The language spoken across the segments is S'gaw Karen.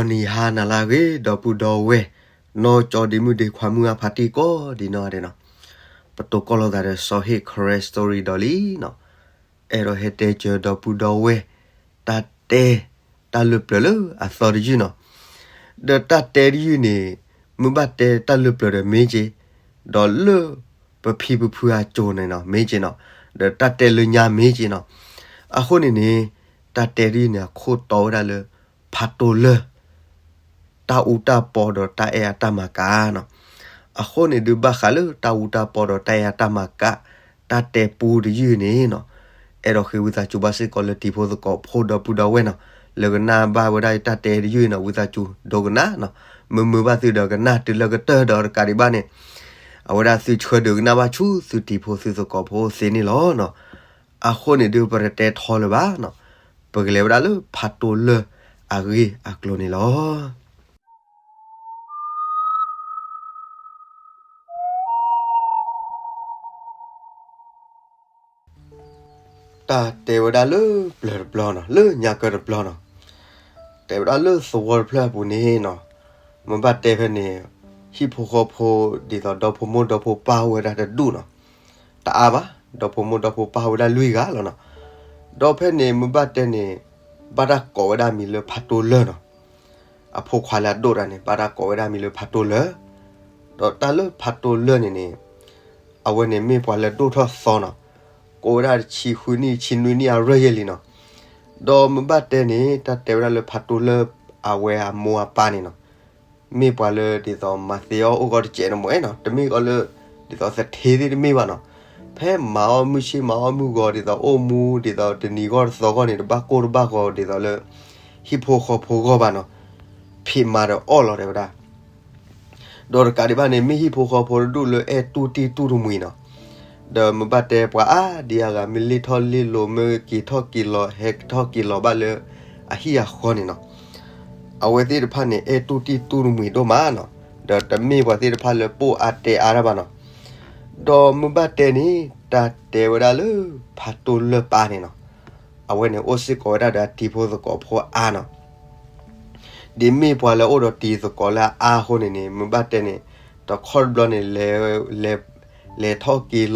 ဒီးနံၤဟါနၤလၢအဂ့ၤ ဒီပုၢ်ဒီဝဲၢ်, နီၢ်ကၠီဒ့မုၣ်ဒ့ခွါမုၢ်အဖါတံၢ်ကိးဒံးနီၢ်ဒဲးနီၤ, ပတိၤကီၢ်လိာ်သးဒီးစီၤဟ့ၣ် Karen Story ဒီးလံနီၤ, အဲၣ်ဒိးဟဲတဲစၢၤဒီပုၢ်ဒီဝဲၢ်, တၢ်တဲ, တၢ်လၢပျၢၤလၢအသီတယုၢ်နီၤ, ဒီးတၢ်တဲတယုၢ်န့ၣ်, မ့ၢ်ဘၣ်တဲတၢ်လၢပျၢၤဒီးမ့ၢ်က့ၤ, ဒီးလၢပဖံပဖုအစိၤန့ၣ်နီၤ မ့ၢ်က့ၤနီၤ, ဒီးတၢ်တဲလၢညါမ့ၢ်က့ၤနီၤ, အဃိန့ၣ်န့ၣ်, တၢ်တဲတယုၢ်န့ၣ် အခိၣ်တီဝဲဒၣ်လၢ ဖးတိၢ်လၢၢ် တၢ်အူတၢ်ပီဒီးတၢ်အဲၣ်အတၢ်မၤကၣ်နီၤ, အဃိန့ၣ်ဒုးဘၣ်ဃးလၢတၢ်အူတၢ်ပီဒီးတၢ်အဲၣ်အတၢ်မၤကၣ်, တၢ်တဲပူတယုၢ်န့ၣ်နီၤ, အဲၣ်ဒိးဃ့ဝံသးစူၤဘၣ်စ့ၢ်ကီးလၢတံၤဖိသကိးဖိဒီပုၢ်ဒီဝဲၢ်နီၤ, လၢကနၣ်ဘၣ်ဝဲဒၣ်တၢ်တဲတယုၢ်နီၤ ဝံသးစူၤဒိကနၣ်နီၤ, မုာ်မုာ်ဘၣ်သုဒီးကနၣ်တုၤလၢကတၢၢ်ဒီးတကးဒံးဘၣ်န့ၣ်, အဝဲဒၣ်သုဆှၢဒုးကနၣ်ဘၣ်ဆူသုတံၤဖိသုသကိးဖိသ့န့ၣ်လီၤနီၤ, အဃိန့ၣ်ဒုးပတတဲထီလၢၤဘၣ်နီၤ, ပကလဲၤဝဲဒၣ်လၢဖးတိၢ်လၢၢ်အဂ့ၢ်အကျိၤန့ၣ်လီၤ. တၢ်တဲဝဲဒၣ်လၢပျၢၤတဘျီနီၤ လၢညါကၢတဘျီနီၤ, တဲဝဲဒၣ်လၢသဝီတဖျၢၣ်အပူၤန့ၣ်နီၤ, မ့ၢ်ဘၣ်တဲဖဲန့ၣ်, ဟံၣ်ဖိဃီဖိဒ်သိးဒီဖိမိၢ်ဒီဖိပၢ်အိၣ်ဝဲဒၣ်တဒူၣ်နီၤ, တအါဘၣ်, ဒီဖိမိၢ်ဒီဖိပၢ်အိၣ်ဝဲဒၣ်လွံၢ်ဂၤလီၤနီၤ, ဒီးဖဲန့ၣ်မ့ၢ်ဘၣ်တဲန့ၣ်, ဘၣ်တၢ်ကိးဝဲဒၣ်မံၤလၢဖးတိၢ်လၢၢ်နီၤ အဖိခွါလၢအဒိၣ်တၢ်န့ၣ် ဘၣ်တၢ်ကိးဝဲဒၣ်မံၤလၢဖးတိၢ်လၢၢ်, ဒီးတၢ်လၢဖးတိၢ်လၢၢ်န့ၣ်န့ၣ်, အဝဲန့ၣ်မ့ၢ်ပှၤလၢဒိၣ်ထီၣ်သီနီၤ, ကိးဝဲဒၣ်တဆံဃုနံၣ် ဆံနွံနံၣ်အရၢၢ်ယဲၢ်လံနီၤ, ဒီးမ့ၢ်ဘၣ်တဲန့ၣ် တၢ်တဲဝဲဒၣ်လၢဖးတိၢ်လၢၢ်အဝဲအမိၢ်အပၢ်န့ၣ်နီၤ, မ့ၢ်ပှၤလၢဒ်သိးမၤသ့အီၣ်အိၣ်ဂီၢ်တစဲးတမ့ၢ်နီၤ, တမ့ၢ်ကီးလၢ ဒ်သိးသထ့သ့ၣ်တမ့ၢ်ဘၣ်နီၤ, ဖဲမၤအီၣ်မုၢ်ဆ့ၣ်မၤအီၣ်မုၢ်ဂီၤဒ်သိးအိၣ်မူဒ်သိးတနံၤဂီၢ်တသီဂီၢ်န့ၣ် တဘၣ်ကိၢ်တဘၣ်ဂီၤဒ်သိးလၢ ဟံၣ်ဖိဃီဖိဂီၢ်ဘၣ်နီၤ, ဖံးမၤဒီးအီၣ်လီၤတဲဝဲဒၣ် ဒီးတကးဒံးဘၣ်န့ၣ် မ့ၢ်ဟံၣ်ဖိဃီဖိတဒူၣ်လၢအဲၣ်တူၢ်တံၢ်တူၢ်တမှံၤနီၤ, ဒီးမ့ၢ်ဘၣ်တဲပှၤအါဒံအါဂၤ မ့ၢ်လ့ၣ်ထီၣ်လ့ၣ်လီၤ မ့ၢ်က့ၤထီၣ်က့ၤလီၤ ဟဲထီၣ်က့ၤလီၤဘၣ်လၢအဟံၣ်အဃီန့ၣ်နီၤ, အဝဲသ့ၣ်တဖၣ်န့ၣ် အဲၣ်တူၢ်တံၢ်တူၢ်တမှံၤဒိၣ်မးနီၤ, ဒီးတမ့ၢ်ပှၤသ့ၣ်တဖၣ်လၢပိာ်အါတဲအါတၢ်ဘၣ်နီၤ, ဒီးမ့ၢ်ဘၣ်တဲန့ၣ် တၢ်တဲဝဲဒၣ်လၢဖးတိၢ်လၢၢ်ပၢ်န့ၣ်နီၤ, အဝဲန့ၣ်အိၣ်စ့ၢ်ကီးဝဲဒၣ်ဒီးအတံၤဖိသကိးဖိအါနီၤ ဒ်မ့ၢ်ပှၤလၢအအိၣ်ဒီးတံၤသကိးလၢအအါအဃိန့ၣ်န့ၣ် မ့ၢ်ဘၣ်တဲန့ၣ် တခီတဘျီန့ၣ် လဲၤထီၣ်က့ၤလီၤ,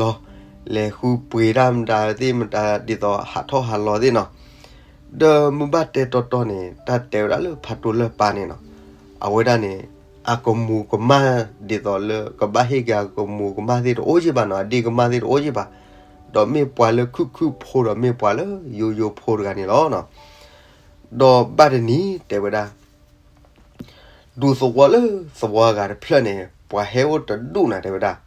လဲၤဃုပှ့ၤတၢ်မတၤသ့ၣ်မတၤ ဒ်သိးဟးထီၣ်ဟးလီၤသ့ၣ်နီၤ, ဒီးမ့ၢ်ဘၣ်တဲတီတီန့ၣ် တၢ်တဲဝဲဒၣ်လၢဖးတိၢ်လၢၢ်ပၢ်န့ၣ်နီၤ, အဝဲဒၣ်န့ၣ် အကမူၤကမၣ် ဒ်သိးလၢကဘၣ်ဟ့ၣ်က့ၤအကမူၤကမၣ်သ့ၣ်တအိၣ်ယ့ၢ်ဘၣ်နီၤ, အဒ့ကမၣ်သ့ၣ်တအိၣ်ယ့ၢ်ဘၣ်, ဒီးမ့ၢ်ပှၤလၢခုၣ်ခုၣ်ဖိဒီးမ့ၢ်ပှၤလၢယိယိဖိတဂၤန့ၣ်လီၤ. ဒီးဘၣ်တနံၤတဲဝဲဒၣ် ဒူသဝီလၢသဝီအဂၤတဖျၢၣ်န့ၣ် ပှၤဟဲအိၣ်တဒူၣ်နၤတဲဝဲဒၣ်,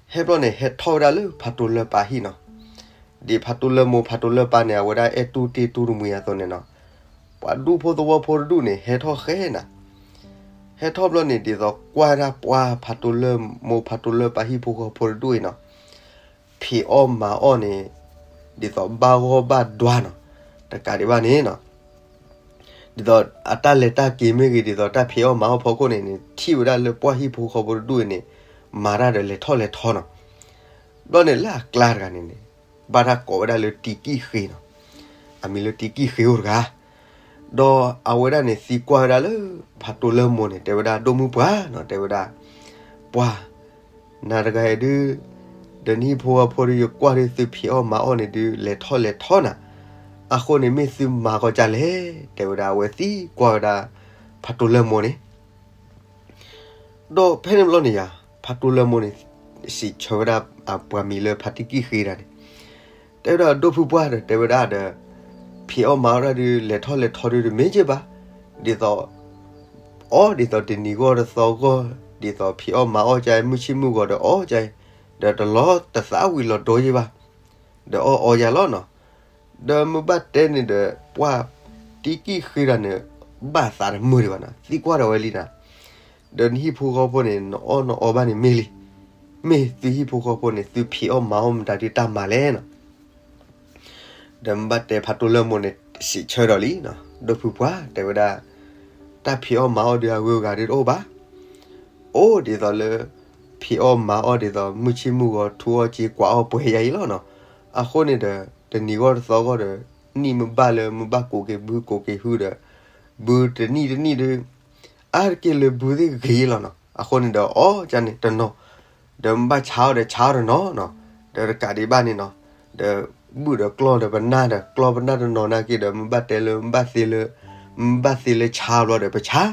ဟဲဘျီန့ၣ် ဟဲထီၣ်ဝဲဒၣ်လၢဖးတိၢ်လၢၢ်ပၢ်ဟံၣ်နီၤ, ဒ်ဖးတိၢ်လၢၢ်မိၢ်ဖးတိၢ်လၢၢ်ပၢ်န့ၣ် အဝဲဒၣ်အဲၣ်တူၢ်တံၢ်တူၢ်တမှံၤအသိးန့ၣ်နီၤ, ပှၤဒူဖိသဝီဖိတဒူၣ်န့ၣ် ဟဲထီၣ်ဃဲနၤ, ဟဲထီၣ်ဘျီန့ၣ် ဒ်သိးကွၢ်ဝဲဒၣ်ပှၤဖးတိၢ်လၢၢ်မိၢ်ဖးတိၢ်လၢၢ်ပၢ်ဟံၣ်ဖိဃီဖိတဒူၣ်အံၤနီၤ, ဖံးအီၣ်မၤအီၣ်န့ၣ် ဒ်သိးဘၣ်ဂီၢ်ဘၣ်ဒွါနီၤ, တကးဒံးဘၣ်န့ၣ်နီၤ ဒ်သိးအတၢ်လဲၤတၢ်က့ၤမ့ၢ်ဂ့ၤ ဒ်သိးတၢ်ဖံးအီၣ်မၤအီၣ်ဖီခိၣ်န့ၣ်န့ၣ် ထံၣ်ဝဲဒၣ်လၢပှၢ်ဟံၣ်ဖိဃီဖိတဒူၣ်အံၤန့ၣ် မၤတၢ်ဒီးလဲၤထီၣ်လဲၤထီနီၤ. ဘျီန့ၣ်လၢအကျါတဂၤန့ၣ်န့ၣ် ဘၣ်တၢ်ကိးဝဲဒၣ်လၢတံကံၣ်ဃ့နီၤ, အမံၤလၢတံကံၣ်ဃ့အိၣ်တဂၤ, ဒီးအဝဲဒၣ်န့ၣ်သံကွၢ်ဝဲဒၣ်လၢ ဖးတိၢ်လၢၢ်မိၢ်န့ၣ် တဲဝဲဒၣ် ဒိၣ်မုၢ်ပှၢ်နီၤ တဲဝဲဒၣ်, ပှၢ် နၤတဂၤအံၤဒုး ဒီးနဟံၣ်ဖိဃီဖိဒုး ယကွၢ်ဒုးသုဖံးအီၣ်မၤအီၣ်န့ၣ်ဒုး လဲၤထီၣ်လဲၤထီနၤ, အဃိန့ၣ်မ့ၢ်သုမၤကီၢ်ဒ်လဲၣ်, တဲဝဲဒၣ်အဝဲသံကွၢ်ဝဲဒၣ် ဖးတိၢ်လၢၢ်မိၢ်န့ၣ် ဒီးဖဲန့ၣ်ဘျီန့ၣ်ယၤ ဖးတိၢ်လၢၢ်မိၢ်န့ၣ် စံးဆၢဝဲဒၣ်အပှၤမံၤလၢဖးတံကံၣ်ဃ့တဂၤန့ၣ်, တဲဝဲဒၣ် ဒိၣ်ဖုပှၢ်ဒီး တဲဝဲဒၣ်ဒီး ဖံးအီၣ်မၤအီၣ်တၢ်ဒုး လဲၤထီၣ်လဲၤထီဒုးတမ့ၢ်က့ၤဘၣ်, ဒ်သိး အီၣ်ဒ်သိးတနံၤဂီၢ်တသီဂီၢ် ဒ်သိးဖံးအီၣ်မၤအီၣ်ကါ မုၢ်ဆ့ၣ်မုၢ်ဂီၤဒီးအီၣ်ကါ, ဒီးတလီၤတသးဝံၤလီၤဒိယ့ၢ်ဘၣ်, ဒီးအီၣ်အီယၤလီၤနီၤ. ဒီးမ့ၢ်ဘၣ်တဲန့ၣ်ဒီး ပှၢ်တံကံၣ်ဃ့တဂၤန့ၣ် ဘၣ်သးတမုာ်ဒံးဘၣ်နီၤ သံကွၢ်ဒီးဝဲလံနီၤ, ဒီးနဟံၣ်ဖိဃီဖိန့ၣ် နအီၣ်နအီဘၣ်န့ၣ်မ့ၢ်လံ, မ့ၢ်သုဟံၣ်ဖိဃီဖိန့ၣ် သုဖံးအီၣ်မၤအီၣ်မတၤဒုးတၢ်မၤလဲၣ်နီၤ. ဒီးမ့ၢ်ဘၣ်တဲဖးတိၢ်လၢၢ်မိၢ်န့ၣ် စံးဆၢဒီးလံနီၤ ဒိၣ်ဖုပှၢ်တဲဝဲဒၣ်, တၢ်ဖံးအီၣ်မၤအီၣ်ဒုးအဂုၤအဂၤဒုးတအိၣ်ဘၣ်, အိၣ်ဒ်သိးလၢ ဖံးအီၣ်မၤအီၣ်ဒ်သိး မုၢ်ဆ့ၣ်မုၢ်ဂီၤထူအီၣ်က့ၤကွၢ်အီၣ်ပှဲၤယၤအံၤလီၤနီၤ. အဃိန့ၣ်ဒီး တနံၤဂီၢ်တသီဂီၢ်ဒီး နံၣ်မ့ၢ်ဘၣ်လၢမ့ၢ်ဘၣ်ကိးက့ၤဘုကိးက့ၤဟုဒီး ဘုတနံၣ်တနံၣ်ဒီး အါတက့ၢ်လၢဘုသ့ၣ်ဂ့ၤလီၤနီၤ. အဃိန့ၣ်ဒီးအီၣ်ကန့ၣ်တနီၤ, ဒီးမ့ၢ်ဘၣ်ဆါအီၤဒီးဆါအီၤတနီၤနီၤ. ဒီးတကးဒံးဘၣ်န့ၣ်နီၤ, ဒီးဘုၣ်ဒီးကျီၢ်ဒီးပနၢ်ဒီး ကျီၢ်ပနၢ်တနီၤနာ်က့ဒီး မ့ၢ်ဘၣ်တဲလၢမ့ၢ်ဘၣ်သ့လၢ, မ့ၢ်ဘၣ်သ့လၢဆါဘျီဒီးပဆါ,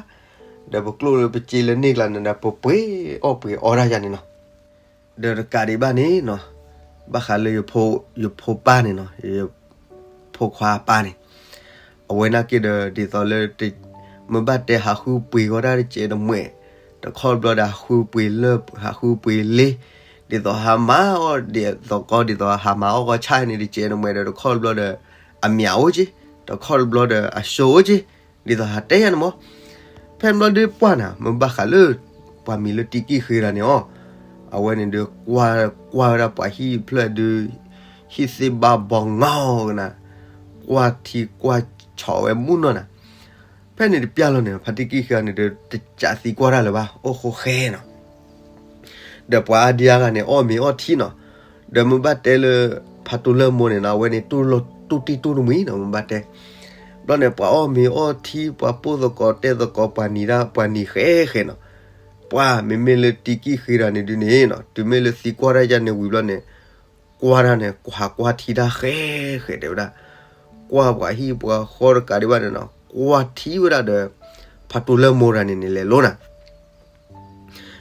ဒီးပကျိၣ်လၢပစ့လၢန့ၢ်ကျါန့ၣ်ဒီး ပပှ့ၤအီၣ်ပှ့ၤအီတၢ်ယါန့ၣ်နီၤ. ဒီးတကးဒံးဘၣ်န့ၣ်နီၤ, ဘၣ်ဃးလၢယဖိပၢ်န့ၣ်နီၤ, ယဖိခွါအပၢ်န့ၣ်, အဝဲနာ်က့ဒီး ဒ်သိးလၢ မ့ၢ်ဘၣ်တဲဟးဃုပှ့ၤဂီၢ်တၢ်တစဲးတမှဲာ်, တခီတဘျီဒီးဟးဃုပှ့ၤလၢ ဟးဃုပှ့ၤလ့, ဒ်သိးဟးမၤအီၣ်ဒ်သိးကီ ဒ်သိးဟးမၤအီၣ်ဂီၢ်ဆၣ်န့ၣ်တစဲးတမှဲာ်ဒီး တခီတဘျီဒီး အမၠးအိၣ်က့, တခီတဘျီဒီးအစိအိၣ်က့, ဒ်သိးဟးတဲယါန့ၣ်မး. ဖဲဘျီဒုးပှၢ်နၤ မ့ၢ်ဘၣ်ဃးလၢ ပှၤမံၤလၢတံကံၢ်ဃ့တၢ်န့ၣ်အီၤ, အဝဲန့ၣ်ဒုး ကွၢ်ဝဲဒၣ်ပှၤဟံၣ်ဖျၢၣ်ဒုး ဟံၣ်သ့ၣ်ဘၣ်ဘီငီကနၤ, ကွၢ်ထံကွၢ်ဆီးဝဲမူနီၢ်နၤ. ဖဲန့ၣ်တပျၢ်လီၤန့ၣ် ဖါတံကံၢ်ဃ့န့ၣ်ဒီး တကးသံကွၢ်တၢ်လၢၤဘၣ် အိၣ်ဃိဃဲနီၤ. ဒီးပှၤအါဒံအါဂၤန့ၣ် အီၣ်မ့ၤအီၣ်ထံနီၤ. ဒီးမ့ၢ်ဘၣ်တဲလၢ ဖးတိၢ်လၢမိၢ်န့ၣ်နီၤ အဝဲန့ၣ် တိၢ်တံၢ်တိၢ်တမှံၤနီၤ မ့ၢ်ဘၣ်တဲ. ဘျီန့ၣ် ပှၤအီၣ်မ့ၤအီၣ်ထံ ပှၤပိၢ်သကိးတဲသကိး ပှၤနံၤဒၣ်ပှၤနံၤဃဲဃဲနီၤ. ပှၢ်မ့မ့ၢ်လၢတံကံၢ်ဃ့တၢ်န့ၣ်ဒုးန့ၣ်နီၤ တုၤမ့ၢ်လၢသံကွၢ်တၢ်ယါန့ၣ်ဝံၤဘျီန့ၣ် ကွၢ်တၢ်န့ၣ် ဟးကွၢ်ထံတၢ်ဃဲဃဲတဲဝဲဒၣ်. ကွၢ်ပှၤဟံၣ်ပှၤဃီတကးဒံးဘၣ်န့ၣ်နီၤ ကွၢ်ထံဝဲဒၣ်ဒီး ဖးတိၢ်လၢမိၢ်တၢ်န့ၣ်န့ၣ်လဲၤလိၤနၤ.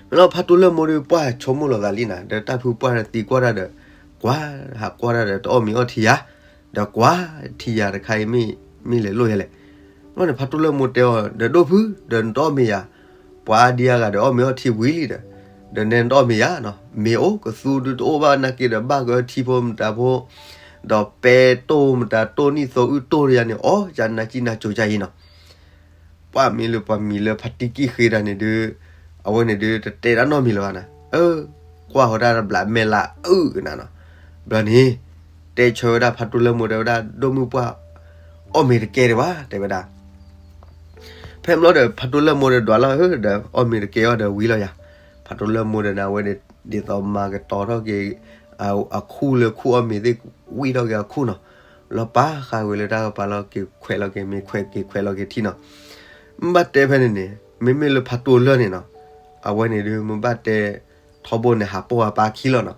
မ့ၢ်လီၤဖးတိၢ်လၢမိၢ်ဒီးပှၢ်ဆိကမိၣ်လီၤသးလံနၤ ဒီးတၢ်ဖုပှၢ်ဒီးသံကွၢ်တၢ်ဒီး ကွၢ် ဟးကွၢ်တၢ်ဒီးတအီၣ်မ့ၤအီၣ်ထံယၤ, ဒီးကွၢ်ထံယၤတခါအံၤ မ့ၢ်လဲၤလိၤယဲလဲၣ်. ဘျီန့ၣ် ဖးတိၢ်လၢမိၢ်တဲအီၤဒီး ဒိၣ်ဖု ဒီးနတအီၣ်မ့ၤယၤ, ပှၤအါဒံအါဂၤဒီးအီၣ်မ့ၤအီၣ်ထံဝံၤလံဒီး, ဒီးနဲနတအီၣ်မ့ၤယၤနီၤ မ့ၤအိၣ်ကသူဒုးတအိၣ်ဘၣ်နာ်က့ဒီး ဘၣ်ကထံဖိမတၤဖိ ဒီးပဲတိၢ်မတၤတိၢ်နံၣ်သိအုၣ်တိၢ်တယါန့ၣ် အီၣ်ယၤနၤကံနၤကိၤကါအံၤနီၤ. ပှၢ်မ့ၢ်လၢပှၤမံၤလၢဖါတံကံၢ်ဃ့တၢ်န့ၣ်ဒုး အဝဲန့ၣ်ဒုးတတဲတၢ်နီတမံၤလၢၤဘၣ်နၤ, အၢ ကွၢ်ဃီတၢ်တဘျးမဲာ်လးအုၣ်ကနၤနီၤ. ဘျီန့ၣ် တဲဆၢဝဲဒၣ်ဖးတိၢ်လၢမိၢ်တဲဝဲဒၣ် ဒိၣ်မုၢ်ပှၢ် အီၣ်မ့ၤတကဲဒံးဘၣ် တဲဝဲဒၣ်. ဖဲဘျီဒီး ဖးတိၢ်လၢမိၢ်ဒီးဒွးလီၤဧၢဒီး အီၣ်မ့ၤတကဲအီၤဒီးဝံၤလီၤယၤ. ဖးတိၢ်လၢမိၢ်ဒီးန့ၣ် အဝဲန့ၣ် ဒ်သိးမၤကတီၤထီၣ်က့ၤ အခူၣ်လၢခူၣ်အီၣ်မ့ၤသ့ၣ် ဝံၣ်ထီၣ်က့ၤအခူၣ်နီၤ, လီၤပာ်ဃာ်ဝဲလၢတၢ်ကပၤလီၤက့ၤခွဲးလီၤက့ၤမ့ၤ ခွဲးက့ၤခွဲးလီၤက့ၤထံနီၤ. မ့ၢ်ဘၣ်တဲဖဲန့ၣ်န့ၣ် မ့မ့ၢ်လၢဖးတိၢ်လၢန့ၣ်နီၤ, အဝဲန့ၣ်ဒုး မ့ၢ်ဘၣ်တဲထီဘိန့ၣ် ဟးပိာ်အပၢ်ခံလီၤနီၤ.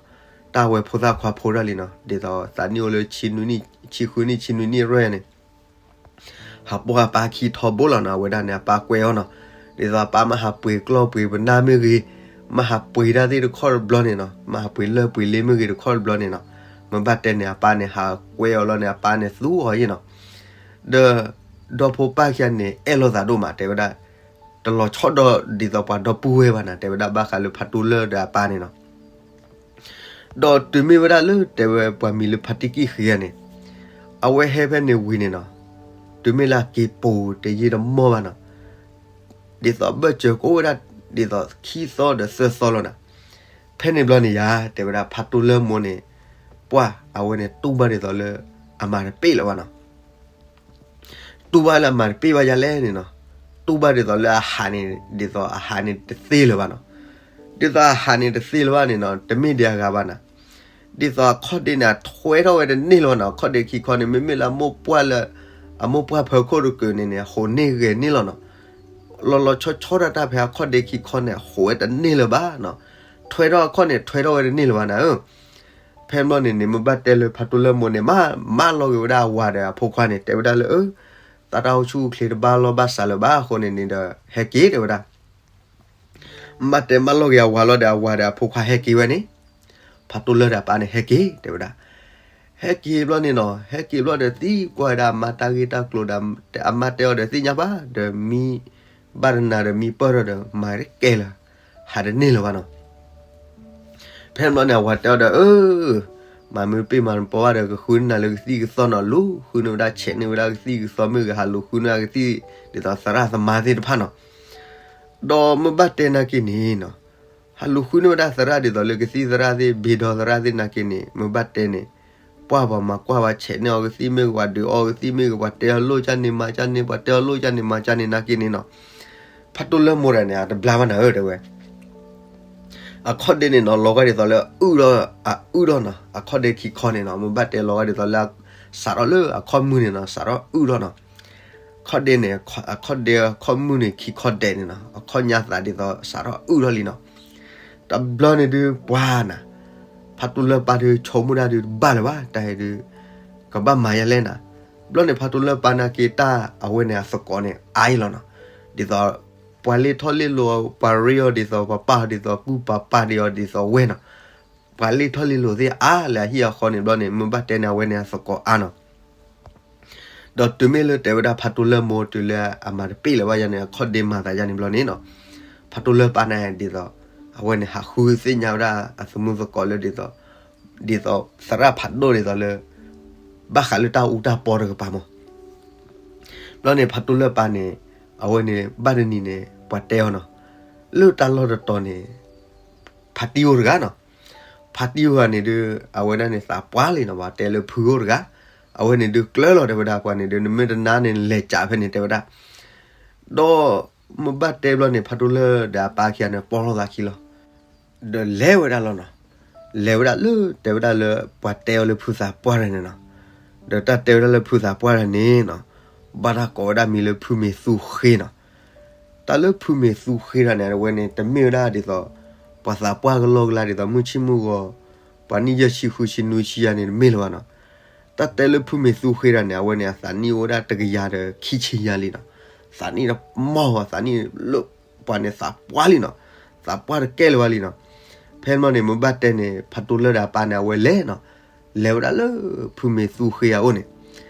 တၢ်ဝဲဖိသၣ်ခွါဖိတၢ်လံနီၤ, ဒ်သိးသးနံၣ်အိၣ်လၢ ဆံဃုနံၣ် ဆံနွံနံၣ် ဆံနွံနံၣ်အရွဲၣ်န့ၣ် ဟးပိာ်အပၢ်ခံထီဘိလီၤနီၤ. အဝဲဒၣ်န့ၣ် အပၢ်ကွဲအီၤနီၤ, ဒ်သိးအပၢ်မ့ၢ်ဟးပှ့ၤကျီၢ်ပှ့ၤပနၢ်မ့ၢ်ဂ့ၤ, မ့ၢ်ဟးပှ့ၤတၢ်သ့ၣ်တခီတဘျီန့ၣ်နီၤ, မ့ၢ်ဟးပှ့ၤလၢၢ်ပှ့ၤလ့မ့ၢ်ဂ့ၤတခီတဘျီန့ၣ်နီၤ, မ့ၢ်ဘၣ်တဲန့ၣ် အပၢ်န့ၣ် ဟးကွဲအီၤလီၤန့ၣ် အပၢ်န့ၣ်သူအီၤယ့ၣ်နီၤ. ဒီး ဒီဖိပၢ်ခံဂၤန့ၣ် အဲၣ်လိာ်သးဒိၣ်မး တဲဝဲဒၣ်, တလီၤဆီဒီးဒ်သိးပှၤဒီပုၢ်ဝဲၢ်ဘၣ်နၤ တဲဝဲဒၣ် ဘၣ်ဃးလၢဖးတိၢ်လၢဒီးအပၢ်န့ၣ်နီၤ. ဒီးတုၤမ့ၢ်ဝဲဒၣ်လၢ တဲဝဲပှၤမံၤလၢဖါတံကံၢ်ဃ့ဂၤန့ၣ်, အဝဲဟဲဖဲန့ၣ်ဝံၤန့ၣ်နီၤ, တုၤမ့ၢ်လၢအက့ၤပိာ်တယံာ်တမီၢ်ဘၣ်နီၤ, ဒ်သိးဘၢၣ်စၢၤကအိၣ်ဝဲဒၣ် ဒ်သိးခံသီဒီးသၢသီလီၤနၤ. ဖဲန့ၣ်ဘျီန့ၣ်ယၤ တဲဝဲဒၣ် ဖးတိၢ်လၢမိၢ်န့ၣ် ပှၢ်အဝဲန့ၣ်တူၢ်ဘၣ်ဒ်သိးလၢ အမၤတပ့ၢ်လၢၤဘၣ်နီၤ. တူၢ်ဘၣ်လၢအမၤတပ့ၢ်ဘၣ်ယၤလဲၣ်န့ၣ်နီၤ, တူၢ်ဘၣ်ဒ်သိးလၢအဟးန့ၣ် ဒ်သိးအဟးန့ၣ်တသ့လၢၤဘၣ်နီၤ. ဒ်သိးအဟးန့ၣ်တသ့လၢၤဘၣ်န့ၣ်နီၤ တမ့ၢ်ဒံးအဂၤဘၣ်နၤ, ဒ်သိးအခီၣ်ဒ့န့ၣ် အထွဲထီၣ်ဝဲတန့ၢ်လၢၤဘၣ်နီၤ. အခီၣ်ဒ့ခံခီန့ၣ် မ့မ့ၢ်လၢအမိၢ်ပှၢ်လၢ အမိၢ်ပှၢ်ဖၢခိၣ်တကုာ်န့ၣ်န့ၣ် အဟူးန့ၢ်ဂဲၤန့ၢ်လီၤနီၤ. လီၤလီၤဆီဆီတၢ်တၢ်ဖဲအခီၣ်ဒ့ခံခီန့ၣ် အဟူးဝဲတန့ၢ်လၢၤဘၣ်နီၤ. ထွဲထီၣ်အခီၣ်န့ၣ် ထွဲထီၣ်ဝဲတန့ၢ်လၢၤဘၣ်နၤဧၢ. ဖဲဘျီန့ၣ်န့ၣ် မ့ၢ်ဘၣ်တဲလၢဖးတိၢ်လၢမိၢ်န့ၣ် မၤ မၤလီၤက့ၤဝဲဒၣ်အဝၤဒီးအဖိခွါန့ၣ် တဲဝဲဒၣ်လၢ အၢ သးတၢ်အိၣ်ဆူၣ်အိၣ်ချ့တဘၣ်လီၢ်ဘၣ်စးလၢၤဘၣ်အဃိန့ၣ်န့ၣ်ဒီး ဟဲက့ၤတဲဝဲဒၣ်. မ့ၢ်ဘၣ်တဲမၤလီၤက့ၤအဝၤလီၤဒီးအဝၤဒီးအဖိခွါဟဲက့ၤဝဲန့ၣ်, ဖးတိၢ်လၢဒီးအပၢ်န့ၣ်ဟဲက့ၤတဲဝဲဒၣ်. ဟဲက့ၤဘျီန့ၣ်နီၤ, ဟဲက့ၤဘျီဒီးသံကွၢ်ဝဲဒၣ်အမါတၢ်ဂ့ၢ်တၢ်ကျိၤဒီး အမါတဲအီၤဒီးသ့ၣ်ညါဘၣ်ဒီး မံဘၣ်တနၤဒီးမံပၢၢ်ထီၣ်ဒီး မၤတကဲလၢၤ ဟးတန့ၢ်လၢၤဘၣ်နီၤ. ဖဲန့ၣ်ဘျီန့ၣ် အဝၤတဲအီၤဒီး အၢ မၤမ့ၢ်ပ့ၢ်မၤနပီဘၣ်ဒီး ကဃုန့ၢ်နၤလၢကသံၣ်ကသီနီၤ, လူၤဃုန့ၢ်ဝဲဒၣ် ဆဲးန့ၢ်ဝဲဒၣ်ကသံၣ်ကသီမ့ၢ်ဂ့ၤ ဟးလူၤဃုန့ၢ်ကသံၣ် ဒ်သိးသရၣ်သမါသ့ၣ်တဖၣ်နီၤ. ဒီးမ့ၢ်ဘၣ်တဲနာ်က့န့ၣ်နီၤ, ဟးလူၤဃုန့ၢ်ဝဲဒၣ်သရၣ်ဒ်သိးလၢကသံၣ်သရၣ်သ့ၣ် ဘ့ၣ်ဒီသရၣ်သ့ၣ်နာ်က့န့ၣ် မ့ၢ်ဘၣ်တဲန့ၣ် ပှၢ်ပှၤမၤကွၢ်ပှၤဆဲးန့ၢ်အီၤကသံၣ်မ့ၢ်ဂ့ၤ ပှၤဒုးအီကသံၣ်မ့ၢ်ဂ့ၤ ပှၤတဲအီၤလိၣ်ကၢ်န့ၣ်မၤကၢ်န့ၣ် ပှၤတဲအီၤလိၣ်ကၢ်န့ၣ်မၤကၢ်န့ၣ်နာ်က့န့ၣ်နီၤ, ဖးတိၢ်လၢမိၢ်တၢ်န့ၣ် အတဘျါဘၣ်နၤဧၢ တဲဝဲ အခီၣ်ဒ့န့ၣ်နီၤ လီၤဂာ်ဒ်သိးလၢအအုၣ်ထီၣ်နီၤ, အခီၣ်ဒ့ခံခီန့ၣ်နီၤ မ့ၢ်ဘၣ်တဲလီၤဂာ်ဒ်သိးလၢ စးထီၣ်လၢအခီၣ်မုၢ်န့ၣ်နီၤ စးထီၣ်အုၣ်ထီၣ်နီၤ. ခ အခီၣ်ဒ့န့ၣ်, အခီၣ်ဒ့အခီၣ်မုၢ်န့ၣ် ခံခီၣ်ဒဲးန့ၣ်နီၤ, အခီၣ်ညါသးဒ်သိးစးထီၣ်အုၣ်ထီၣ်လံနီၤ. တဘျီန့ၣ်ဒုးပှၤနၤ, ဖးတိၢ်လၢပၢ်ဒုးဆိကမိၣ်ဒၣ်ဒုးတဘၣ်လၢၤဘၣ်, တၢ်အံၤဒုး ကဘၣ်မၤယၤလဲၣ်နၤ. ဘျီန့ၣ်ဖးတိၢ်လၢပၢ်နာ်က့တၢ်အဝဲန့ၣ်အသကိးန့ၣ်အါအံၤလီၤနီၤ. ဒ်သိး ပှၤလ့ၢ်ထီၣ်လ့ၢ်လိၤ ပှၤရ့အီၤဒ်သိးပှၤပၢ်အီၤဒ်သိးပုၢ်ပှၤပၢ်ဒံးအီၤဒ်သိးဝဲနီၤ. ပှၤလ့ၢ်ထီၣ်လ့ၢ်လိၤသ့ၣ်အါလၢအဟံၣ်အဃီန့ၣ်ဘျီန့ၣ် မ့ၢ်ဘၣ်တဲန့ၣ် အဝဲန့ၣ်အသကိးအါနီၤ. ဒီးတုၤမ့ၢ်လၢတဲဝဲဒၣ်ဖးတိၢ်လၢမိၢ်တုၤလၢအမၤတပ့ၢ်လၢၤဘၣ်ယၤန့ၣ် အခီၣ်ဒ့မၤသးယၤန့ၣ်ဘျီန့ၣ်နီၤ, ဖးတိၢ်လၢပၢ်န့ၣ်ဒ်သိး အဝဲန့ၣ်ဟးဃုသ့ၣ်ညါဝဲဒၣ်အသမူသကိးလၢဒ်သိး ဒ်သိးသရၣ်ဖးဒိၣ်ဒ်သိးလၢ ဘၣ်ဃးလၢတၢ်အူတၢ်ပီတကပၤမး. ဘျီန့ၣ်ဖးတိၢ်လၢပၢ်န့ၣ် အဝဲန့ၣ်ဘၣ်တနံၤန့ၣ် ပှၤတဲအီၤနီၤ, လၢတၢ်လီၢ်တတီၤန့ၣ် ဖါတံၢ်အိၣ်တဂၤနီၤ. ဖါတံၢ်အိၣ်တဂၤန့ၣ်ဒုး အဝဲဒၣ်န့ၣ်သးပှၢ်လံနီၤ, ပှၤတဲလၢဖုအိၣ်တဂၤ, အဝဲန့ၣ်ဒုးကျၢၤလီၤတဲဝဲဒၣ်ပှၤန့ၣ်ဒုး နမ့ၢ်တနာ်န့ၣ် လဲၤကးဖဲန့ၣ်တဲဝဲဒၣ်. ဒီးမ့ၢ်ဘၣ်တဲဘျီန့ၣ် ဖးတိၢ်လၢဒီးအပၢ်ခံဂၤန့ၣ် ပီၢ်လိာ်သးခံလီၤ. ဒီးလဲၤဝဲဒၣ်လီၤနီၤ. လဲၤဝဲဒၣ်လၢတဲဝဲဒၣ်လၢ ပှၤတဲအီၤလၢဖုသးပှၢ်တဂၤန့ၣ်နီၤ. ဒီးတၢ်တဲဝဲဒၣ်လၢဖုသးပှၢ်တဂၤန့ၣ်နီၤ, ဘၣ်တၢ်ကိးဝဲဒၣ်မံၤလၢဖုမ့ၢ်သူဃ့နီၤ. တၢ်လၢဖုမ့ၢ်သူဃ့တဂၤန့ၣ် အဝဲန့ၣ် တမ့ၢ်ဝဲဒၣ်ဒ်သိး ပှၤသးပှၢ်ကလီကလါဒ်သိးမုၢ်ဆ့ၣ်မုၢ်ဂီၤ ပှၤနံၣ်ယဲၢ်ဆံဃုဆံနွံဆံယၤန့ၣ် တမ့ၢ်လၢၤဘၣ်နီၤ. တၢ်တဲလၢဖုမ့ၢ်သူဃ့တဂၤန့ၣ် အဝဲန့ၣ်အသးနံၣ်အိၣ်ဝဲဒၣ်တကယၤဒီးခံဆံယၤလံနီၤ. သးနံၣ်တမီၢ်ဘၣ်, သးနံၣ်လၢပှၤန့ၣ်သးပှၢ်လံနီၤ. သးပှၢ်တကဲလၢၤဘၣ်လံနီၤ. ဖဲန့ၣ်ဘျီန့ၣ် မ့ၢ်ဘၣ်တဲန့ၣ် ဖးတိၢ်လၢဒီးအပၢ်န့ၣ် အဝဲလဲၤနီၤ. လဲၤဝဲဒၣ်လၢဖုမ့ၢ်သူဃ့အအိၣ်န့ၣ်,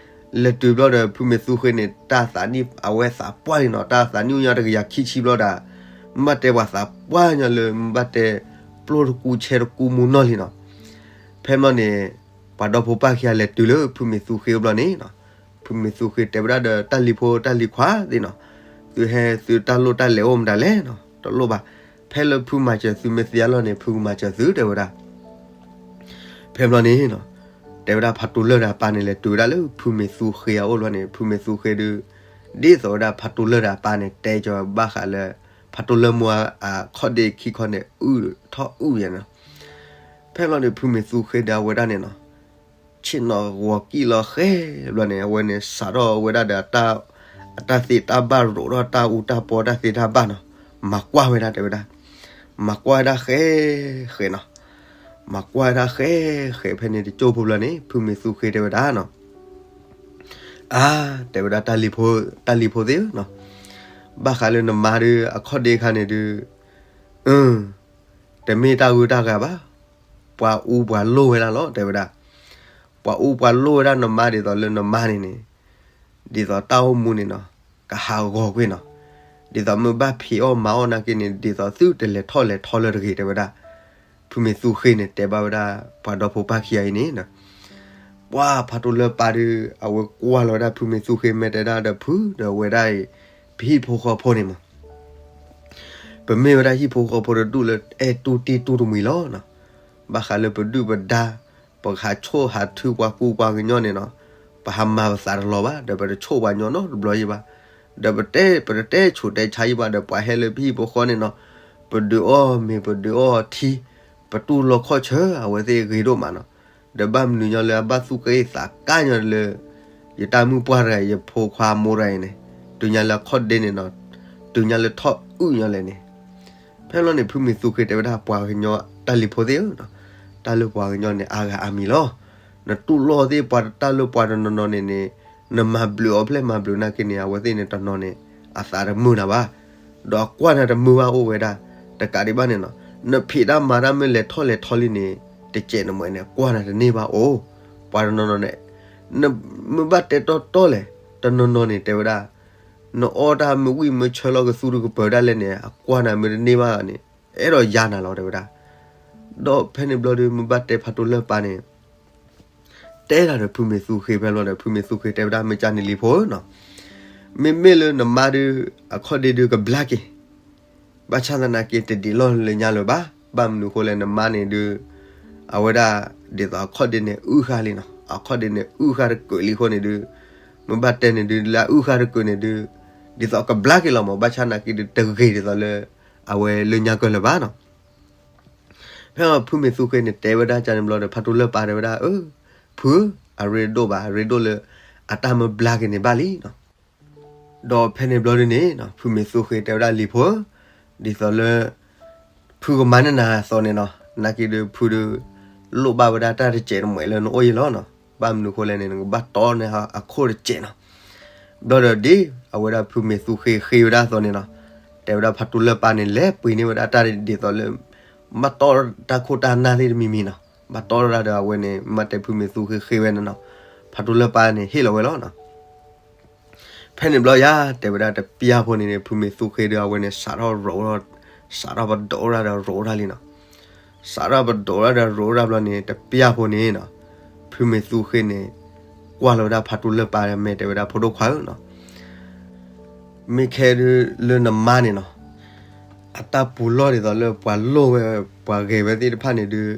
လဲၤတုၤဘျီဒီး ဖုမ့ၢ်သူဃ့န့ၣ် တၢ်သးနံၣ်အဝဲသးပှၢ်လံနီၤ, တၢ်သးနံၣ်အိၣ်ညီတကယၤခံဆံဘျီဒီး မ့ၢ်ဘၣ်တဲပှၤသးပှၢ်ညီလၢ မ့ၢ်ဘၣ်တဲ ပျိၢ်တကူဆဲတကူမူနီၢ်လံနီၤ. ဖဲန့ၣ်ဘျီန့ၣ် ပှၤဒီဖိပၢ်ခံဂၤလဲၤတုၤလၢဖုမ့ၢ်သူဃ့အအိၣ်ဘျီန့ၣ်နီၤ, ဖုမ့ၢ်သူဃ့တဲဝဲဒၣ်ဒီးတၢ်လံၤဖိတၢ်လံၤခွါသ့ၣ်နီၤ, သုဟဲသုတၢ်လိၣ်တၢ်လဲၤအိၣ်မတၤလဲၣ်နီၤ, တလိၣ်ဘၣ်. ဖဲလၢဖုမၤစၢၤသုမ့ၢ်သ့အလီၢ်န့ၣ် ဖုကမၤစၢၤသုတဲဝဲဒၣ်. ဖဲဘျီန့ၣ်နီၤ, တဲဝဲဒၣ်ဖးတိၢ်လၢဒီးအပၢ်န့ၣ် လဲၤတုၤဝဲဒၣ်လၢဖုမ့ၢ်သူဃ့အအိၣ်ဘျီန့ၣ် ဖုမ့ၢ်သူဃ့ဒုး ဒ်သိးဝဲဒၣ်ဖးတိၢ်လၢဒီးအပၢ်န့ၣ် တဲကီးဘၣ်ဃးလၢ ဖးတိၢ်လၢမိၢ်အခီၣ်ဒ့ခံခီန့ၣ် အုၣ်ထီၣ်အုၣ်ယၤန့ၣ်. ဖဲဘျီန့ၣ် ဖုမ့ၢ်သူဃ့ဒီးအဝဲဒၣ်န့ၣ်နီၤ, ဆ့ၣ်နီၤဂီၤကံၣ်လီၤဃဲဘျီန့ၣ် အဝဲန့ၣ်စးထီၣ်ဝဲဒၣ်ဒီး အတၢ်သ့တၢ်ဘၣ်ရိးထီၣ်တၢ်အူတၢ်ပီတၢ်သ့တၢ်ဘၣ်နီၤ, မၤကွၢ်ဝဲဒၣ်တဲဝဲဒၣ်, မၤကွၢ်ဝဲဒၣ်ဃဲဃဲနီၤ, မၤကွၢ်ဝဲဒၣ်ဃဲဃဲ ဖဲန့ၣ်တကၠိၢ်ဖိဘျီန့ၣ် ဖုမ့ၢ်သူဃ့တဲဝဲဒၣ်နီၤ, အါ, တဲဝဲဒၣ် တၢ်လံၤဖိသ့ၣ်ဧၢနီၤ, ဘၣ်ဃးလၢနမါဒုး အခီၣ်ဒ့ခါန့ၣ်ဒုး အၢ, တမ့ၢ်တၢ်ဂုၤတၢ်ဂၤဘၣ်, ပှၤအူပှၤလိၢ်ဝဲဒၣ်လီၤ တဲဝဲဒၣ်. ပှၤအူပှၤလိၢ်ဝဲဒၣ်နမါဒ်သိးလၢနမါန့ၣ်န့ၣ်, ဒ်သိးတၢ်အိၣ်မူန့ၣ်နီၤ, ကဟးဂီၤကွံာ်နီၤ, ဒ်သိးမ့ၢ်ဘၣ်ဖံးအီၣ်မၤအီၣ်နာ်က့န့ၣ် ဒ်သိးသုတလဲၤထီၣ်လဲၤထီလၢတဂ့ၤ တဲဝဲဒၣ်. ဖုမ့ၢ်သူဃ့န့ၣ် တဲဘၣ်ဝဲဒၣ် ပှၤဒီဖိပၢ်ခံဂၤအံၤန့ၣ်နီၤ, ပှၤဖးတိၢ်လၢပၢ်ဒုး အဝဲကွၢ်လီၤဝဲဒၣ်ဖုမ့ၢ်သူဃ့ မ့ၢ်တဲဒၣ်ဒီးဖုဒီးဝဲဒၣ်အံၤ, ပဟံၣ်ဖိဃီဖိန့ၣ်မး ပမ့ၢ်ဝဲဒၣ်ဟံၣ်ဖိဃီဖိတဒူၣ်လၢအဲၣ်တူၢ်တံၢ်တူၢ်တမှံၤလီၤနီၤ. ဘၣ်ဃးလၢပဒုၣ်ပဒါ, ပကဟးဆိၣ်ဟးထုပှၤကူပှၤကညီန့ၣ်နီၤ, ပဟးမၤပသးတလီၤဘၣ်, ဒီးပတဆိၣ်ပှၤညီနီတဘျီယံၤဘၣ်, ဒီးပတတဲဆူးတဲဆါယံၤဘၣ်, ဒီးပှၤဟဲလၢပဟံၣ်ဖိဃီန့ၣ်နီၤ, ပဒုးအီၣ်မ့ၤ ပဒုးအီၣ်ထံ, ပတူၢ်လိာ်ခီၣ်ဆၢ အဝဲသ့ၣ်ဂ့ၤဒိၣ်မးနီၤ. ဒီးဘၣ်မနုၤညီလၢအဘၣ်သူၣ်က့ၣ်သးကါညီလၢ ယတၢ်မုၣ်ပှၢ်တဂၤ ယဖိခွါအမိၢ်တဂၤအံၤန့ၣ်, တုၤညါလၢအခီၣ်ဒ့န့ၣ်နီၤ, တုၤညါလၢထီၣ်အုၣ်ညီလဲၣ်န့ၣ်. ဖဲလီၤန့ၣ် ဖုမ့ၢ်သူဃ့တဲဝဲဒၣ် ပှၤကညီတၢ်လံၤဖိသ့ၣ်ဧၢ, တၢ်လၢပှၤကညီန့ၣ် အါဂၤအါမံၤလီၤ. နတူၢ်လိာ်သ့ၣ်ပှၤတၢ်လၢပှၤတနီၤနီၤန့ၣ်န့ၣ်, နမၤဘျုးအီၤဖျဲၣ်မၤဘျုးနာ်က့န့ၣ် အဝဲသ့ၣ်န့ၣ်တနီၤန့ၣ် အသးတမုာ်နၤဘၣ်. ဒီးအကွၢ်နၤတမုာ်ဘၣ်အိၣ်ဝဲဒၣ်, တကးဒံးဘၣ်န့ၣ်နီၤ, နဖံးတၢ်မၤတၢ်မ့ၢ်လဲၤထီၣ်လဲၤထီလံန့ၣ်, တကဲးနမဲာ်န့ၣ် အကွၢ်နၤတန့ၢ်ဘၣ်အိၣ်, ပှၤတနီၤနီၤန့ၣ်, နမ့ၢ်ဘၣ်တဲတီတီလဲၣ်, တနီၤနီၤန့ၣ် တဲဝဲဒၣ် နအီၣ်တၢ်မ့ၢ်ဝံၣ်မ့ၢ်ဆၢလီၤကသူတကပၤဒၣ်လဲာ်န့ၣ် အကွၢ်နၤမ့ၢ်တန့ၢ်ဘၣ်န့ၣ် အဲၣ်ဒိးယါနၤလီၤ တဲဝဲဒၣ်. ဒီးဖဲန့ၣ်ဘျီဒီး မ့ၢ်ဘၣ်တဲဖးတိၢ်လၢပၢ်န့ၣ် တဲဒၣ်ဒီးဖုမ့ၢ်သူဃ့ဖဲလီၤဒီး ဖုမ့ၢ်သူဃ့တဲဝဲဒၣ် မ့ၢ်ကၢ်န့ၣ်လံၤဖိဧၢနီၤ, မ့မ့ၢ်လၢနမါဒုး အခီၣ်ဒ့ဒုးကဘျါက့ၤ ဘၣ်ဆၣ်သနာ်က့ တဒ်လီၢ်လၢညါလၢၤဘၣ်. ဘၣ်မနုၤဃိလဲၣ် နမါန့ၣ်ဒုး အဝဲဒၣ် ဒ်သိးအခီၣ်ဒ့န့ၣ်အုၣ်ဃာ်လံနီၤ, အခီၣ်ဒ့န့ၣ်အုၣ်ဃာ်တကုးလံအဃိန့ၣ်ဒုး မ့ၢ်ဘၣ်တဲန့ၣ်ဒုး လၢအုၣ်ဃာ်တကုးန့ၣ်ဒုး ဒ်သိးကဘျါက့ၤလီၤမး, ဘၣ်ဆၣ်သနာ်က့ဒုး တဂ့ၤဒ်သိးလၢ အဝဲလၢညါကၢၢ်လၢၤဘၣ်နီၤ. ဖဲဖုမ့ၢ်သူဃ့န့ၣ် တဲဝဲဒၣ်ကၢ်န့ၣ်ဘျီဒီး ဖးတိၢ်လၢပၢ်တဲဝဲဒၣ် အၢ, ဖုဧၢ, အရ့ဒိၣ်ဘၣ်, အရ့ဒိၣ်လၢ အတၢ်မ့ၢ်ဘျါက့ၤန့ၣ်ဘၣ်လံနီၤ. ဒီးဖဲန့ၣ်ဘျီဒုန့ၣ်နီၤ ဖုမ့ၢ်သူဃ့တဲဝဲဒၣ်လံၤဖိဧၢ, ဒ်သိးလၢ ဖုကမၤန့ၢ်နၤအသိးန့ၣ်နီၤ, နာ်က့ဒုးဖုဒုး လိၣ်ဘၣ်ဝဲဒၣ်တၢ်တစဲးတမှဲးလၢနအိၣ်အံၤလီၤနီၤ. ဘၣ်မနုၤဃိလဲၣ်န့ၣ် နကဘၣ်တီန့ၢ်အခိၣ်တစဲးနီၤ. ဘျီဒီးဒ်အဝဲဒၣ်ဖုမ့ၢ်သူဃ့ဃ့ဝဲဒၣ်အသိးန့ၣ်နီၤ, တဲဝဲဒၣ်ဖးတူၢ်လၢၢ်ပၢ်န့ၣ် လဲၤပှ့ၤန့ၢ်ဝဲဒၣ်တၢ်ဒ်သိးလၢ ဘၣ်တီတၢ်ခိၣ်တၢ်နၢ်သ့ၣ်တမံၤမံၤနီၤ. ဘၣ်တီတၢ်ဒီးအဝဲန့ၣ် မ့ၢ်တဲဖုမ့ၢ်သူဃ့ဃ့ဝဲန့ၣ်နီၤ, ဖးတူၢ်လၢၢ်ပၢ်န့ၣ်ဟ့ၣ်လီၤဝဲလီၤနီၤ. ဖဲန့ၣ်ဘျီယၤ တဲဝဲဒၣ်တပျၢ်ဖိန့ၣ်န့ၣ် ဖုမ့ၢ်သူဃ့ဒီးအဝဲန့ၣ် စးထီၣ်ရိး, စးထီၣ်ပဒိးဝဲဒၣ်ဒီးရိးဝဲဒၣ်လံနီၤ. စးထီၣ်ပဒိးဝဲဒၣ်ဒီးရိးဝဲဒၣ်ဘျီန့ၣ် တပျၢ်ဖိန့ၣ်နီၤ, ဖုမ့ၢ်သူဃ့န့ၣ် ကွၢ်လီၤဝဲဒၣ်ဖးတူၢ်လၢၢ်ပၢ်ဒီးမ့ၢ်တဲဝဲဒၣ်ဖိဒိၣ်ခွါဧၢနီၤ, မ့ၢ်ခဲဒုးလၢနမါန့ၣ်နီၤ, အတၢ်ပူၤလီၢ်ဒ်သိးလၢပှၤလိၣ်ဝဲ ပှၤဂဲၤဝဲသ့ၣ်တဖၣ်န့ၣ်ဒုး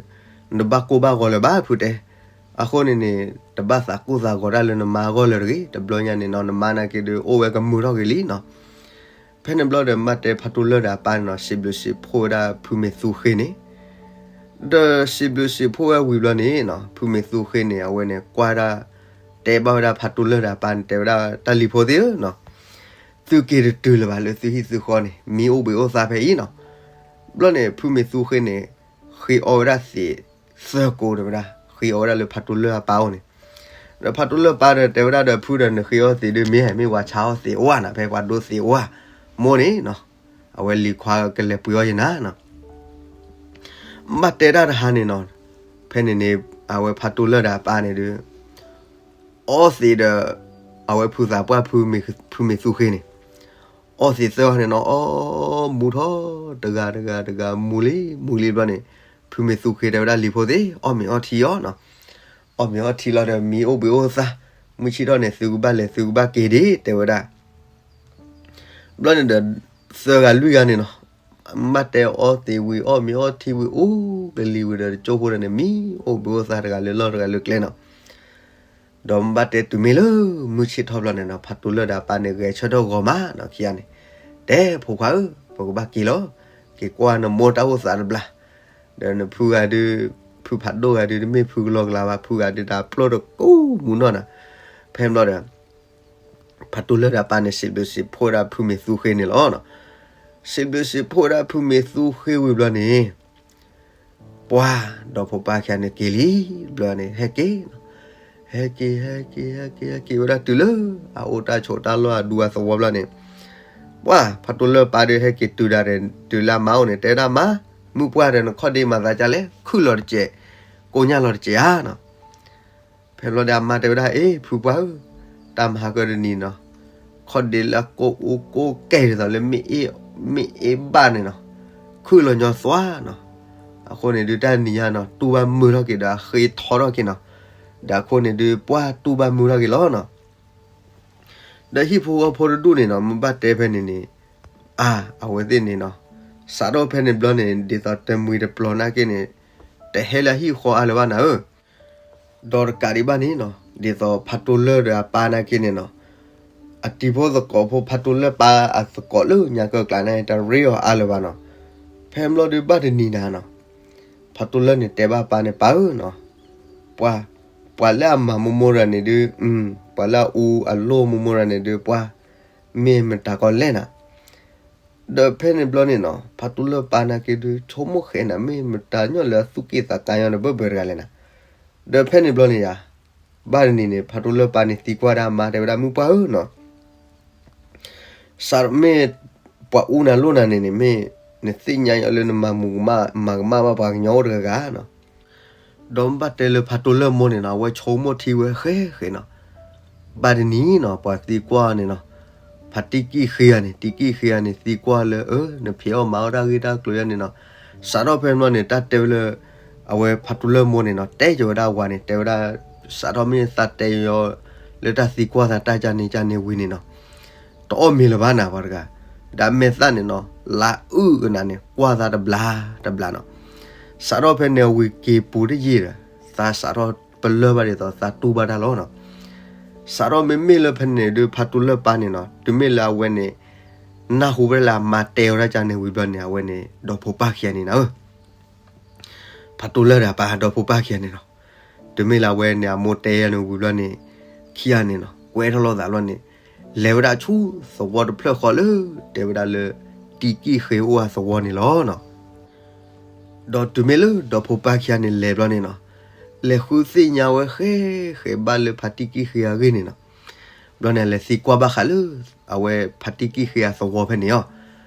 နတဘၣ်ကိၢ်ဘၣ်ဂီၤလၢၤဘၣ်ဖုတဲ. အဃိန့ၣ်န့ၣ် တဘၣ်သးကိၢ်သးဂီၤတၢ်လၢနမါအဂီၢ်လၢၤတဂ့ၤ. တဘျီညါန့ၣ်နီၤ နမါနာ်က့ဒုး အိၣ်ဝဲကမုာ်ထီၣ်က့ၤလံနီၤ. ဖဲန့ၣ်ဘျီဒီးမ့ၢ်တဲဖးတူၢ်လၢၢ်ဒီးအပၢ်န့ၣ်နီၤ စံးဘျုးစံးဖှိၣ်ဝဲဒၣ်ဖုမ့ၢ်သူဃ့န့ၣ်, ဒီးစံးဘျုးစံးဖှိၣ်ဝဲဝံၤဘျီန့ၣ်နီၤ ဖုမ့ၢ်သူဃ့န့ၣ် အဝဲန့ၣ်ကွၢ်ဒၣ် တဲဘၣ်ဝဲဒၣ်ဖးတူၢ်လၢၢ်ဒီးအပၢ်န့ၣ် တဲဝဲဒၣ်တၢ်လံၤဖိသ့ၣ်ဧၢနီၤ, သုက့ၤတတုၤလၢၤဘၣ်လၢသုဟံၣ်သုဃီန့ၣ် မံအိၣ်ဘှံးအိၣ်သါဖဲအံၤနီၤ. ဘျီန့ၣ် ဖုမ့ၢ်သူဃ့န့ၣ် ဃ့အီဝဲဒၣ်သံးသၢကိးတဲဝဲဒၣ်, ဃ့အီဝဲဒၣ်လၢဖးတူၢ်လၢၢ်အပၢ်အိၣ်န့ၣ်, ဒီးဖးတူၢ်လၢၢ်ပၢ်ဒီးတဲဝဲဒၣ်ဒီးဖုဒီး နဃ့အီသံးဒုးမ့ၢ် မ့ၢ်ပှၤဆါအီၣ်သံးဝါနီၤ, ဖဲပှၤဒိသံးဝါမိၢ်န့ၣ်နီၤ, အဝဲလံၤခွါကလဲၤပှ့ၤအီၣ်ယနၤနီၤ. ဘၣ်တဲတၢ်တဟါန့ၣ်နီၤ, ဖဲန့ၣ်န့ၣ် အဝဲဖးတူၢ်လၢၢ်ဒီးအပၢ်န့ၣ်ဒုး အီသံးဒီး အဝဲဖုသးပှၢ် ဖုမ့ၢ်သူဃ့န့ၣ်, အီသံးသၢဂၤန့ၣ်နီၤ, အီမူထီၣ် တဂၤတဂၤတဂၤ မူလံမူလံဘျီန့ၣ်, ဖုမ့ၢ်သူဃ့တဲဝဲဒၣ်လံၤဖိသ့ၣ် အီၣ်မ့ၤအီထံအီၤနီၤ, အီၣ်မ့ၤအီထံလီၤဒီး မံအိၣ်ဘှံးအိၣ်သါ, မုၢ်ဆ့ၣ်ထီၣ်န့ၣ် သုကဘၣ်လဲၤသုကဘၣ်က့ၤဒၣ် တဲဝဲဒၣ် ဘျီန့ၣ်ဒီး သၢဂၤလွံၢ်ဂၤန့ၣ်နီၤ, ဘၣ်တဲအီသံးဝံၤ အီၣ်မ့ၤအီထံဝံၤ အိၣ်ကလံၤဝံၤဒီး တကၠိဖိဒီးန့ၣ် မံအိၣ်ဘှံးအိၣ်သါတဂၤလၢလီၢ်တဂၤလၢကျဲနီၤ. ဒီးဘၣ်တဲတုၤမ့ၢ်လၢမုၢ်ဆ့ၣ်ထီၣ်ဘျီန့ၣ်နီၤ, ဖးတူၢ်လၢၢ်ဒီးအပၢ်န့ၣ် ဂဲၤဆၢထၢၣ်ဂီၤမးနီၤ, ခံဂၤန့ၣ် တဲဖိခွါဧၢ, ပကဘၣ်က့ၤလီၤ, က့ၤကွၢ်နမိၢ်တၢ်အိၣ်သးတဘျီ, ဒီးနဖုဂၤဒုး, ဖုဖးဒိၣ်ဂၤဒုး တမ့ၢ်ဖုကလီကလီဘၣ်, ဖုဂၤဒုးတၢ်ပျိၢ်တကိးမူနီၢ်နီၤ. ဖဲဘျီဒီး ဖးတူၢ်လၢၢ်ဒီးအပၢ်န့ၣ် စံးဘျုးစံးဖှိၣ်ဝဲဒၣ်ဖုမ့ၢ်သူဃ့န့ၣ်လီၤ. စံးဘျုးစံးဖှိၣ်ဝဲဒၣ်ဖုမ့ၢ်သူဃ့ဝံၤဘျီန့ၣ်, ပှၤဒီးဖိပၢ်ခံဂၤန့ၣ်က့ၤလံ, ဘျီန့ၣ် ဟဲက့ၤ, ဟဲက့ၤ ဟဲက့ၤ ဟဲက့ၤ ဟဲက့ၤဝဲဒၣ်တုၤလၢ အအိၣ်တၢ်ဆိးတၢ်လီၢ်အဒူအသဝီဘျီန့ၣ်, ပှၤဖးတူၢ်လၢၢ်ပၢ်ဒုးဟဲက့ၤတုၤဒၣ်ဒီး တုၤလၢအမါအိၣ်န့ၣ် တဲဝဲဒၣ်မါ, မုၢ်ပှၢ်ဒီးနခီၣ်ဒ့မၤသးဒ်လဲၣ်, ခုၣ်လီၤတစဲး, ကိညၢ်လီၤတစဲးဧါနီၤ. ဖဲဘျီဒီးအမါတဲဝဲဒၣ် အ့ ဖုပှၢ်ဧၢ, တၢ်မၤဟါကၢတနံၤနီၤ, ခီၣ်ဒ့လၢအကိၢ်အူကိၢ်ကဲဒ်သိးလၢ မ့ၢ်အ့ၣ်ဘၣ်န့ၣ်နီၤ, ခုၣ်လီၤညီသွါနီၤ. အဃိန့ၣ်ဒုးတၢ်နံၤညါနီၤ တူၢ်ဘၣ်မုာ်ထီၣ်က့ၤဒီးအဃ့ထီထီၣ်က့ၤနီၤ. ဒီးအဃိန့ၣ်ဒုးပှၤတူၢ်ဘၣ်မုာ်ထီၣ်က့ၤလီၤနီၤ. ဒီးဟံၣ်ဖိဃီဖိတဒူၣ်န့ၣ်နီၤ မ့ၢ်ဘၣ်တဲဖဲန့ၣ်န့ၣ်, အါ, အဝဲသ့ၣ်န့ၣ်နီၤ, စးထီၣ်ဖဲန့ၣ်ဘျီန့ၣ် ဒ်သိးတမှံၤတပျီၤနာ်က့န့ၣ်, တဟဲလၢအဟံၣ်ဃီအါလၢၤဘၣ်နၤဧၢ. ဒီးတကးဒံးဘၣ်န့ၣ်နီၤ, ဒ်သိးဖးတူၢ်လၢၢ်ဒီးအပၢ်နာ်က့န့ၣ်နီၤ, အတံၤဖိသကိးဖိဖးတူၢ်လၢၢ်ပၢ်အသကိးလၢညါကၢၢ်ကျါန့ၣ် တရ့အီၤအါလၢၤဘၣ်နီၤ. ဖဲဘျီဒုးဘၣ်တနံၤနၤနီၤ, ဖးတူၢ်လၢၢ်န့ၣ်တဲဘၣ်ပၢ်န့ၣ် ပၢ်ဧၢနီၤ, ပှၤ, ပှၤလၢအမၤမိၢ်မိၢ်တဂၤန့ၣ်ဒုး, ပှၤလၢအအူအလိၢ်မိၢ်မိၢ်တဂၤန့ၣ်ဒုး ပှၤ, မ့ၢ်မတၤကီလဲၣ်နၤ. ဒီးဖဲန့ၣ်ဘျီန့ၣ်နီၤ ဖးတူၢ်လၢၢ်ပၢ်နာ်က့ဒုး ဆိကမိၣ်ဃဲနၤ မ့ၢ်မတၤညီလၢအသူၣ်က့ၣ်သးကါညီဒီးဘၢၣ်ဘၢၣ်တဂၤလဲၣ်နၤ. ဒီးဖဲန့ၣ်ဘျီန့ၣ်ယါ, ဘၣ်တနံၤန့ၣ် ဖးတူၢ်လၢၢ်ပၢ်န့ၣ်သံကွၢ်ဒၣ်အမါတဲဝဲဒၣ် မုၢ်ပှၢ်ဧၢနီၤ, စးမ့ၢ်ပှၤအူနၤလိၢ်နၤန့ၣ်န့ၣ် မ့ၢ်နသ့ၣ်ညါအီၤလၢနမၤမူကမၣ်, မၤကမၣ်ဘၣ်ပှၤကညီအိၣ်တဂၤဂၤနီၤ. ဒီးဘၣ်တဲလၢဖးတူၢ်လၢၢ်မိၢ်န့ၣ်နီၤ အဝဲဆိကမိၣ်ထံဝဲဃဲဃဲနီၤ. ဘၣ်တနံၤနီၤ ပှၤသံကွၢ်န့ၣ်နီၤ, ဖးတံၢ်ကံၢ်ဃ့ဂၤန့ၣ် တံၢ်ကံၢ်ဃ့ဂၤန့ၣ် သံကွၢ်လၢ အၢ နဖံးအီၣ်မၤအီၣ်တၢ်ဂ့ၢ်တၢ်ကျိၤယါန့ၣ်နီၤ. စးထီၣ်ဖဲန့ၣ်ဘျီန့ၣ် တၢ်တဲဝဲလၢ အဝဲဖးတူၢ်လၢၢ်မိၢ်န့ၣ်နီၤ တဲက့ၤဝဲဒၣ်ဝၤန့ၣ် တဲဝဲဒၣ် စးထီၣ်မ့ၢ်သးတဲယီၤ လၢတၢ်သံကွၢ်သးတၢ်ကန့ၣ်ကန့ၣ်ဝံၤန့ၣ်နီၤ တအီၣ်မ့ၤလၢၤဘၣ်နၤပှၤတဂၤ, ဒီးမဲာ်သၣ်န့ၣ်နီၤ လါအုၣ်ကနၤန့ၣ် ကွၢ်သးတဘျါတဘျါနီၤ. စးထီၣ်ဖဲန့ၣ်ဝံၤက့ၤပူၤတယံာ်ဒီး သးစးထီၣ်ပလၢၢ်ဘၣ်ဒ်သိးသးတူၢ်ဘၣ်တၢ်လီၤနီၤ. စးထီၣ်မ့မ့ၢ်လၢဖဲန့ၣ်ဒုး ဖးတူၢ်လၢၢ်ပၢ်န့ၣ်နီၤ တုၤမ့ၢ်လၢအဝဲန့ၣ် နၢ်ဟူဝဲဒၣ်လၢအမါတဲဝဲဒၣ်ကန့ၣ်ဝံၤဘျီန့ၣ် အဝဲန့ၣ် ဒီးဖိပၢ်ခံဂၤန့ၣ်နၤဧၢ ဖးတူၢ်လၢၢ်ဒီးအပၢ်ဒီးဖိပၢ်ခံဂၤန့ၣ်နီၤ, တုၤမ့ၢ်လၢအဝဲန့ၣ် အမိၢ်တဲယါန့ၣ်ဝံၤဘျီန့ၣ် ခံဂၤန့ၣ်နီၤ ကွဲထီၣ်လိာ်သးဘျီန့ၣ်, လဲၤဝဲဒၣ်ဆူသဝီတဖျၢၣ်ဃီလၢ တဲဝဲဒၣ်လၢ တံကံၣ်ဃ့အိၣ်အသဝီန့ၣ်လီၤနီၤ. ဒီးတုၤမ့ၢ်လၢဒီဖိပၢ်ခံဂၤန့ၣ်လဲၤဘျီန့ၣ်နီၤ, လဲၤဃုသ့ၣ်ညါဝဲဃဲဃဲဘၣ်လၢဖါတံကံၣ်ဃ့အဂ့ၢ်န့ၣ်နီၤ. ဘျီန့ၣ် လဲၤသံကွၢ်ဘၣ်ဃးလၢ အဝဲဖါတံကံၣ်ဃ့အသဝီဖဲန့ၣ်အီၤ,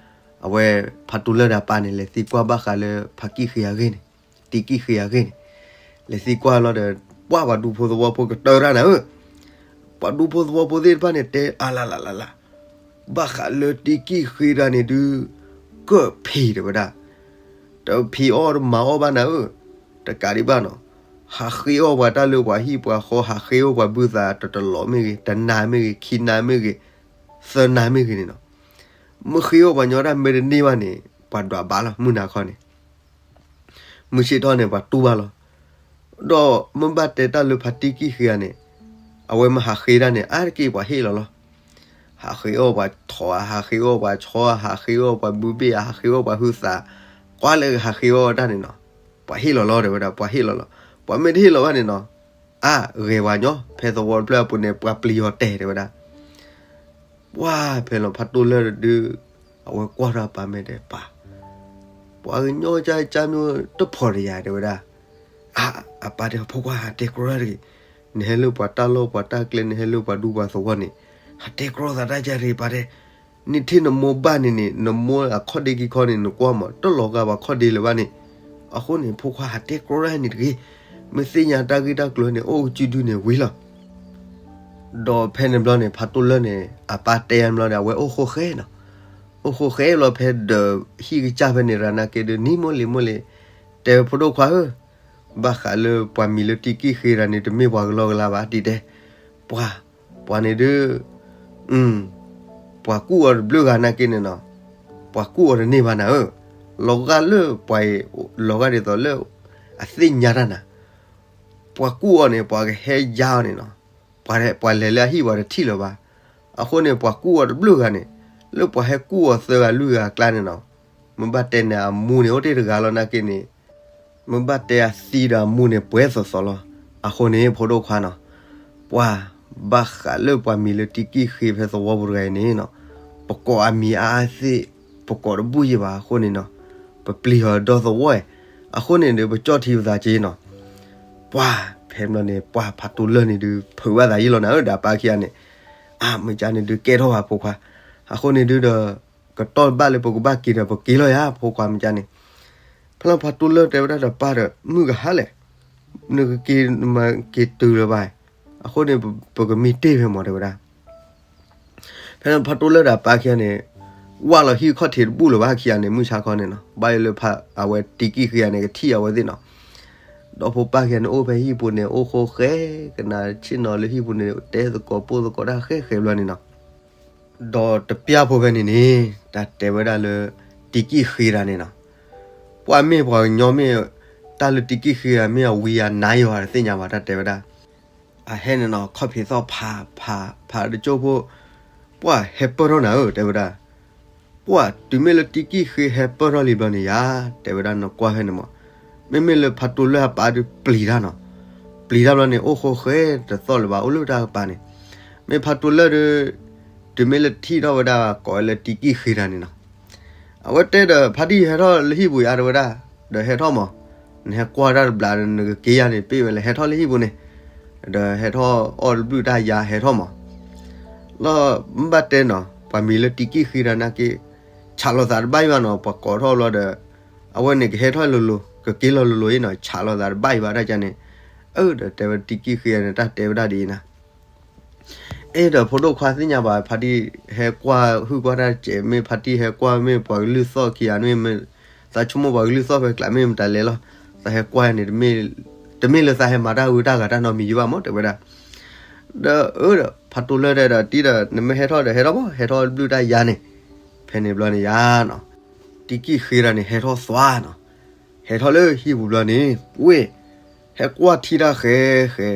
အဝဲဖါတိၢ်လၢၢ်ဒီးအပၢ်န့ၣ် လဲၤသံကွၢ်ဘၣ်ဃးလၢဖါကံၣ်ဃ့အဂ့ၢ်န့ၣ်, တံကံၣ်ဃ့အဂ့ၢ်န့ၣ်, လဲၤသံကွၢ်လီၤဒီး ပှၢ်ပှၤဒူဖိသဝီဖိကတၢၢ်တၢ်နၤဧၢ, ပှၤဒူဖိသဝီဖိသ့ၣ်တဖၣ်န့ၣ်တဲအလလလလ, ဘၣ်ဃးလၢတံကံၣ်ဃ့တၢ်န့ၣ်ဒုး ကၢၣ်ဖံးတဲဝဲဒၣ်, တဖံးအီၣ်တမၤအီၣ်ဘၣ်နၤဧၢ, တကးဒံးဘၣ်နီၤ, ဟးဃ့အီၣ်ပှၤတၢ်လၢပှၤဟံၣ်ပှၤဃီ, ဟးဃ့အီၣ်ပှၤဘုသးတတလီးမ့ၢ်ဂ့ၤ, တနၤမ့ၢ်ဂ့ၤ, ခံနၤမ့ၢ်ဂ့ၤ, သၢနၤမ့ၢ်ဂ့ၤန့ၣ်နီၤ, မ့ၢ်ဃ့အီၣ်ပှၤညီတၢ်မ့ၢ်တန့ၢ်ဘၣ်န့ၣ် ပှၤဒွးဘၣ်လီၤ မုၢ်နၤခီန့ၣ် မုၢ်ဆ့ၣ်ထီၣ်န့ၣ် ပှၤတူၢ်ဘၣ်လီၤ. ဒီးမ့ၢ်ဘၣ်တဲတၢ်လၢဖါတံကံၣ်ဃ့ဧါန့ၣ်, အဝဲမ့ၢ်ဟးဃ့တၢ်န့ၣ် အါတက့ၢ်ပှၤဟ့ၣ်လီၤလီၤ. ဟးဃ့အီၣ်ပှၤထိးဧါ, ဟးဃ့အီၣ်ပှၤဆီဧါ, ဟးဃ့အီၣ်ပှၤဘုဘ့ၣ်ဧါ, ဟးဃ့အီၣ်ပှၤဟုသး, ကွၢ်လၢကဟးဃ့အီၣ်တၢ်န့ၣ်နီၤ, ပှၤဟ့ၣ်လီၤလီၤတဲဝဲဒၣ်, ပှၤဟ့ၣ်လီၤလီၤ. ပှၤမ့ၢ်တဟ့ၣ်လီၤဘၣ်န့ၣ်နီၤ, အါဂဲၤပှၤညီ, ဖဲသဝီတဖျၢၣ်အပူၤန့ၣ် ပှၤပျံၤအီၤတဲာ်တဲဝဲဒၣ် ပှၢ်ဖဲလီၤဖါတိၢ်လၢၢ်ဒုး, အဝဲကွၢ်ထီၣ်အပၢ်မ့ၢ်တဲပၢ်, ပှၤကညီကၢ်ကၢ်မ့ၢ်တဖီၣ်တယၤတဲဝဲဒၣ်, အါ, အပၢ်တဲဖိခွါဟးတဲကြီတၢ်တဂ့ၤ, နဟဲလၢပှၤတၢ်လီၢ်ပှၤတၢ်ကျဲ နဟဲလၢပှၤဒူပှၤသဝီန့ၣ်, ဟးတဲကြီသးတၢ်ကၢ်တဂ့ၤပၢ်တဲ, နထံၣ်နမိၢ်ဘၣ်န့ၣ်န့ၣ် နမိၢ်အခီၣ်ဒ့ခံခီန့ၣ် နကွၢ်မး တလီၤဂာ်ပှၤခီၣ်ဒ့လၢၤဘၣ်န့ၣ်, အဃိန့ၣ် ဖိခွါဟးတဲကြီတၢ်န့ၣ်တဂ့ၤ, မ့ၢ်သ့ၣ်ညါတၢ်ဂ့ၢ်တၢ်ကျိၤန့ၣ် အိၣ်ကစုဒုန့ၣ်ဝံၤလီၤ. ဒီးဖဲန့ၣ်ဘျီန့ၣ် ဖါတိၢ်လၢၢ်န့ၣ် အပၢ်တဲယါဘျီန့ၣ် အဝဲအိၣ်ဃိဃဲနီၤ, အိၣ်ဃိဃဲလီၤဖဲဒီးဟံၣ်ကစၢ်ဖဲန့ၣ်ရၤနာ်က့ဒုး နံၤမိၢ်လံၤမိၢ်လံၤ, တဲဖိဒိၣ်ခွါဧၢ, ဘၣ်ဃးလၢပှၤမံၤလၢတံကံၣ်ဃ့တၢ်န့ၣ် တမ့ၢ်ပှၤကလီကလီဘၣ်တံၤတဲ, ပှၤ, ပှၤန့ၣ်ဒုး ပှၤကူၣ်အီၤတဘျုးဂၤနာ်က့န့ၣ်နီၤ, ပှၤကူၣ်အီၤတန့ၢ်ဘၣ်နၤဧၢ, လီၤဂာ်လၢပှၤအံၤ, လီၤဂာ်ဒ်သိးလၢ အသ့ၣ်ညါတၢ်နၤ, ပှၤကူၣ်အီၤန့ၣ် ပှၤကဟဲယါအီၤန့ၣ်နီၤ, ပှၤလဲၤလၢအဟံၣ်ပှၤတထံၣ်လၢၤဘၣ်, အဃိန့ၣ် ပှၤကူၣ်အီၤတဘျုးဂၤန့ၣ်, လၢပှၤဟဲကူၣ်အီၤသၢဂၤလွံၢ်ဂၤအကျါန့ၣ်နီၤ, မ့ၢ်ဘၣ်တဲန့ၣ် အမူန့ၣ်အိၣ်တ့ၢ်တဂၤလီၤနာ်က့န့ၣ် မ့ၢ်ဘၣ်တဲအသံဒီးအမူန့ၣ် ပှဲၤသိးသိးလီၤ. အဃိန့ၣ် ဖိဒိၣ်ခွါနီၤ, ပှၤ, ဘၣ်ဃးလၢပှၤမံၤလၢတံကံၣ်ဃ့ဖဲသဝီပူၤတဂၤအံၤန့ၣ်နီၤ, ပကိးအမံၤအါအါသ့ၣ်, ပကိးတဘူၣ်ယံၤဘၣ်အဃိန့ၣ်နီၤ, ပပျံၤအီၤဒီသဝီအံၤ, အဃိန့ၣ်ဒီး ပကၠီၣ်ထံပသးက့နီၤ, ပှၤ, ဖဲန့ၣ် ပှၤဖးတိၢ်လၢၢ်န့ၣ်ဒုး ဖုးဘၣ်သးယံာ်လီၤနၤဧၢ ဒီးအပၢ်ခံဂၤန့ၣ်, အါ မ့ၢ်ကန့ၣ်ဒုးကဲထီၣ်ဘၣ်ဖိခွါ, အဃိန့ၣ်ဒုးဒီး ကတီၢ်ဘၣ်လၢပကဘၣ်က့ၤဒီး ပက့ၤလီၤယၤ ဖိခွါ မ့ၢ်ကန့ၣ်, ဖဲလီၤဖးတိၢ်လၢၢ်တဲဝဲဒၣ်ဒီးပၢ်ဒီး မုၢ်ကဟါလဲၣ်, နကက့ၤမၤက့ၤတုၤလၢၤဘၣ်, အဃိန့ၣ် ပကမ့ၢ်တ့ၢ်ဖဲမီၤတဲဝဲဒၣ် ဖဲလီၤဖးတိၢ်လၢၢ်ဒီးအပၢ်ခံဂၤန့ၣ်, ဝၢ်လီၤဟံၣ်ခီၣ်ထံးတဘူၣ်လၢၤဘၣ်ခံဂၤန့ၣ် မုၢ်ဆါခီန့ၣ်နီၤ, ဘၣ်ယိၣ်လၢဖးအဝဲတံကံၣ်ဃ့ဂၤန့ၣ် ကထံၣ်အဝဲသ့ၣ်နီၤ, ဒီဖိပၢ်ခံဂၤန့ၣ် အိၣ်ဖဲဟံၣ်ပူၤန့ၣ် အိၣ်ဃိဃဲ, ကနၣ်ဆ့ၣ်နီၤလၢဟံၣ်ပူၤန့ၣ် တဲသကိးပိၢ်သကိးတၢ်ဃဲဃဲဘျီန့ၣ်နီၤ ဒီးတပျၢ်ဖိဖဲန့ၣ်န့ၣ် တၢ်တဲဝဲဒၣ်လၢ တံကံၣ်ဃ့တၢ်န့ၣ်နီၤ, ပှၤမ့ၢ်ပှၤကညီမ့ၢ်, တၢ်လၢတံကံၣ်ဃ့တၢ်မ့ၢ်အဝံယၤနါယွၤတသ့ၣ်ညါဘၣ် တၢ်တဲဝဲဒၣ်, အဟဲန့ၣ်နီၤ ခီၣ်ဖံးသီၣ်ဖး, ဖး, ဖးတကၠိၢ်ဖိ, ပှၤဟဲပၢၢ်ထီၣ်နၤဧၢ တဲဝဲဒၣ် ပှၤတုၤမ့ၢ်လၢတံကံၣ်ဃ့ဟဲပၢၢ်ထီၣ်လံဘျီန့ၣ်ယၤ, တဲဝဲဒၣ်နကွၢ်ဖဲန့ၣ်မး, မ့မ့ၢ်လၢဖးတိၢ်လၢၢ်အပၢ်ဒုးပျံၤတၢ်နီၤ, ပျံၤတၢ်ဘျီန့ၣ် အိၣ်ဃိဃဲတသီၣ်လၢၤဘၣ် အိၣ်လၢတၢ်ကပၤန့ၣ်, မ့ၢ်ဖးတိၢ်လၢၢ်ဒီး, တုၤမ့ၢ်လၢထံၣ်ထီၣ်ဝဲဒၣ်ကိးဝဲလၢတံကံၣ်ဃ့တၢ်န့ၣ်နီၤ, အဝဲတဲဒီးဖါတံၢ်ဟဲထီၣ်လၢဟံၣ်ပူၤယၤတဲဝဲဒၣ်, ဒီးဟဲထီၣ်မး, နဟဲကွၢ်တၢ်တဘျီဒီး နကက့ၤယၤန့ၣ် ပ့ၢ်ဝဲလၢဟဲထီၣ်လၢဟံၣ်ပူၤန့ၣ်, ဒီးဟဲထီၣ်အီၣ်တဘျုးတၢ်ယၤဟဲထီၣ်မး လီၤမ့ၢ်ဘၣ်တဲနီၤ ပှၤမံၤလၢတံကံၣ်ဃ့တၢ်နာ်က့, ဆးလီၤသးတဘၣ်အံၤဘၣ်နီၤ ပှၤကိးထီၣ်ဘျီဒီး, အဝဲန့ၣ်ကဟဲထီၣ်လိၤလိၤ ကက့ၤလီၤလိၤလိၤအံၤနီၤ ဆးလီၤသးတဘၣ်အံၤဘၣ်တၢ်ကန့ၣ်, အၢ ဒီးတဲဝဲတံကံၣ်ဃ့န့ၣ် တၢ်တဲဝဲဒၣ်ဒ်အံၤနၤ အဲၣ်ဒီးဖိဒိၣ်ခွါသ့ၣ်ညါဘၣ် ဖါတံၢ်ဟဲကွၢ်ဟုၣ်ကွၢ်တၢ်စဲး မ့ၢ်ဖါတံၢ်ဟဲကွၢ်မ့ၢ်ပှၤကလုၢ်သီၣ်ခံဂၤန့ၣ် သးဆိကမိၣ်ပှၤကလုၢ်သီၣ်ဖဲကျးမ့ၢ်မတၤလဲၣ်လီၤ, သးဟဲကွၢ်န့ၣ် တမ့ၢ်လၢသးဟဲမၤတၢ်ဂုၤတၢ်ဂၤတၢ်နီတမံၤယံၤဘၣ်မး တဲဝဲဒၣ်, ဒီးအၢ ဒီးဖးတိၢ်လၢၢ်တဲဒီးတံၢ်ဒီး နမ့ၢ်ဟဲထီၣ်ဒီးဟဲထီၣ်မး ဟဲထီၣ်တဘျုးတၢ်ယၤန့ၣ်, ဖဲန့ၣ်ဘျီန့ၣ်ယၤနီၤ, တံကံၣ်ဃ့တၢ်န့ၣ် ဟဲထီၣ်သွါနီၤ, ဟဲထီၣ်လၢဟံၣ်ပူၤဘျီန့ၣ် ဝ့ၢ်, ဟဲကွၢ်ထံတၢ်ဃဲဃဲ,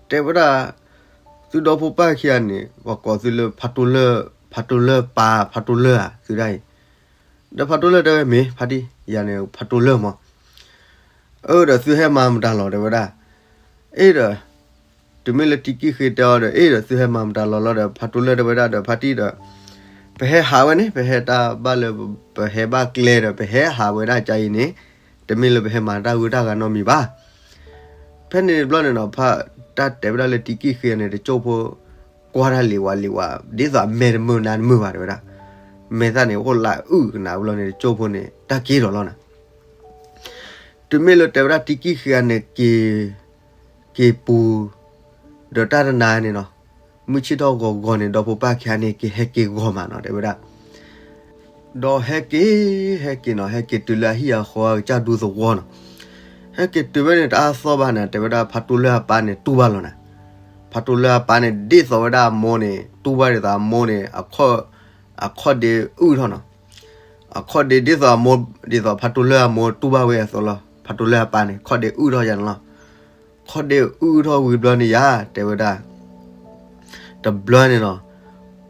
တဲဝဲဒၣ်, သုဒီဖိပၢ်ခံဂၤန့ၣ် ပှၤကိးသုလၢဖးတိၢ်လၢၢ်, ဖးတိၢ်လၢၢ်ပၢ် ဖးတိၢ်လၢၢ်ဧါ သုဒၣ်အံၤ, ဒီးဖးတိၢ်လၢၢ်တဲဝဲ မ့ၢ်ဖါတံၢ် ယၤန့ၣ် ဖးတိၢ်လၢၢ်မး, အၢ ဒီးသုဟဲမၤမတၤလီၤ တဲဝဲဒၣ်, အ့ဒီး, တ တုၤမ့ၢ်လၢတံကံၢ်ဃ့တဲအီၤဒီး အ့ဒီး သုဟဲမၤမတၤလီၤလီၤဒီး ဖးတိၢ်လၢၢ်တဲဝဲဒၣ်ဒီး ဖါတံၢ်ဒီး ပဟဲဟးဝဲန့ၣ် ပဟဲတၢ်ဘၣ်လၢ ပဟဲဘၣ်ကျဲဒီး ပဟဲဟးဝဲဒၣ်ကါအံၤန့ၣ် တမ့ၢ်လၢပဟဲမၤတၢ်ဂုၤတၢ်ဂၤနီတမံၤဘၣ်. ဖဲန့ၣ်တဘျီန့ၣ်နီၤ ဖါတၢ်တဲဝဲဒၣ်လၢတံကံၢ်ဃ့န့ၣ် တစိၢ်ဖိ ကွၢ်တၢ်လံၤဝဲလံၤဝဲ ဒ်သိးအမဲာ်တမုာ်နါတမုာ်ဘၣ်တဲဝဲဒၣ်. မဲာ်သၣ်န့ၣ် အိၣ်လၢအုၣ်ကနၣ်ဘျီန့ၣ် တစိၢ်ဖိန့ၣ် တၢ်က့ၤထီၣ်လီၤနၤ. တုၤမ့ၢ်လၢတဲဝဲဒၣ်တံကံၢ်ဃ့န့ၣ် က့ၤ က့ၤပူၤ ဒီးတၢ်တနၤန့ၣ်နီၤ မုၢ်ဆ့ၣ်ထီၣ်ဂီၤဂီၤန့ၣ် ဒီဖိပၢ်ခံဂၤန့ၣ် က့ၤဟဲက့ၤဂီၤမးနီၤ တဲဝဲဒၣ်. ဒီးဟဲက့ၤ ဟဲက့ၤနီၤ ဟဲက့ၤတုၤလၢအဟံၣ်အဃီအကစၢ်ဒူသဝီနီၤ. ဟဲက့ၤတုၤဝဲန့ၣ် တအါသီဘၣ်န့ၣ် တဲဝဲဒၣ်ဖးတိၢ်လၢၢ်အပၢ်န့ၣ် တူၢ်ဘၣ်လီၤနၤ. ဖးတိၢ်လၢၢ်အပၢ်န့ၣ် ဒ်သိးဝဲဒၣ်အမိၢ်န့ၣ် တူၢ်ဘၣ်ဒ်သိးအမိၢ်န့ၣ် အခီၣ်ဒ့အုၣ်ထီၣ်နီၤ. အခီၣ်ဒ့ဒ်သိးအမိၢ် ဒ်သိးဖးတိၢ်လၢၢ်အမိၢ်တူၢ်ဘၣ်ဝဲအသိးလီၤ. ဖးတိၢ်လၢၢ်အပၢ်န့ၣ် ခီၣ်ဒ့အုၣ်ထီၣ်ယါန့ၣ်လီၤ. ခီၣ်ဒ့အုၣ်ထီၣ်ဝံၤဘျီန့ၣ်ယါ တဲဝဲဒၣ် တဘျီန့ၣ်နီၤ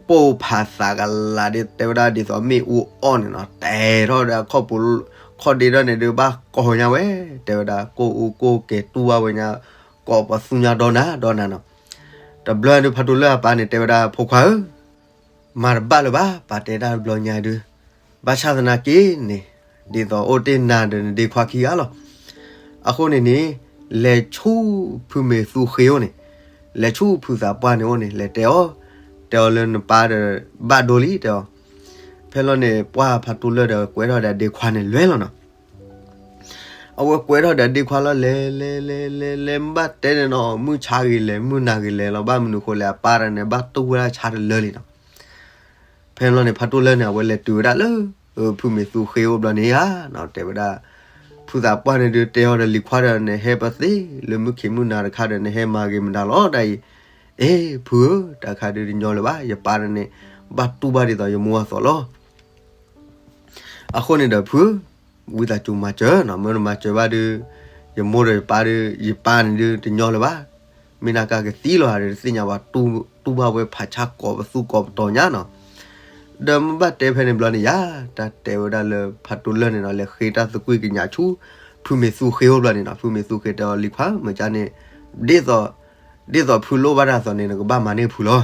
ပိၢ်ဖးသးကလးဒ်တဲဝဲဒၣ်ဒ်သိးမ့ၣ်အူအီၣ်န့ၣ်နီၤ တဲထီၣ်ဒီးအခီၣ်ပူၤ ခီၣ်ဒ့ဒီးန့ၣ်ဒုးဘၣ်ကိးညါဝဲ တဲဝဲဒၣ် ကိၢ်အူကိၢ်ကဲၤတူၢ်ဘၣ်ဝဲညါ ကိးပသူညါဒီနၤဒီနၤနီၤ. တဘျီဒုးဖးတိၢ်လၢၢ်အပၢ်န့ၣ် တဲဝဲဒၣ်ဖိခွါဧၢ မၤတဘၣ်လၢၤဘၣ် ပာ်တဲတၢ်တဘျီညါဒုး ဘၣ်ဆၣ်သနာ်က့န့ၣ် ဒ်သိးအိၣ်တ့ၢ်နၤဒီးနဒ့ခွါခံဂၤလီၤ. အဃိန့ၣ်န့ၣ် လဲၤဆူဖုမ့ၢ်သူဃ့အိၣ်န့ၣ် လဲၤဆူဖုသးပှၢ်န့ၣ်အိၣ်န့ၣ် လဲၤတဲအီၤ တဲအီၤလၢနပၢ်ဒီးဘၣ်ဒိလံ တဲအီၤ. ဖဲလီၤန့ၣ် ပှၢ်ဖးတိၢ်လၢၢ်ဒီးကွဲထီၣ်ဒီးအဒ့ခွါန့ၣ်လွဲလီၤနီၤ. အဝဲကွဲထီၣ်ဒီးအဒ့ခွါလီၤ လဲၤလဲၤလဲၤလဲၤလဲၤ မ့ၢ်ဘၣ်တဲန့ၣ်နီၤ မုၢ်ဆါဂ့ၤလဲၤ မုၢ်နၤဂ့ၤလဲၤလီၤ ဘၣ်မနုၤဃိလဲၣ် အပၢ်တၢ်န့ၣ် ဘၣ်တူၢ်ဝဲဒၣ်ဆါတလၢလံနီၤ. ဖဲန့ၣ်လီၤန့ၣ် ဖးတိၢ်လၢၢ်န့ၣ် အဝဲလဲၤတုၤဝဲဒၣ်လၢ ဖုမ့ၢ်သူဃ့အိၣ်ဘျီန့ၣ်ဧါနီၤ တဲဝဲဒၣ် ဖုသးပှၢ်န့ၣ်ဒုးတဲအီၤဒီးလံၤခွါဒီး နဟဲပသ့လၢမုၢ်ခံးမုၢ်နၤတခါဒီး နဟဲမၤဂ့ၤမတၤလီၤတၢ်အံၤ. အ့ ဖုဧၢ တၢ်ခါဒုးတညီလၢၤဘၣ် ယပၢ်တၢ်န့ၣ် ဘၣ်တူၢ်ဘၣ်ဒ်သိးယမိၢ်အသိးလီၤ. အဃိန့ၣ်ဒီးဖု ဝံသးစူၤမၤစၢၤနီၤ မ့ၢ်နမၤစၢၤဘၣ်ဒုး ယမိၢ်ဒီးယပၢ်ဒုး ယပၢ်န့ၣ်ဒုးတညီလၢၤဘၣ်. မ့ၢ်နာ်က့ကသံလီၤဧါဒီးတသ့ၣ်ညါဘၣ် တူၢ်ဘၣ်ဝဲဖးဆါကိးပသူကိးပတီၤညါနီၤ. ဒီးမ့ၢ်ဘၣ်တဲဖဲန့ၣ်ဘျီန့ၣ်ယါ တၢ်တဲဝဲဒၣ်လၢဖးတိၢ်လၢၢ်န့ၣ်နီၤ လဲၤဃ့တၢ်သကွံၢ်ကညးဆူ ဖုမ့ၢ်သူဃ့အိၣ်ဘျီန့ၣ်နီၤ ဖုမ့ၢ်သူဃ့တဲအီၤလံၤခွါ မ့ၢ်ကါန့ၣ် ဒ်သိး ဒ်သိးဖုလိၣ်ဘၣ်တၢ်အသိးန့ၣ် နကဘၣ်မၤန့ၢ်ဖုလီၤ.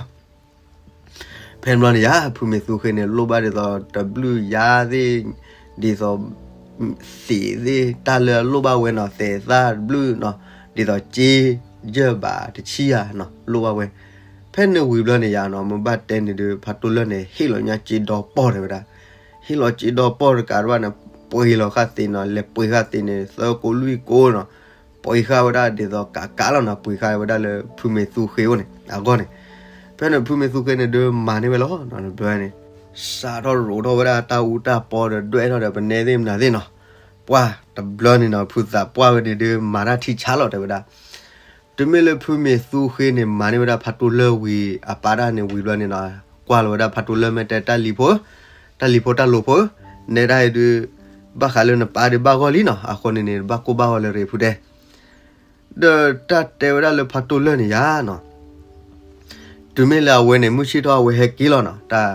ဖဲန့ၣ်ဘျီန့ၣ်ယါ ဖုမ့ၢ်သူဃ့န့ၣ် လိၣ်ဘၣ်ဒ်သိးတဘျုးယါသ့ၣ် ဒ်သိး သ့ၣ်သ့ၣ် တၢ်လၢအလိၣ်ဘၣ်ဝဲနီၤ သဲးသၣ်တဘျုးနီၤ ဒ်သိးစ့ ယဲၢ်ဘးတဆံယါနီၤ လိၣ်ဘၣ်ဝဲ. ဖဲန့ၣ်ဝံၤဘျီန့ၣ်ယါနီၤ မ့ၢ်ဘၣ်တဲန့ၣ်ဒုး ဖးတိၢ်လၢၢ်န့ၣ် ဟ့ၣ်လီၤညါစ့ဒီပီၢ်တဲဝဲဒၣ် ဟ့ၣ်လီၤစ့ဒီပီၢ်တကးတဘၣ်န့ၣ် ပှ့ၤလီၤဃာ်သ့ၣ်နီၤ လဲၤပှ့ၤဃာ်သ့ၣ်န့ၣ် သၢကိးလွံၢ်ကိးနီၤ ပှ့ၤဃာ်ဝဲဒၣ်ဒ်သိးကးကးလီၤနီၤ ပှ့ၤဃာ်ဝဲဒၣ်လၢဖုမ့ၢ်သူဃ့အိၣ်န့ၣ် အဂီၢ်န့ၣ်. ဖဲန့ၣ်ဖုမ့ၢ်သူဃ့န့ၣ်ဒုးမၤန့ၢ်ဝဲလီၤနီၤ တဘျီန့ၣ် စးထီၣ်ရိးထီၣ်ဝဲဒၣ်တၢ်အူတၢ်ပီဒီးဒွဲၣ်ထီၣ်ဒီးပနဲသ့ၣ်မနုၤသ့ၣ်နီၤ ပှၢ်တဘျီန့ၣ်နီၤ ဖုသးပှၢ်ဝဲန့ၣ်ဒုးမၤတၢ်ထံဆါလီၤတဲဝဲဒၣ် တုၤမ့ၢ်လၢဖုမ့ၢ်သူဃ့န့ၣ် မၤန့ၢ်ဝဲဒၣ်ဖးတိၢ်လၢၢ်ဝံၤ အပၢ်တၢ်န့ၣ်ဝံၤဘျီန့ၣ်နီၤ ကွၢ်လီၤဝဲဒၣ်ဖးတိၢ်လၢၢ်မ့ၢ်တဲတၢ်လံၤဖိ တၢ်လံၤဖိတၢ်လိၤဖိ နဲဒၣ်အံၤဒုး ဘၣ်ဃးလၢနပၢ်ဒုးဘၣ်ဂီၢ်လံနီၤ အဃိန့ၣ်န့ၣ် ဘၣ်ကိၢ်ဘၣ်ဂီၤလၢရ့ဖုတဲ ဒီးတၢ်တဲဝဲဒၣ်လၢဖးတိၢ်လၢၢ်န့ၣ်ယါနီၤ တုၤမ့ၢ်လၢအဝဲန့ၣ် မုၢ်ဆ့ၣ်ထီၣ်အဝဲဟဲက့ၤလီၤနီၤ တၢ်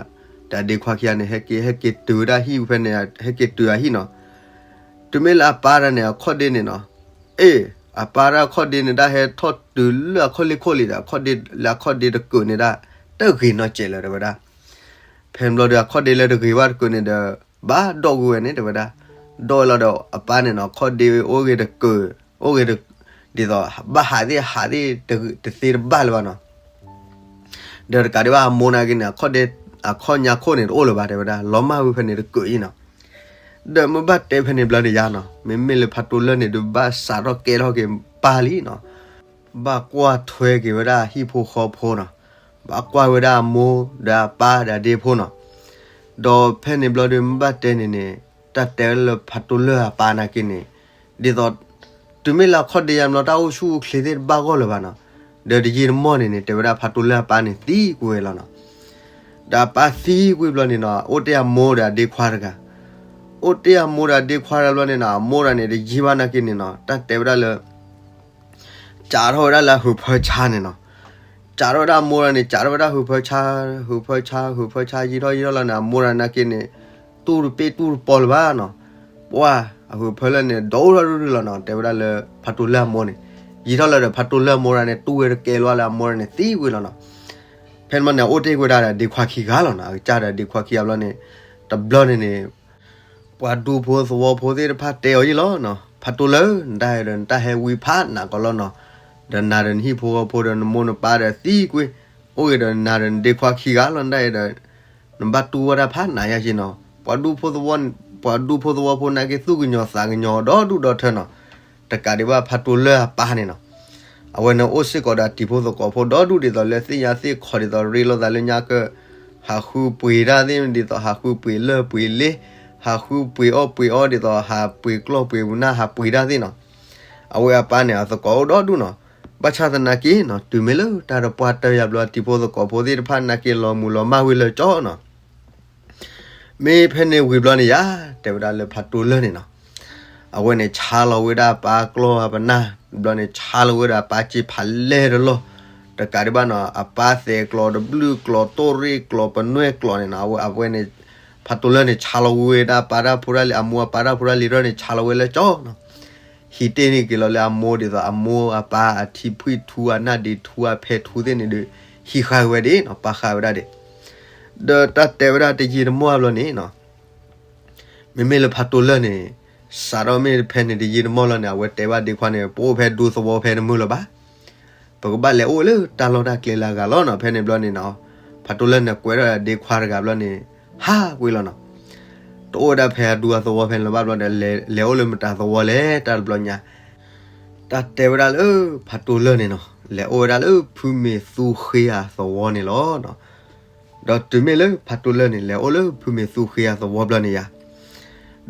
တၢ်ဒ့ခွါခံဂၤန့ၣ် ဟဲက့ၤ ဟဲက့ၤတုၤဝဲဒၣ်ဟံၣ်ဖဲန့ၣ် ဟဲက့ၤတုၤအဟံၣ်နီၤ တုၤမ့ၢ်လၢအပၢ်တၢ်န့ၣ် အခီၣ်ဒ့န့ၣ်နီၤ အ့ၣ် အပၢ်တၢ်အခီၣ်ဒ့န့ၣ်ဒၣ်ဟဲထီၣ်တုၤလၢအခီၣ်လ့ၢ်ခိၣ်လံဒီး အခီၣ်ဒ့လၢအခီၣ်ဒ့တကုာ်န့ၣ်ဒၣ် တဂ့ၤနီတစဲးလၢၤတဲဝဲဒၣ် ဖဲန့ၣ်ဘျီဒီး အခီၣ်ဒ့လၢတဂ့ၤဘၣ်တကုာ်န့ၣ်ဒီး ဘၣ်ဒိးကွံာ်ဝဲန့ၣ်တဲဝဲဒၣ် ဒိးဝဲလီၤဒီးအပၢ်န့ၣ်နီၤ အခီၣ်ဒ့အိၣ်ဂ့ၤတကုာ် အိၣ်ဂ့ၤ ဒ်သိး ဘၣ်ဟးသ့ၣ်ဟးသ့ၣ် တသ့တဘၣ်လၢၤဘၣ်နီၤ ဒီးတကးဒံးဘၣ်အမိၢ်နာ်က့န့ၣ် အခီၣ်ဒ့ အခီၣ်ညါခိၣ်န့ၣ်တအိၣ်လၢၤဘၣ်တဲဝဲဒၣ် လီၤမၢ်ဝဲဖဲန့ၣ်တကုာ်အံၤနီၤ ဒီးမ့ၢ်ဘၣ်တဲဖဲန့ၣ်ဘျီန့ၣ်ယါနီၤ မ့မ့ၢ်လၢဖးတိၢ်လၢၢ်န့ၣ်ဒုးဘၣ်စးထီၣ်ကဲထီၣ်က့ၤပၢ်လံနီၤ ဘၣ်ကွၢ်ထွဲက့ၤဝဲဒၣ်ဟံၣ်ဖိဃီဖိနီၤ ဘၣ်ကွၢ်ဝဲဒၣ်အမိၢ်ဒီးအပၢ်ဒီးအဒ့ဖိနီၤ ဒီးဖဲန့ၣ်ဘျီဒုးမ့ၢ်ဘၣ်တဲန့ၣ်န့ၣ် တၢ်တဲဝဲလၢဖးတိၢ်လၢၢ်အပၢ်နာ်က့န့ၣ် ဒ်သိး တုၤမ့ၢ်လၢအခီၣ်ဒ့ယါဘျီတၢ်အိၣ်ဆူၣ်အိၣ်ချ့သ့ၣ်တဘၣ်ဂီၢ်လၢၤဘၣ်နီၤ ဒီးတယံာ်တမီၢ်န့ၣ်န့ၣ် တဲဝဲဒၣ်ဖးတိၢ်လၢၢ်အပၢ်န့ၣ်သံကွံာ်ဝဲလီၤနီၤ ဒီးအပၢ်သံကွံာ်ဘျီန့ၣ်နီၤ အိၣ်တ့ၢ်အမိၢ်ဒီးအဒ့ခွါတဂၤ အိၣ်တ့ၢ်အမိၢ်ဒီးအဒ့ခွါတဂၤဘျီန့ၣ်နီၤ အမိၢ်တဂၤန့ၣ် တယံာ်ဘၣ်နာ်က့န့ၣ်နီၤ တၢ်တဲဝဲဒၣ်လၢ စးထီၣ်ဝဲဒၣ်လၢအဟုးဖၢဆါန့ၣ်နီၤ စးထီၣ်ဝဲဒၣ်အမိၢ်တဂၤန့ၣ် စးထီၣ်ဝဲဒၣ်ဟုးဖၢဆါ ဟုးဖၢဆါ ဟုးဖၢဆါ ယံာ်ထီၣ်ယံာ်ထီၣ်လီၤန့ၣ် အမိၢ်တဂၤနာ်က့န့ၣ် တူၢ်တပ့ၢ်တူၢ်တပီၤလၢၤဘၣ်နီၤ ပှၢ် အဟုးဖၢလၢာ်န့ၣ် ဒီးအိၣ်ထီၣ်ရုၢ်ရုၢ်လီၤနီၤ တဲဝဲဒၣ်လၢဖးတိၢ်လၢၢ်အမိၢ်န့ၣ် ယံာ်ထီၣ်လၢဒီးဖးတိၢ်လၢအမိၢ်ဒၣ်န့ၣ် တူၢ်ဝဲတကဲလၢၤလၢအမိၢ်ဒၣ်န့ၣ်သံဝံၤလီၤနီၤ. ဖဲန့ၣ်ဘျီန့ၣ် အိၣ်တ့ၢ်ကွံာ်ဒၣ်ဒီးဒ့ခွါခံဂၤလီၤနီၤ. အကစၢ်ဒီးဒ့ခွါခံဂၤဘျီန့ၣ် တဘျီန့ၣ်န့ၣ် ပှၤဒူဖိသဝီဖိသ့ၣ်တဖၣ်တဲအီၤယံာ်လီၤနီၤ, ဖးတိၢ်လၢ နတၢ်ဟဲဒီးနတၢ်ဟဲဝံဖးနးကီးလီၤနီၤ. ဒီးနၤဒီးနဟံၣ်ဖိဃီဖိဒီးနမိၢ်နပၢ်ဒီးသံကွံာ်, အိၣ်ဂ့ၤဒီးနၤဒီးနဒ့ခွါခံဂၤလီၤ နတၢ်ဟဲဒီး နဘၣ်တူၢ်ဝဲဒၣ်ဖးနးယါက့နီၤ. ပှၤဒူဖိသဝီ ပှၤဒူဖိသဝီဖိနာ်က့သူၣ်ကညီၤသးကညီၤဒီဒူၣ်ဒီထၢနီၤ. တကးဒံးဘၣ်ဖးတိၢ်လၢအပၢ်န့ၣ်နီၤ, အဝဲန့ၣ်အိၣ်စ့ၢ်ကီးဒီးတံၤဖိသကိးဖိဒီဒူၣ်ဒ်သိးလၢသ့ၣ်ညါသ့ၣ်ခီဒ်သိးရ့လိာ်သးလၢညါကၢ, ဟးဃုပှ့ၤတၢ်သ့ၣ်ဒ်သိး ဟးဃုပှ့ၤလၢၢ်ပှ့ၤလ့, ဟးဃုပှ့ၤအီၣ်ပှ့ၤအီဒ်သိး ဟးပှ့ၤကျီၢ်ပှ့ၤပနၢ် ဟးပှ့ၤတၢ်သ့ၣ်နီၤ. အဝဲအပၢ်န့ၣ် အသကိးအိၣ်ဒီဒူၣ်နီၤ. ဘၣ်ဆၣ်သနာ်က့နီၤ တုၤမ့ၢ်လၢတၢ်တပှၢ်တၢၢ်ယါဘျီ တံၤဖိသကိးဖိသ့ၣ်တဖၣ်နာ်က့လီၤမုၢ်လီၤမၢ်ဝံၤလၢကၠီနီၤ. မ့ၢ်ဖဲန့ၣ်ဝံၤဘျီန့ၣ်ယါ တဲဝဲဒၣ်လၢဖးတိၢ်လၢၢ်န့ၣ်နီၤ, အဝဲန့ၣ်ဆါလီၤဝဲဒၣ်အပၢ်ကျီၢ်အပနၢ်, ဘျီန့ၣ်ဆါလီၤဝဲဒၣ်အပၢ်စ့ဖးလဲၢ်တလီၢ်, တကးဒံးဘၣ်နီၤ အပၢ်သဲးကျိး တဘျုးကျိး တိၢ်ရ့ၣ်ကျိး ပနွဲၣ်ကျိးန့ၣ်နီၤ, အဝဲ အဝဲန့ၣ် ဖးတိၢ်လၢၢ်န့ၣ် ဆါလီၤဝဲဒၣ်အပၢ်တၢ်ဖိတၢ်လံၤ အမိၢ်အပၢ်တၢ်ဖိတၢ်လံၤထီၣ်န့ၣ် ဆါလီၤဝဲလၢကၠီနီၤ. ဟံးတ့ၢ်န့ၢ်က့ၤလီၤလၢအမိၢ်ဒ်သိး အမိၢ်အပၢ်အထံဖှံထူ အနၢ်ဒ့ထူ အဖဲထူသ့ၣ်န့ၣ်ဒီး ဟံးဃာ်ဝဲဒၣ်နီၤ ပာ်ဃာ်ဝဲဒၣ်ဒၣ်. ဒီးတၢ်တဲဝဲဒၣ်တယံာ်တမီၢ်ဘျီန့ၣ်နီၤ, မ့မ့ၢ်လၢဖးတိၢ်လၢၢ်န့ၣ် စးထီၣ်မ့ၢ်ဖဲန့ၣ်တယံာ်တမီၢ်လီၤန့ၣ် အဝဲတဲဘၣ်ဒ့ခွါန့ၣ် ပအိၣ်ဖဲဒူသဝီဖဲန့ၣ်မုာ်လၢၤဘၣ်, ပကဘၣ်လဲၤအိၣ်လၢတၢ်လီၢ်တၢ်ကျဲလၢအဂၤလီၤနီၤ. ဖဲန့ၣ်ဘျီန့ၣ်နီၤ ဖးတိၢ်လၢၢ်န့ၣ်ကွဲးထီၣ်ဒ့ခွါတဂၤဘျီန့ၣ် ဟးကွံာ်လီၤနီၤ. တအိၣ်ဝဲဒၣ်ဖဲအဒူအသဝီဖဲန့ၣ်လၢၤဘၣ်ဘျီဒီး လဲၤအိၣ်လၢမတၤသဝီလဲၣ် တၢ်တဘျီညါ တၢ်တဲဝဲဒၣ်လၢဖးတိၢ်လၢၢ်န့ၣ်နီၤ လဲၤအိၣ်ဝဲဒၣ်လၢဖုမ့ၢ်သူဃ့အသဝီန့ၣ်လီၤ. ဒီးတုၤမ့ၢ်လၢဖးတိၢ်လၢၢ်န့ၣ် လဲၤအိၣ်လၢဖုမ့ၢ်သူဃ့အသဝီဘျီန့ၣ်ယါ,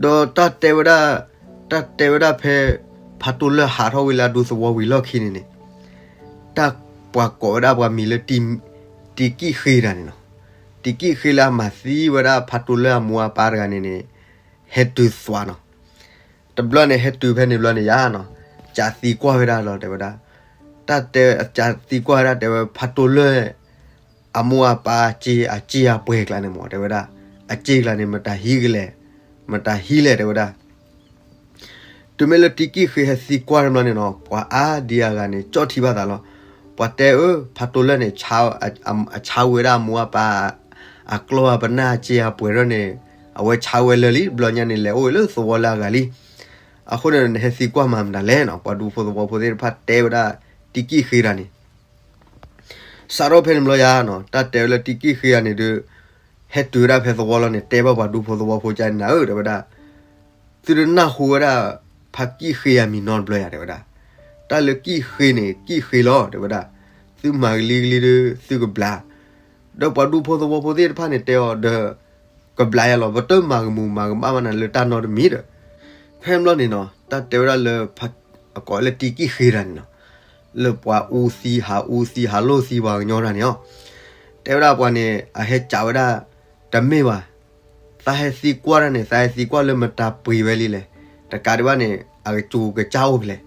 ဒီးတၢ်တဲဝဲဒၣ်, တၢ်တဲဝဲဒၣ်ဖဲ ဖးတိၢ်လၢၢ်ဟးထီၣ်ဝံၤလၢအဒူသဝီဝံၤလီၢ်ခံန့ၣ်န့ၣ်, တၢ်ပှၤကိးဝဲဒၣ်ပှၤမံၤလၢ တံၤကံၣ်ဃ့တဂၤန့ၣ်နီၤ, တံၤကံၣ်ဃ့လၢအမၤသံဝဲဒၣ်ဖးတိၢ်လၢၢ်အမိၢ်အပၢ်တဂၤန့ၣ်န့ၣ် ဟဲတုၤသွးနီၤ. တဘျီန့ၣ်ဟဲတုၤဖဲန့ၣ်ဘျီန့ၣ်ယါနီၤ, ကးသံကွၢ်ဝဲဒၣ်လီၤတဲဝဲဒၣ်, တၢ်တဲကးသံကွၢ်ဝဲဒၣ်တဲဝဲ ဖးတိၢ်လၢၢ် အမိၢ်အပၢ်အစ့ အစ့အပှဲၤကျါန့ၣ်မ့ၢ်တဲဝဲဒၣ်, အစ့ကျါန့ၣ် မတၤဟံးကလဲၣ်, မတၤဟံးလဲၣ်တဲဝဲဒၣ်. တုၤမ့ၢ်လၢတံၤကံၣ်ဃ့ဟဲသံကွၢ်တဘျီန့ၣ်နီၤ ပှၤအါဒံအါဂၤန့ၣ် ကၠီၣ်ထံဘၣ်သးလီၤ. ပှၤတဲအၢ ဖးတိၢ်လၢၢ်န့ၣ် အဆါဝဲဒၣ်အမိၢ်အပၢ် အကျီၢ်အပနၢ်အစ့အပှဲၤထီၣ်န့ၣ် အဝဲဆါဝဲလၢာ်လံ တဘျီညါန့ၣ် လဲၤအိၣ်ဝဲလၢသဝီလၢအဂၤလံ. အဃိန့ၣ် နဟဲသံကွၢ်မၤမတၤလဲၣ်နီၤ, ပှၤဒူဖိသဝီဖိသ့ၣ်တဖၣ်တဲဝဲဒၣ်တံၤကံၣ်ဃ့တဂၤန့ၣ် စးထီၣ်ဖဲန့ၣ်ဘျီယါနီၤ တၢ်တဲဝဲလၢတံၤကံၣ်ဃ့တဂၤန့ၣ်ဒီး ဟဲတုၤဝဲဒၣ်ဖဲသဝီလီၤန့ၣ် တဲဘၣ်ပှၤဒူဖိသဝီဖိကန့ၣ်နၤဧၢ တဲဝဲဒၣ်, သုတနၢ်ဟူဝဲဒၣ် ဖးကံၣ်ဃ့အမံၤနီတဘျီယါတဲဝဲဒၣ်, တၢ်လၢကံၣ်ဃ့န့ၣ် ကံၣ်ဃ့လီၤတဲဝဲဒၣ်, သုမၤကလံကလံဒီး သုကဘျါ ဒီးပှၤဒူဖိသဝီဖိသ့ၣ်တဖၣ်န့ၣ်တဲအီၤဒီး ကဘျါယါလီၤ ပတမၤကမူၤမၤကမၣ်ဘၣ်နၤလၢတၢ်နီတမံၤဒီး, ဖဲန့ၣ်ဘျီန့ၣ်နီၤ တၢ်တဲဝဲဒၣ်လၢ အကိးလၢတံၤကံၣ်ဃ့တဂၤန့ၣ်နီၤ, လၢပှၤအူသံဟးအူသံဟးလိၢ်သံပှၤကညီတဂၤန့ၣ်အီၤ, တဲဝဲဒၣ်ပှၤန့ၣ် အဟဲကးဝဲဒၣ် တမ့ၢ်ဘၣ်, သးဟဲသံကွၢ်တၢ်န့ၣ် သးဟဲသံကွၢ်လၢမတၤပှ့ၤဝဲလံလဲၣ်, တကးဒံးဘၣ်န့ၣ် အကစူၤကစၢ်အိၣ်ဖဲလဲၣ်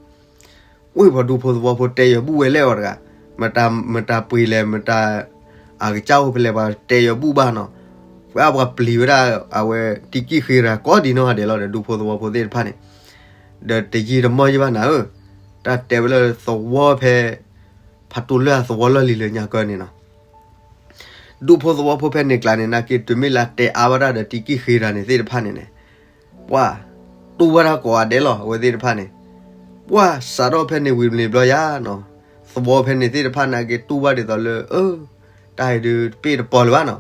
ဝ့ၢ်ပှၤဒူဖိသဝီဖိတဲယီၤဘူၣ်ဝဲလဲၣ်အီၤတဂၤ, မတၤ မတၤပှ့ၤလဲၣ် မတၤ အကစၢ်အိၣ်ဖဲလဲၣ် ပှၤတဲယီၤဘူၣ်ဘၣ်နီၤ, ပှၤ ပှၤပျံၤဝဲဒၣ် အဝဲတံၤကံၣ်ဃ့တဂၤကိးဒံးနီၢ်ဂၤဒဲးလီၤဒီး ဒူဖိသဝီဖိသ့ၣ်တဖၣ်န့ၣ်, ဒီးတယံာ်တမီၢ်ယံၢ်ဘၣ်နၤဧၢ, တၢ်တဲဝဲလၢသဝီဖဲ ဖးတိၢ်လၢၢ်အသဝီလီၢ်လံၤလၢညါကၢန့ၣ်နီၤ ဒူဖိသဝီဖိဖဲန့ၣ်ကျါန့ၣ် နာ်က့တုၤမ့ၢ်လၢတဲအါဝဲဒၣ်ဒီးတံၤကံၣ်ဃ့တဂၤန့ၣ်သ့ၣ်တဖၣ်န့ၣ်န့ၣ်, ပှၤ တူၢ်ဝဲဒၣ်ကိးဂၤဒဲးလီၤ အဝဲသ့ၣ်တဖၣ်န့ၣ်, ပှၤစးထီၣ်ဖဲန့ၣ်ဝံၤဘျီယါနီၤ, သဝီဖဲန့ၣ်သ့ၣ်တဖၣ်နာ်က့တူၢ်ဘၣ်ဒ်သိးလၢ အၢ တၢ်အံၤဒုးတပ့ၢ်တပီၤလၢၤဘၣ်နီၤ,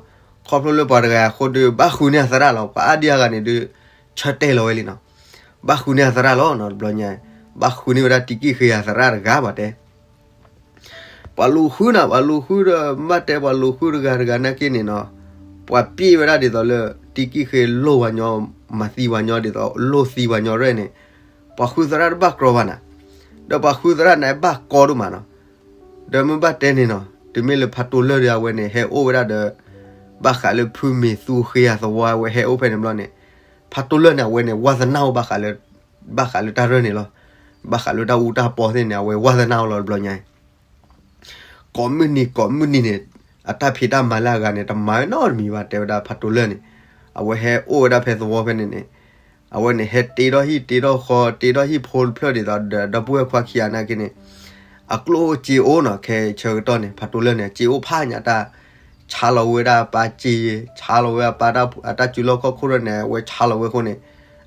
ခီဖျိလၢပှၤတဂၤအဃိဒီး ဘၣ်ဃုန့ၢ်အသရၣ်လီၤ ပှၤအါဒံအါဂၤန့ၣ်ဒုး ဆၢတဲာ်လီၤဝဲလံနီၤ, ဘၣ်ဃုန့ၢ်အသရၣ်လီၤနီၤ တဘျီညါ, ဘၣ်ဃုန့ၢ်ဝဲဒၣ်တံၤကံၣ်ဃ့အသရၣ်တဂၤဘၣ်တဲ ပှၤလူၤဃုနီၤ ပှၤလူၤဃုဒီး မ့ၢ်တဲပှၤလူၤဃုတဂၤတဂၤနာ်က့န့ၣ်နီၤ, ပှၤပျံၤဝဲဒၣ်ဒ်သိးလၢ တံၤကံၣ်ဃ့လိၢ်ပှၤညီ မၤသံပှၤညီဒ်သိးလိၢ်သံပှၤညီရဲၣ်န့ၣ်, ပှၤဃုသရၣ်တဘၣ်ကြီဘၣ်နၤ, ဒီးပှၤဃုသရၣ်န့ၣ်ဘၣ်ကြီဒိၣ်မးနီၤ, ဒီးမ့ၢ်ဘၣ်တဲန့ၣ်နီၤ တုၤမ့ၢ်လၢဖးတိၢ်လၢၢ်ဒီးအဝဲန့ၣ် ဟဲအိၣ်ဝဲဒၣ်ဒီး ဘၣ်ဃးလၢဖုမ့ၤသူဃ့အသဝီအဝဲဟဲအိၣ်ဖဲန့ၣ်ဘျီန့ၣ်, ဖးတိၢ်လၢၢ်န့ၣ် အဝဲန့ၣ် ဝါသနာအိၣ်ဘၣ်ဃးလၢ ဘၣ်ဃးလၢတၢ်ရဲၣ်န့ၣ်လီၤ, ဘၣ်ဃးလၢတၢ်အူတၢ်ပီသ့ၣ်န့ၣ် အဝဲဝါသနာအိၣ်လီၤတဘျီညါ ကိးမုၢ်နံၤကိးမုၢ်နံၤန့ၣ် အတၢ်ဖံးတၢ်မၤလၢအဂၤန့ၣ် တမၤဝဲနီတမံၤဘၣ် တဲဝဲဒၣ်ဖးတိၢ်လၢၢ်န့ၣ်, အဝဲဟဲအိၣ်ဝဲဒၣ်ဖဲသဝီဖဲန့ၣ်န့ၣ်, အဝဲန့ၣ်ဟဲတ့ထီၣ်ဟံၣ်တ့ထီၣ်ဃီ တ့ထီၣ်ဟံၣ်ဖိတဖျၢၣ်ဒ်သိးဒီး ဒီပုၢ်ဝဲၢ်ခွါခံဂၤနာ်က့န့ၣ်, အကျိၣ်အိၣ်စ့အိၣ်နီၤ, ခဲဆၢကတီၢ်န့ၣ် ဖးတိၢ်လၢၢ်န့ၣ် စ့အိၣ်ဖးညါတၢ်, ဆါလီၤဝဲဒၣ်အပၢ်စ့, ဆါလီၤဝဲအပၢ်အတၢ်စုလီၢ်ခီၣ်ခိၣ်ထီၣ်န့ၣ် အဝဲဆါလီၤဝဲအဃိန့ၣ်,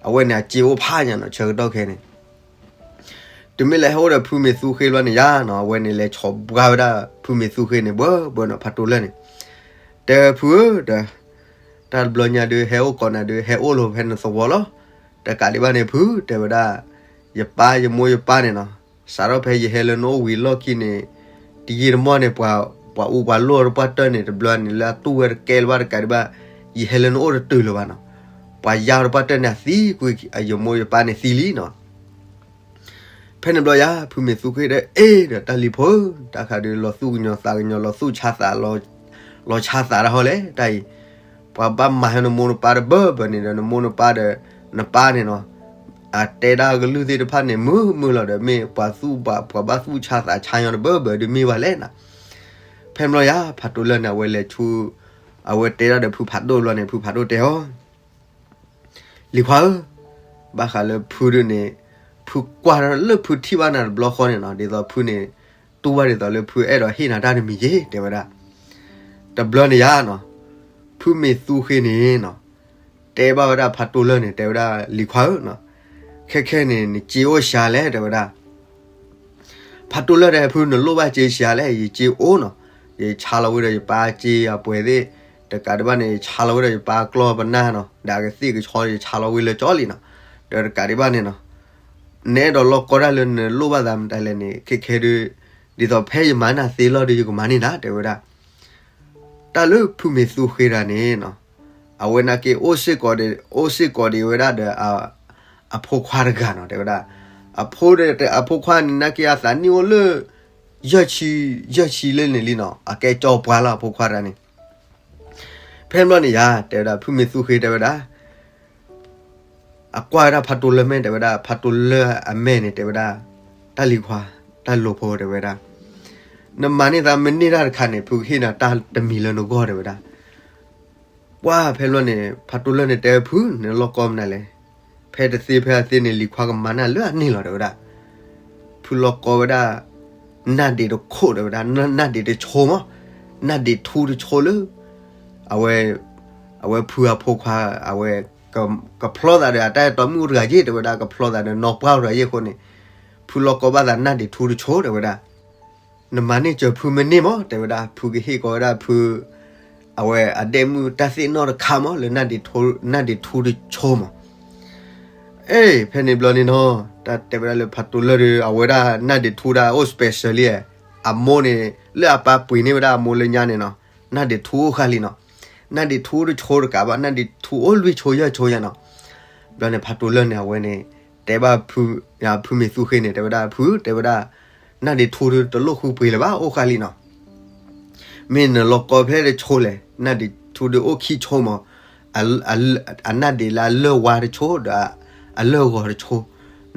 အဝဲန့ၣ်အစ့အိၣ်ဖးညါနီၤ ဆၢကတီၢ်ခဲန့ၣ် တုၤမ့ၢ်လၢဟဲအိၣ်ဒီးဖုမ့ၢ်သူဃ့ဘျီန့ၣ်ယါနီၤ, အဝဲန့ၣ်လဲၤဆီၣ်ဘှါဝဲဒၣ်ဖုမ့ၢ်သူဃ့န့ၣ် ဘၢဘၢနီၤ ဖးတိၢ်လၢၢ်န့ၣ်, တဲဖုဧၢ, ဒီး တၢ်တဘျီညါဒုး ဟဲအိၣ်ကိးနၤဒုး ဟဲအိၣ်လီၤဖဲနသဝီလီၤ. တကးဒံးဘၣ်န့ၣ်ဖု တဲဝဲဒၣ်, ယပၢ်ယမိၢ်ယပၢ်န့ၣ်နီၤ, စးထီၣ်ဖဲယဟဲလၢနအိၣ်ဝံၤလီၢ်ခံန့ၣ်, တယံာ်တမီၢ်န့ၣ် ပှၤအူပှၤလိၢ်တပှၢ်တၢၢ်န့ၣ် တဘျီန့ၣ်လၢအတူၢ်ဝဲတကဲလၢၤဘၣ် တကးဒံးဘၣ်, ယဟဲလၢနအိၣ်တတုၤလၢၤဘၣ်နီၤ, ပှၤယါတပှၢ်တၢၢ်န့ၣ် အသံကွံာ် ယမိၢ်ယပၢ်န့ၣ်သံလံနီၤ. ဖဲန့ၣ်ဘျီယါ ဖုမ့ၢ်သူဃ့ဒီး အ့ၣ် ဒီးတၢ်လံၤဖိဧၢ, တၢ်ခါဒုး လီၤသူၣ်ကညီၤသးကညီၤ လီၤသူၣ်ဆါသး, လီၤဆါသးတၢ်ဟီလဲၣ် တၢ်အံၤ, ပှၤဘၣ်မၤဟဲနမိၢ်နပၢ်တဘၢဘၢန့ၣ်ဒီး နမိၢ်နပၢ်ဒီး နပၢ်န့ၣ်နီၤ, အတဲဒၣ်ကလုၢ်သ့ၣ်တဖၣ်န့ၣ် မုာ်မုာ်လီၤဒီး မ့ၢ်ပှၤသူၣ်ဘၣ် ပှၤဘၣ်သူၣ်ဆါသးဆါညီတဘၢဘၢဒုးမ့ၢ်ဘၣ်လဲၣ်နီၤ. ဖဲန့ၣ်ဘျီယါ ဖးတိၢ်လၢၢ်န့ၣ် အဝဲလဲၤဆူ, အဝဲတဲဒၣ်ဒီးဖုဖးဒိၣ်ဘျီန့ၣ် ဖုဖးဒိၣ်တဲအီၤ လံၤခွါဧၢ, ဘၣ်ဃးလၢဖုဒုးန့ၣ်, ဖုကွၢ်လၢဖုထံၣ်ဘၣ်နၤတဘျီဃီန့ၣ်နီၤ, ဒ်သိးဖုန့ၣ်, တူၢ်ဘၣ်ဒ်သိးလၢဖုအဲၣ်ဒိးဟ့ၣ်နၤတၢ်တမံၤယ့ၤ တဲဝဲဒၣ်. တဘျီန့ၣ်ယါနီၤ, ဖုမ့ၢ်သူဃ့န့ၣ်နီၤ, တဲဘၣ်ဝဲဒၣ်ဖးတိၢ်လၢၢ်န့ၣ် တဲဝဲဒၣ်လံၤခွါဧၢ, ခဲခဲန့ၣ် နစ့အိၣ်စှၤလဲၣ် တဲဝဲဒၣ် ဖးတိၢ်လၢၢ်ဒီး ဖုနလိၣ်ဘၣ်စ့စှၤလဲၣ်, ယစ့အိၣ်နီၤ, ယဆါလီၤဝဲဒီးယပၢ်စ့အပှဲၤသ့ၣ်, တကးဒံးဘၣ်န့ၣ် ယဆါလီၤဝဲဒီးယပၢ်ကျီၢ်ပနၢ်နီၤ, ဒီးအကသ့ၣ်ကဆီ ယဆါလီၤဝဲလၢကၠီလံနီၤ, ဒီးတကးဒံးဘၣ်န့ၣ်နီၤ, နအဲၣ်ဒိးလီၢ်ကီတၢ်လၢနလိၣ်ဘၣ်သးမတၤလဲၣ်န့ၣ် ခဲခဲဒုး, ဒ်သိးဖဲယမၤနၢ်သ့လီၢ်ဒီးယကမၤန့ၢ်နၤ တဲဝဲဒၣ် တၢ်လၢဖုမ့ၢ်သူဃ့တၢ်န့ၣ်နီၤ, အဝဲနာ်က့ အိၣ်စ့ၢ်ကီးဒံးဝဲဒၣ်ဒီး, အဖိခွါတဂၤနီၤ တဲဝဲဒၣ်, အဖိ, အဖိခွါန့ၣ် နာ်က့အသးနံၣ်အိၣ်လၢ, ယဲၢ်ဆံ, ယဲၢ်ဆံလၢန့ၣ်လံနီၤ, အကဲကၠီပှၤလီၤ အဖိခွါတဂၤန့ၣ်, ဖဲန့ၣ်ဘျီန့ၣ်ယါ တဲဝဲဒၣ် ဖုမ့ၢ်သူဃ့တဲဝဲဒၣ် အကွၢ်ဝဲဒၣ်ဖးတိၢ်လၢၢ်မဲာ် တဲဝဲဒၣ်, ဖးတိၢ်လၢၢ်အမဲာ်န့ၣ် တဲဝဲဒၣ်, တၢ်လံၤခွါ, တၢ်လိၤဖိ တဲဝဲဒၣ်, နမၤန့ၢ်သးမ့ၢ်န့ၢ်တၢ်တခါန့ၣ် ဖုကဟ့ၣ်နၤတၢ်တမံၤလၢနဂီၢ် တဲဝဲဒၣ်. ပှၢ်ဖဲလီၤန့ၣ် ဖးတိၢ်လၢၢ်န့ၣ်တဲဝဲ ဖုန့ၣ်လီၢ်ကီမနုၤလဲၣ်, ဖဲတသ့ဖဲအသ့န့ၣ် လံၤခွါကမၤနၢ်လၢအန့ၢ်လီၤ တဲဝဲဒၣ်. ဖုလီၢ်ကီဝဲဒၣ် နၢ်ဒံးတခိၣ် တဲဝဲဒၣ်, နၢ်ဒံးတဆိမး, နၢ်ဒံးထူတဆိလၢ အဝဲ, အဝဲဖုအဖိခွါ, အဝဲ, ကဖျီသးဒီးအတၢ်အဲၣ်တီမုၣ်တဂၤယ့ၢ် တဲဝဲဒၣ်, ကဖျီသးဒီးနီၢ်ပှၢ်တဂၤယ့ၢ်အဃိန့ၣ်, ဖုလီၢ်ကီဘၣ်သးနၢ်ဒံးထူတဆိ တဲဝဲဒၣ်. နမၤန့ၢ်စၢၤဖုမ့ၢ်န့ၢ်မး တဲဝဲဒၣ်, ဖုကဟ့ၣ်ကီးဝဲဒၣ်ဖု, အဝဲအဒဲၣ်မုၣ်တၢ်သ့ၣ်နီၣ်တခါမး လၢနၢ်ဒံးထူတဆိမး. အ့ ဖဲန့ၣ်ဘျီန့ၣ်နီၤ, တၢ်တဲဝဲဒၣ်လၢဖးတိၢ်လၢၢ်ဒီး အဝဲဒၣ်နၢ်ဒံးထူဒၣ်အိၣ် special လံ, အမိၢ်န့ၣ် လၢအပၢ်ပှ့ၤန့ၢ်ဝဲဒၣ်အမိၢ်လၢညါန့ၣ်နီၤ, နၢ်ဒံးထူအိၣ်ဃၣ်လံနီၤ, နၢ်ဒံးထူတဆိတကးဘၣ် နၢ်ဒံးထူအိၣ်လွံၢ်ဆိယဲၢ်ဆိညါနီၤ. ဘျီန့ၣ် ဖးတိၢ်လၢၢ်န့ၣ် အဝဲန့ၣ် တဲဘၣ်ဖု, ဖုမ့ၢ်သူဃ့န့ၣ် တဲဝဲဒၣ် ဖု တဲဝဲဒၣ်, နၢ်ဒံးထူတလိၣ်ဃုပှ့ၤလၢၤဘၣ် အိၣ်ဃၣ်လံနီၤ. မ့ၢ်နလီၢ်ကီဖဲတဆိလဲၣ်, နၢ်ဒံးထူဒုးအိၣ်ခံဆိမး, အနၢ်ဒံးလၢအလၢၢ်ဝါတဆိ ဒီးအလၢၢ်ဂီၤတဆိ,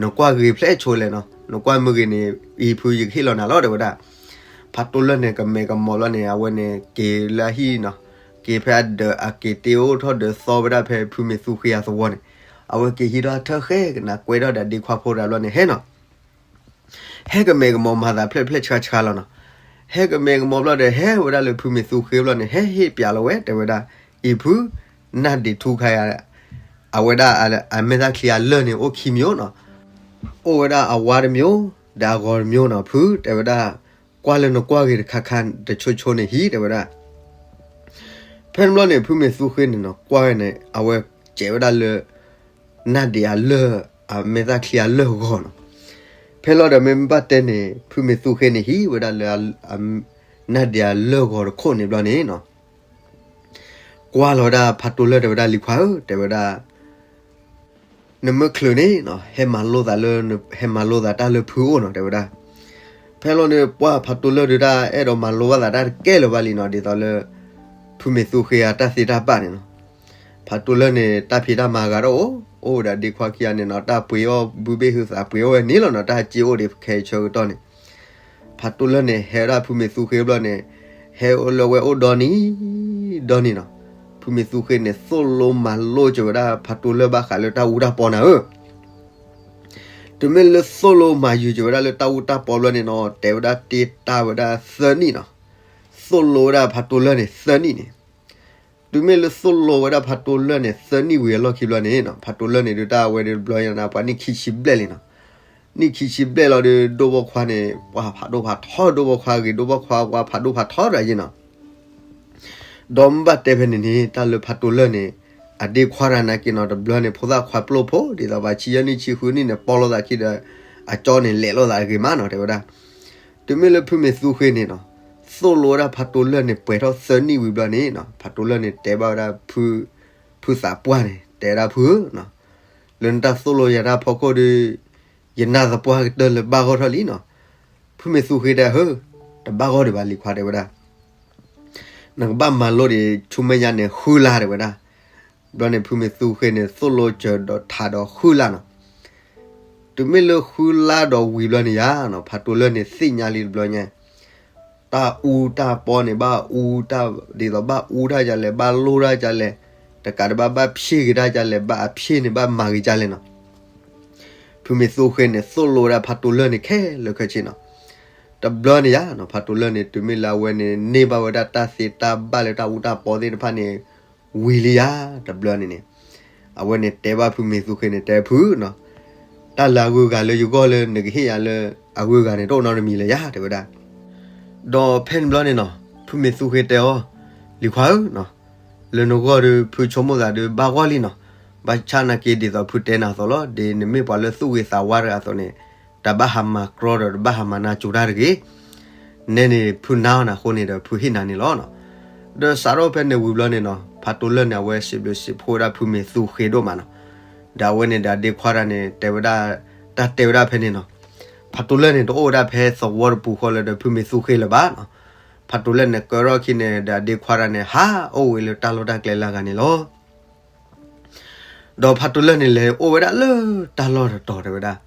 နကွၢ်ဂ့ၤဖဲဆိလဲၣ်နီၤ, နကွၢ်မ့ၢ်ဂ့ၤန့ၣ် အံၤဖုယကဟ့ၣ်လီၤနၤလီၤ တဲဝဲဒၣ်. ဖးတိၢ်လၢၢ်န့ၣ် ကမဲာ်ကမီၤဘျီန့ၣ် အဝဲန့ၣ်က့ၤလၢအဟံၣ်နီၤ, က့ၤဖဲအဒၢးအက့ၤတ့အိၣ်ထီၣ်ဒၢးသီဝဲဒၣ်ဖဲဖုမ့ၢ်သူဃ့အသဝီန့ၣ်, အဝဲက့ၤဟံးထီၣ်ထၢၣ်ဃဲကနၣ်ကွဲထီၣ်ဒီးဒ့ခွါဖိတဂၤဘျီန့ၣ် ဟဲနီၤ ဟဲကမဲာ်ကမီၤမၤသးဖျဲၣ်ဖျဲၣ်ဆှါဆှါလီၤနီၤ. ဟဲကမဲာ်ကမီၤဘျီဒီး ဟဲဝဲဒၣ်လၢဖုမ့ၢ်သူဃ့ဘျီန့ၣ် ဟဲဟ့ၣ်ပျးလီၤဝဲ တဲဝဲဒၣ်, အံၤဖု, နၢ်ဒံးထူခါယၤ, အဝဲဒၣ်အမဲာ်သၣ်ချံအလၢၢ်န့ၣ် အိၣ်ခံမၠိနီၤ, အိၣ်ဝဲဒၣ်အဝါတမၠိ, ဒီးအဂီၤတမၠိနီၤ ဖု တဲဝဲဒၣ်, ကွၢ်လၢနကွၢ်ဂ့ၤတခါခါတဆိဆိန့ၣ်ဟံး တဲဝဲဒၣ်. ဖဲန့ၣ်ဘျီန့ၣ် ဖုမ့ၢ်သူဃ့န့ၣ်နီၤ ကွၢ်ဝဲန့ၣ် အဝဲစဲးဝဲဒၣ်လၢ နၢ်ဒံးအလၢၢ်, အမဲာ်သၣ်ချံအလၢၢ်ဂီၤနီၤ. ဖဲလီၤဒီးမ့ၢ်ဘၣ်တဲန့ၣ် ဖုမ့ၢ်သူဃ့န့ၣ်ဟံးဝဲဒၣ်လၢ နၢ်ဒံးအလၢၢ်ဂီၤတခိၣ်န့ၣ်ဘျီန့ၣ်နီၤ, ကွၢ်လီၤဝဲဒၣ်ဖးတိၢ်လၢၢ် တဲဝဲဒၣ် လံၤခွါဧၢ တဲဝဲဒၣ် နမ့ၢ်ချုးန့ၣ်နီၤ ဟဲမၤလိသးလၢ ဟဲမၤလိသးတၢ်လၢဖုအိၣ်နီၤ တဲဝဲဒၣ်. ဖဲလီၤန့ၣ် ပှၢ်ဖးတိၢ်လၢၢ်ဒုးတၢ်အဲၣ်ဒိးမၤလိဘၣ်သးတၢ်တကဲလၢၤဘၣ်လံနီၤ ဒ်သိးလၢ ဖုမ့ၢ်သူဃ့အတၢ်သ့တၢ်ဘၣ်န့ၣ်နီၤ. ဖးတိၢ်လၢၢ်န့ၣ် တၢ်ဖံးတၢ်မၤအဂၤဒီးအိၣ်, အိၣ်ဝဲဒၣ်ဒ့ခွါခံဂၤန့ၣ်နီၤ တၢ်ပှ့ၤအီၣ်ဘုဘ့ၣ်ဟုသးပှ့ၤအီၣ်ဝဲန့ၣ်လီၤနီၤ တၢ်စ့အိၣ်ဒံးခဲအံၤဆၢကတီၢ်န့ၣ် ဖးတိၢ်လၢၢ်န့ၣ် ဟဲဝဲဒၣ်ဖုမ့ၢ်သူဃ့ဘျီန့ၣ် ဟဲအိၣ်လၢဝဲအိၣ်ဒီနံၤ, ဒီနံၤနီၤ. ဖုမ့ၢ်သူဃ့န့ၣ် သိၣ်လိမၤလိစၢၤဝဲဒၣ်ဖးတိၢ်လၢၢ်ဘၣ်ဃးလၢတၢ်အူတၢ်ပီနၤဧၢ, တုၤမ့ၢ်လၢသိၣ်လိမၤယုာ်က့ၤဝဲဒၣ်လၢတၢ်အူတၢ်ပီဘျီန့ၣ်နီၤ တဲဝဲဒၣ်တ့တၢ်ဝဲဒၣ်သၢနံၣ်နီၤ, သိၣ်လိဝဲဒၣ်ဖးတိၢ်လၢၢ်န့ၣ်သၢနံၣ်န့ၣ်, တုၤမ့ၢ်လၢသိၣ်လိဝဲဒၣ်ဖးတိၢ်လၢၢ်န့ၣ်သၢနံၣ်ဝံၤအလီၢ်ခံဘျီန့ၣ်နီၤ ဖးတိၢ်လၢၢ်န့ၣ်ဒုးတၢ်အဝဲဒုးတဘျီညါန့ၣ် ပှၤနံၣ်ခံဆံဘျဲၣ်လံနီၤ, နံၣ်ခံဆံဘျဲၣ်လီၤဒုး ဒိၣ်ဘီခွါန့ၣ် ပှၤဖးဒိၣ်ဖးထီ ဒိၣ်ဘီခွါဂ့ၤ ဒိၣ်ဘီခွါပှၤဖးဒိၣ်ဖးထီတဂၤယ့ၢ်နီၤ ဒီးမ့ၢ်ဘၣ်တဲဖဲန့ၣ်န့ၣ် တၢ်လၢဖးတိၢ်လၢၢ်န့ၣ် အဒ့ခွါတဂၤနာ်က့နီၤ တဘျီန့ၣ် ဖိသၣ်ခွါပျိၢ်ဖိ ဒ်သိးပှၤဆံယဲၢ်နံၣ်ဆံဃုနံၣ်န့ၣ် ပီလိာ်သးခံဒီး အကၠီန့ၣ်လဲၤလိာ်သးဂ့ၤမးနီၤ တဲဝဲဒၣ်. တုၤမ့ၢ်လၢဖုမ့ၢ်သူဃ့န့ၣ်နီၤ သိၣ်လိဝဲဒၣ်ဖးတိၢ်လၢၢ်န့ၣ် ပှဲၤထီၣ်သၢနံၣ်ဝံၤဘျီန့ၣ်နီၤ ဖးတိၢ်လၢၢ်န့ၣ် တဲဘၣ်ဝဲဒၣ်ဖု ဖုသးပှၢ်န့ၣ် တဲဝဲဒၣ်ဖုဧၢနီၤ လၢနတၢ်သိၣ်လိယၤတၢ်ဖီခိၣ်ဒီး ယနၢ်သပှၢ်ကတၢၢ်လၢဘၣ်ဂီၢ်ထီၣ်လံနီၤ. ဖုမ့ၢ်သူဃ့တဲ ဟၢ တဘၣ်ဂီၢ်ဒံးဘၣ်လံၤခွါတဲဝဲဒၣ် နကဘၣ်မၤလိဒံးဆူမဲာ်ညါန့ၣ်ဃုလါတဲဝဲဒၣ်. ဘျီန့ၣ်ဖုမ့ၢ်သူဃ့န့ၣ် သိၣ်လိစၢၤဒီးထးဒီးဃုလါနီၤ. တုၤမ့ၢ်လၢဃုလါဒီးဝံၤဘျီန့ၣ်ယါနီၤ ဖးတိၢ်လၢၢ်န့ၣ်သ့ၣ်ညါလံတဘျီညါ တၢ်အူတၢ်ပီန့ၣ် ဘၣ်အူတၢ် ဒ်သိးဘၣ်အူတၢ်ဒ်လဲၣ် ဘၣ်လိၢ်တၢ်ဒ်လဲၣ် တကးဒံးဘၣ် ဘၣ်ဖျ့က့ၤတၢ်ဒ်လဲၣ် ဘၣ်အဖျ့န့ၣ် ဘၣ်မၤက့ၤဒ်လဲၣ်နီၤ. ဖုမ့ၢ်သူဃ့န့ၣ် သိၣ်လိဝဲဒၣ်ဖးတိၢ်လၢၢ်န့ၣ်ခဲလၢာ်ခဲဆ့နီၤ. တဘျီန့ၣ်ယါနီၤ ဖးတိၢ်လၢၢ်န့ၣ် တုၤမ့ၢ်လၢအဝဲန့ၣ် န့ၢ်ဘၣ်ဝဲဒၣ်တၢ်သ့တၢ်ဘၣ်လၢတၢ်အူတၢ်ပီသ့ၣ်တဖၣ်န့ၣ် ဝံၤလံယါ တဘျီန့ၣ်န့ၣ် အဝဲန့ၣ်တဲဘၣ်ဖုမ့ၢ်သူဃ့န့ၣ် တဲဖုနီၤ တၢ်လၢအဂုၤအဂၤလၢယဂီၢ်လၢနကဟ့ၣ်ယၤလၢအဂုၤအဂၤန့ၣ် တအိၣ်နီတမံၤလၢၤယါ တဲဝဲဒၣ်. ဒီးဖဲန့ၣ်ဘျီန့ၣ်နီၤ ဖုမ့ၢ်သူဃ့တဲအီၤ လံၤခွါဧၢနီၤ လၢနဂီၢ်ဒီး ဖုဆိကမိၣ်သးဒီးဘၣ်ဂီၢ်လံနီၤ. ဘၣ်ဆၣ်နာ်က့ဒ်သိးဖုတဲနၤအသိးလီၤ ဒ်နမ့ၢ်ပှၤလၢသူၣ်ဂ့ၤသးဝါတဂၤအသိးန့ၣ် တဘၣ်ဟးမၤကြီဒီးတဘၣ်ဟးမၤနၢ်စူၤတၢ်တဂ့ၤ နဲန့ၣ် ဖုနါအီၤနၤအဃိန့ၣ်ဒီး ဖုဟ့ၣ်နၤန့ၣ်လီၤနီၤ. ဒီးစးထီၣ်ဖဲန့ၣ်ဝံၤဘျီန့ၣ်နီၤ ဖးတိၢ်လၢၢ်န့ၣ် အဝဲစံးဘျုးစံးဖှိၣ်ဝဲဒၣ်ဖုမ့ၢ်သူဃ့ဒိၣ်မးနီၤ. ဒီးအဝဲန့ၣ်ဒီးအဒ့ခွါတဂၤန့ၣ် တဲဝဲဒၣ် တၢ်တဲဝဲဒၣ်ဖဲန့ၣ်နီၤ ဖးတိၢ်လၢၢ်န့ၣ် တအိၣ်ဝဲဒၣ်ဖဲသဝီတပူၤဃီလၢဒီးဖုမ့ၢ်သူဃ့လၢၤဘၣ်နီၤ. ဖးတိၢ်လၢၢ်န့ၣ် ကၢထီၣ်ခံန့ၣ်ဒီးအဒ့ခွါတဂၤန့ၣ် ဟးအိၣ်ဝဲလၢတၢ်လီၢ်တၢ်ကျဲလၢအဂၤန့ၣ်လီၤ. ဒီးဖးတိၢ်လၢၢ်န့ၣ် လဲၤအိၣ်ဝဲဒၣ်လၢတၢ်လီၢ်တတီၤတဲဝဲဒၣ်.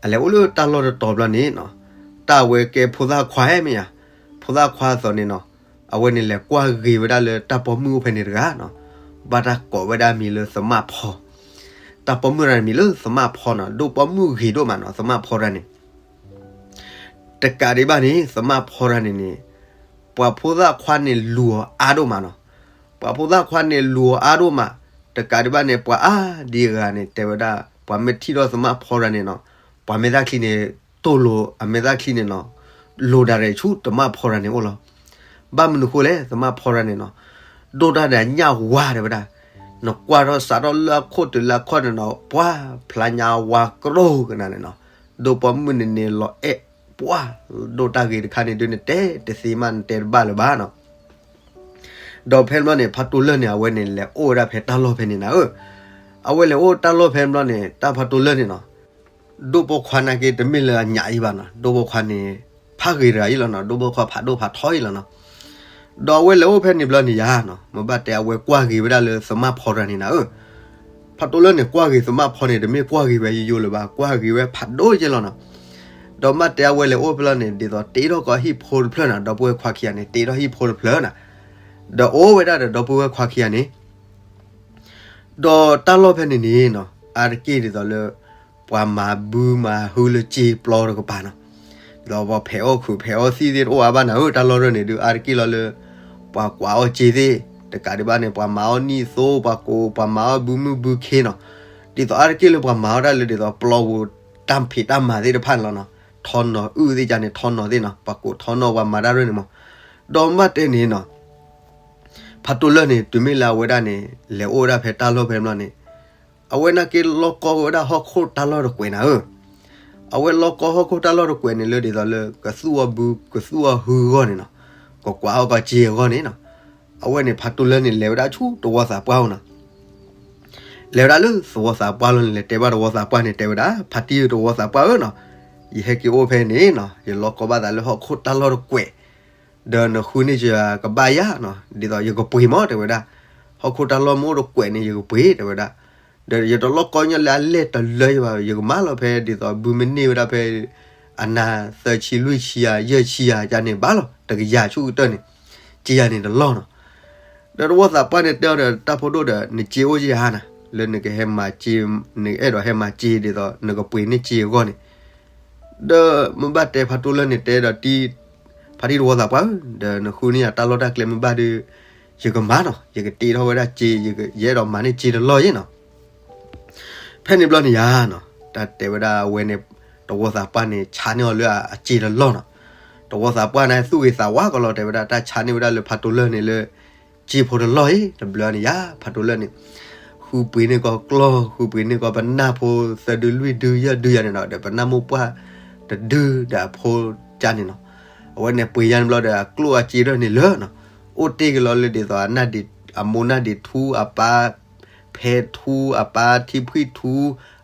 အလဲၤအိၣ်လၢတၢ်လီၢ်တတီၤဘျီန့ၣ်နီၤ တၢ်အဝဲကဲဖိသၣ်ခွါမ့ၢ်ဧါ, ဖိသၣ်ခွါအသိးန့ၣ်နီၤ အဝဲန့ၣ်လဲၤကွၢ်ဂ့ၤဝဲဒၣ်လၢတၢ်ပိာ်မုၣ်အိၣ်ဖဲန့ၣ်တဂၤနီၤ, ဘၣ်တၢ်ကိးဝဲဒၣ်မံၤလၢသမၣ်ဖီ, တၢ်ပိာ်မုၣ်တဂၤန့ၣ်မံၤလၢသမၣ်ဖီနီၤ, ဒိၣ်ပိာ်မုၣ်ဂ့ၤဒိၣ်မးနီၤ သမၣ်ဖီတဂၤန့ၣ် တကးဒံးဘၣ်န့ၣ် သမၣ်ဖီတဂၤန့ၣ်န့ၣ် ပှၤဖိသၣ်ခွါန့ၣ်လူၤအီၤအါဒိၣ်မးနီၤ, ပှၤဖိသၣ်ခွါန့ၣ်လူၤအီၤအါဒိၣ်မး, တကးဒံးဘၣ်န့ၣ် ပှၤအါဒံအဂၤန့ၣ် တဲဝဲဒၣ် ပှၤမ့ၢ်ထံၣ်ထီၣ်သမၣ်ဖီတဂၤန့ၣ်နီၤ, ပှၤမဲာ်သၣ်ချံန့ၣ် တိၢ်လိာ်အမဲာ်သၣ်ချံန့ၣ်နီၤ, လိၤဒၣ်ရဲၣ်ဆူသမၣ်ဖီတဂၤန့ၣ်အိၣ်လီၤ. ဘၣ်မနုၤဃိလဲၣ် သမၣ်ဖီတဂၤန့ၣ်နီၤ ဒိၣ်တၢ်ဒီးညၣ်ဝါတဲဝဲဒၣ်, နကွၢ်ထီၣ်စးထီၣ်လၢအခိၣ်တုၤလၢအခီၣ်န့ၣ်နီၤ ပှၤဖျါညါဝါကရိကနၤန့ၣ်နီၤ, ဒိၣ်ပိာ်မုၣ်န့ၣ်န့ၣ်လီၤအဲၣ်ပှၤ, ဒိၣ်တၢ်ဂ့ၤတခါန့ၣ်ဒုးနတဲတသ့မး နတဲတဘၣ်လၢၤဘၣ်နီၤ. ဒီးဖဲန့ၣ်ဘျီန့ၣ် ဖးတိၢ်လၢၢ်န့ၣ် အဝဲန့ၣ် လဲၤအိၣ်ဝဲဒၣ်ဖဲတၢ်လီၢ်ဖဲန့ၣ်နၤဧၢ, အဝဲလဲၤအိၣ်တၢ်လီၢ်ဖဲန့ၣ်ဘျီန့ၣ် တၢ်ဖးတိၢ်လၢၢ်န့ၣ်နီၤ ဒိၣ်ပိာ်ခွါနာ်က့တမ့ၢ်လၢအညၣ်အံၤဘၣ်နီၤ, ဒိၣ်ပိာ်ခွါန့ၣ် ဖးဂ့ၤတဂၤအံၤလီၤနီၤ, ဒိၣ်ပိာ်ခွါဖးဒိၣ်ဖးထီအံၤလီၤနီၤ. ဒီးအဝဲလဲၤအိၣ်ဖဲန့ၣ်ဘျီန့ၣ်ယါနီၤ, မ့ၢ်ဘၣ်တဲအဝဲကွၢ်ဂ့ၤဝဲဒၣ်လၢသမၣ်ဖီတဂၤန့ၣ်နၤဧၢ, ဖးတိၢ်လၢၢ်န့ၣ် ကွၢ်ဂ့ၤသမၣ်ဖီန့ၣ် တမ့ၢ်ကွၢ်ဂ့ၤဝဲယိယိလၢၤဘၣ်, ကွၢ်ဂ့ၤဝဲဖးဒိၣ်ယဲလီၤနီၤ. ဒီးမ့ၢ်တဲအဝဲလဲၤအိၣ်ဖဲလီၤန့ၣ် ဒ်သိးတ့ထီၣ်ကီးဟံၣ်ဖိတဖျၢၣ်နီၤ, ဒီပုၢ်ဝဲၢ်ခွါခံဂၤန့ၣ် တ့ထီၣ်ဟံၣ်ဖိတဖျၢၣ်နီၤ, ဒီးအိၣ်ဝဲဒၣ်ဒီးဒီပုၢ်ဝဲၢ်ခွါခံဂၤန့ၣ် ဒီးတၢ်လီၢ်ဖဲန့ၣ်န့ၣ်နီၤ အါတက့ၢ်ဒ်သိးလၢ ပှၤမၤဘုမၤဟုလၢစ့ပျီတကပၤနီၤ, ဒီးပှၤဖဲးအီၣ်ခုးဖဲးအီၣ်သံၣ်သ့ၣ်တအိၣ်အါဘၣ်နၤဧၢ, တၢ်လီၢ်ရၢၢ်န့ၣ်ဒုးအါတက့ၢ်လီၤလၢ ပှၤကွၢ်အီၣ်စ့သ့ၣ်, တကးဒံးဘၣ်န့ၣ် ပှၤမၤအီၣ်နံၣ်သိ ပှၤကိး ပှၤမၤအီၣ်ဘုမုၢ်ဘုခ့နီၤ, ဒ်သိးအါတက့ၢ်လၢပှၤမၤအီၣ်တၢ်လၢဒ်သိးပျီပူၤတၢ်ဖံးတၢ်မၤသ့ၣ်တဖၣ်န့ၣ်လီၤနီၤ, ထီနီၤအုၣ်သ့ၣ်ကန့ၣ် ထီနီၤသ့ၣ်နီၤ, ပှၤကိးထီနီၤပှၤမၤတၢ်ရၢၢ်န့ၣ်မး, ဒီးမ့ၢ်တဲန့ၣ်နီၤ ဖးတိၢ်လၢၢ်န့ၣ် တုၤမ့ၢ်လၢအဝဲဒၣ်န့ၣ် လဲၤအိၣ်ဝဲဒၣ်ဖဲတၢ်လီၢ်ဖဲန့ၣ်ဘျီန့ၣ် အဝဲနာ်က့လီၢ်ကီဝဲဒၣ်ဟီၣ်ခိၣ်တၢ်လီၢ်တကွဲးနၤဧၢ, အဝဲလီၢ်ကီဟီၣ်ခိၣ်တၢ်လီၢ်တကွဲးန့ၣ်လၢဒ်သိးလၢ ကသူၣ်အီၤဘု ကသူၣ်အီၤဟုအဂီၢ်န့ၣ်နီၤ, ကကွၢ်အီၣ်ကီၢ်စ့အဂီၢ်န့ၣ်နီၤ, အဝဲန့ၣ်ဖးတိၢ်လၢၢ်န့ၣ် လဲၤဝဲဒၣ်ဆူသဝီသးပှၢ်အိၣ်နီၤ လဲၤဝဲဒၣ်လၢသဝီသးပှၢ်လီၤန့ၣ် လဲၤတဲဘၣ်သဝီသးပှၢ်န့ၣ် တဲဝဲဒၣ် ဖါတံၢ်သဝီသးပှၢ်ဧၢနီၤ, ယဟဲက့ၤအိၣ်ဖဲန့ၣ်နီၤ ယလီၢ်ကီဘၣ်သးလၢဟီၣ်ခိၣ်တၢ်လီၢ်တကွဲး, ဒီးနဃုန့ၢ်ယၤကဘၣ်ယၤနီၤ ဒ်သိးယကပှ့ၤမး တဲဝဲဒၣ်, ဟီၣ်ခိၣ်တၢ်လီၢ်မ့ၢ်အိၣ်တကွဲးန့ၣ် ယကပှ့ၤ တဲဝဲဒၣ်, ဒီးယတလီၢ်ကီညီလၢအလဲၢ်တလၢယဘၣ် ယကမၤလီၤဖဲဒ်သိးဘုမ့ၢ်န့ၢ်ဝဲဒၣ်ဖဲ အနၤသၢဆံလွံၢ်ဆံယၤ ယဲၢ်ဆံယၤ ကန့ၣ်ဘၣ်လီၤ တကယၤဆူကတၢၢ်န့ၣ်, ကယၤန့ၣ်တလီၢ်နီၤ ဒီးသဝီသးပှၢ်န့ၣ်တဲအီၤဒီး တၢ်ဖိဒိၣ်ဒီး နစ့အိၣ်ယၤဧါနၤ, လၢနကဟဲမၤစ့, နအဲၣ်ဒိးဟဲမၤစ့ဒ်သိး နကပှ့ၤန့ၢ်စ့အဂီၢ်န့ၣ်, ဒီးမ့ၢ်ဘၣ်တဲဖးတိၢ်လၢန့ၣ် တဲဒီးတံၤ, ဖါတံၢ်တဝီသးပှၢ်ဧၢ, ဒီးနဃုန့ၢ်ယၤတၢ်လီၢ်တၢ်ကျဲမ့ၢ်ဘၣ်ဒီး ယကမၤနီၤ, ယကတ့ထီၣ်ဝဲဒၣ်စ့, ယအဲၣ်ဒိးမၤန့ၢ်စ့တလီၢ်ယဲနီၤ. ဖဲန့ၣ်ဘျီန့ၣ်ယါနီၤ, တၢ်တဲဝဲဒၣ်အဝဲန့ၣ်, တဝီသးပှၢ်န့ၣ် ဆါန့ၢ်အီၤလၢအစ့တလီၢ်နီၤ. တဝီသးပှၢ်န့ၣ် သူၣ်ဂ့ၤသးဝါကလီၤ တဲဝဲဒၣ် တၢ်ဆါန့ၢ်ဝဲဒၣ်လၢဖးတိၢ်လၢန့ၣ်လၢ စ့ဖိတလီၢ်အံၤ, တဘျီန့ၣ်ယါ ဖးတိၢ်လၢန့ၣ် ဃုပှ့ၤန့ၢ်ကီးကျီၢ်, ဃုပှ့ၤန့ၢ်ကီးပနၢ်ဖိ သၢဒုလွံၢ်ဒုယဲၢ်ဒုယၤန့ၣ်နီၤ, ဒီးပနၢ်မိၢ်ပှၢ်တဒုဒီးအဖိကါန့ၣ်နီၤ. အဝဲန့ၣ်ပှ့ၤယါန့ၣ်ဘျီဒီး အကျိၣ်အစ့ထီၣ်န့ၣ်လၢနီၤ, အိၣ်တ့ၢ်က့ၤလီၤလၢဒ်သိး အမိၢ်နၢ်ဒ့ၣ်ထူ အပၢ်ဖဲထူ အပၢ်ထံဖှံၣ်ထူ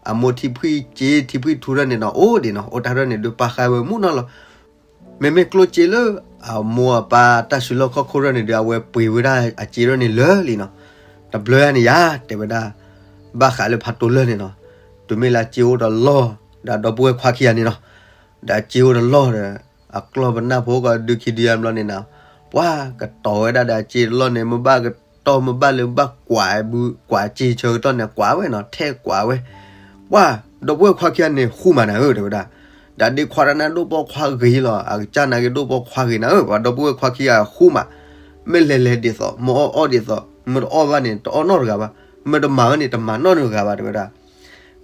အမိၢ်ထံဖှံၣ်စ့ ထံဖှံၣ်ထူထီၣ်န့ၣ်နီၤ, အိၣ်ဒံးနီၤ, အိၣ်တၢ်ထီၣ်န့ၣ်ဒုးပာ်ဃာ်ဝဲမူနီၤလီၤ. မ့မ့ၢ်ကျိၣ်စ့လၢ အမိၢ်အပၢ်တၢ်စုလီၢ်ခီၣ်ခိၣ်ထီၣ်န့ၣ်ဒုး အဝဲပှ့ၤဝဲဒၣ်အစ့ထီၣ်န့ၣ်လၢာ်လံနီၤ. တဘျီယါန့ၣ်ယါ တဲဝဲဒၣ် ဘၣ်ဃးလၢဖးတိၢ်လၢန့ၣ်နီၤ, တုၤမ့ၢ်လၢအစ့အိၣ်တလီၢ် ဒီးဒီပုၢ်ဝဲၢ်ခွါခံဂၤန့ၣ်နီၤ, ဒီးအစ့အိၣ်တလီၢ်ဒီး အကျီၢ်ပနၢ်ဖိကီးဒုခံဒုယါဘျီန့ၣ်နီၤ, ပှၤကတီၤဝဲဒၣ်ဒီးအစ့တလီၢ်န့ၣ် မ့ၢ်ဘၣ်ကတီၤ မ့ၢ်ဘၣ်လၢဘၣ်ကွၢ်ဘု ကွၢ်စ့ဆၢကတီၢ်န့ၣ် ကွၢ်ဝဲနီၤ, ထဲကွၢ်ဝဲ ပှၤဒီပုၢ်ဝဲၢ်ခွါခံဂၤန့ၣ် ဃူမးနၤဧၢ တဲဝဲဒၣ်. ဒီးဒ့ခွါတၢ်န့ၣ်ဒိၣ်ပိာ်ခွါဂ့ၤလီၤ, အကစၢ်နာ်က့ဒိၣ်ပိာ်ခွါဂ့ၤနၤဧၢ, ပှၤဒီပုၢ်ဝဲၢ်ခွါခံဂၤဃူမး, မ့ၢ်လဲၤလဲၤဒ်သိး မ့ၢ်အီၣ်အီၣ်ဒ်သိး, မ့ၢ်တအီၣ်ဘၣ်န့ၣ် တအီၣ်နီတဂၤဘၣ်, မ့ၢ်တမၤဝဲန့ၣ် တမၤနီတဂၤဘၣ် တဲဝဲဒၣ်.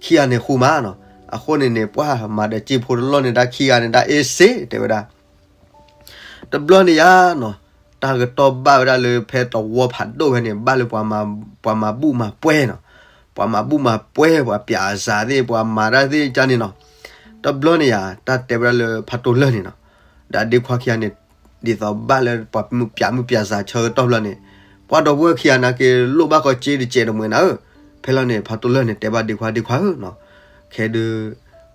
ခံဂၤန့ၣ်ဃူမးနီၤ, အဃိန့ၣ်န့ၣ် ပှၤမၤဒီးစ့ဖိတလီၢ်န့ၣ် တၢ်ခံဂၤန့ၣ် တၢ်အ့စ့ တဲဝဲဒၣ်. တဘျီန့ၣ်ယါနီၤ, တၢ်ကတီၢ်ဘၣ်ဝဲဒၣ်လၢဖဲတဝီဖးဒိၣ်ဖဲန့ၣ် ဘၣ်လၢပှၤမၤဘူၣ်မၤပှဲၤနီၤ, ပှၤမၤဘူၣ်မၤပှဲၤ ပှၤပၠးအစၤသ့ၣ် ပှၤမၤတၢ်သ့ၣ်ကန့ၣ်နီၤ. တဘျီန့ၣ်ယါ တၢ်တဲဝဲဒၣ်လၢဖးတိၢ်လၢန့ၣ်နီၤ, ဒီးဒ့ခွါခံဂၤန့ၣ် ဒ်သိးဘၣ်လၢပှၤပၠးမုၢ်ပၠးစၤဆၢကတီၢ်ဘျီန့ၣ်, ပှၤဒီပုၢ်ဝဲၢ်ခံဂၤနာ်က့လိၣ်ဘၣ်ကီးစ့တစဲးတမှဲးနၤဧၢ, ဖဲလီၤန့ၣ် ဖးတိၢ်လၢန့ၣ် တဲဘၣ်ဒ့ခွါ ဒ့ခွါဧၢနီၤ, ခဲဒုး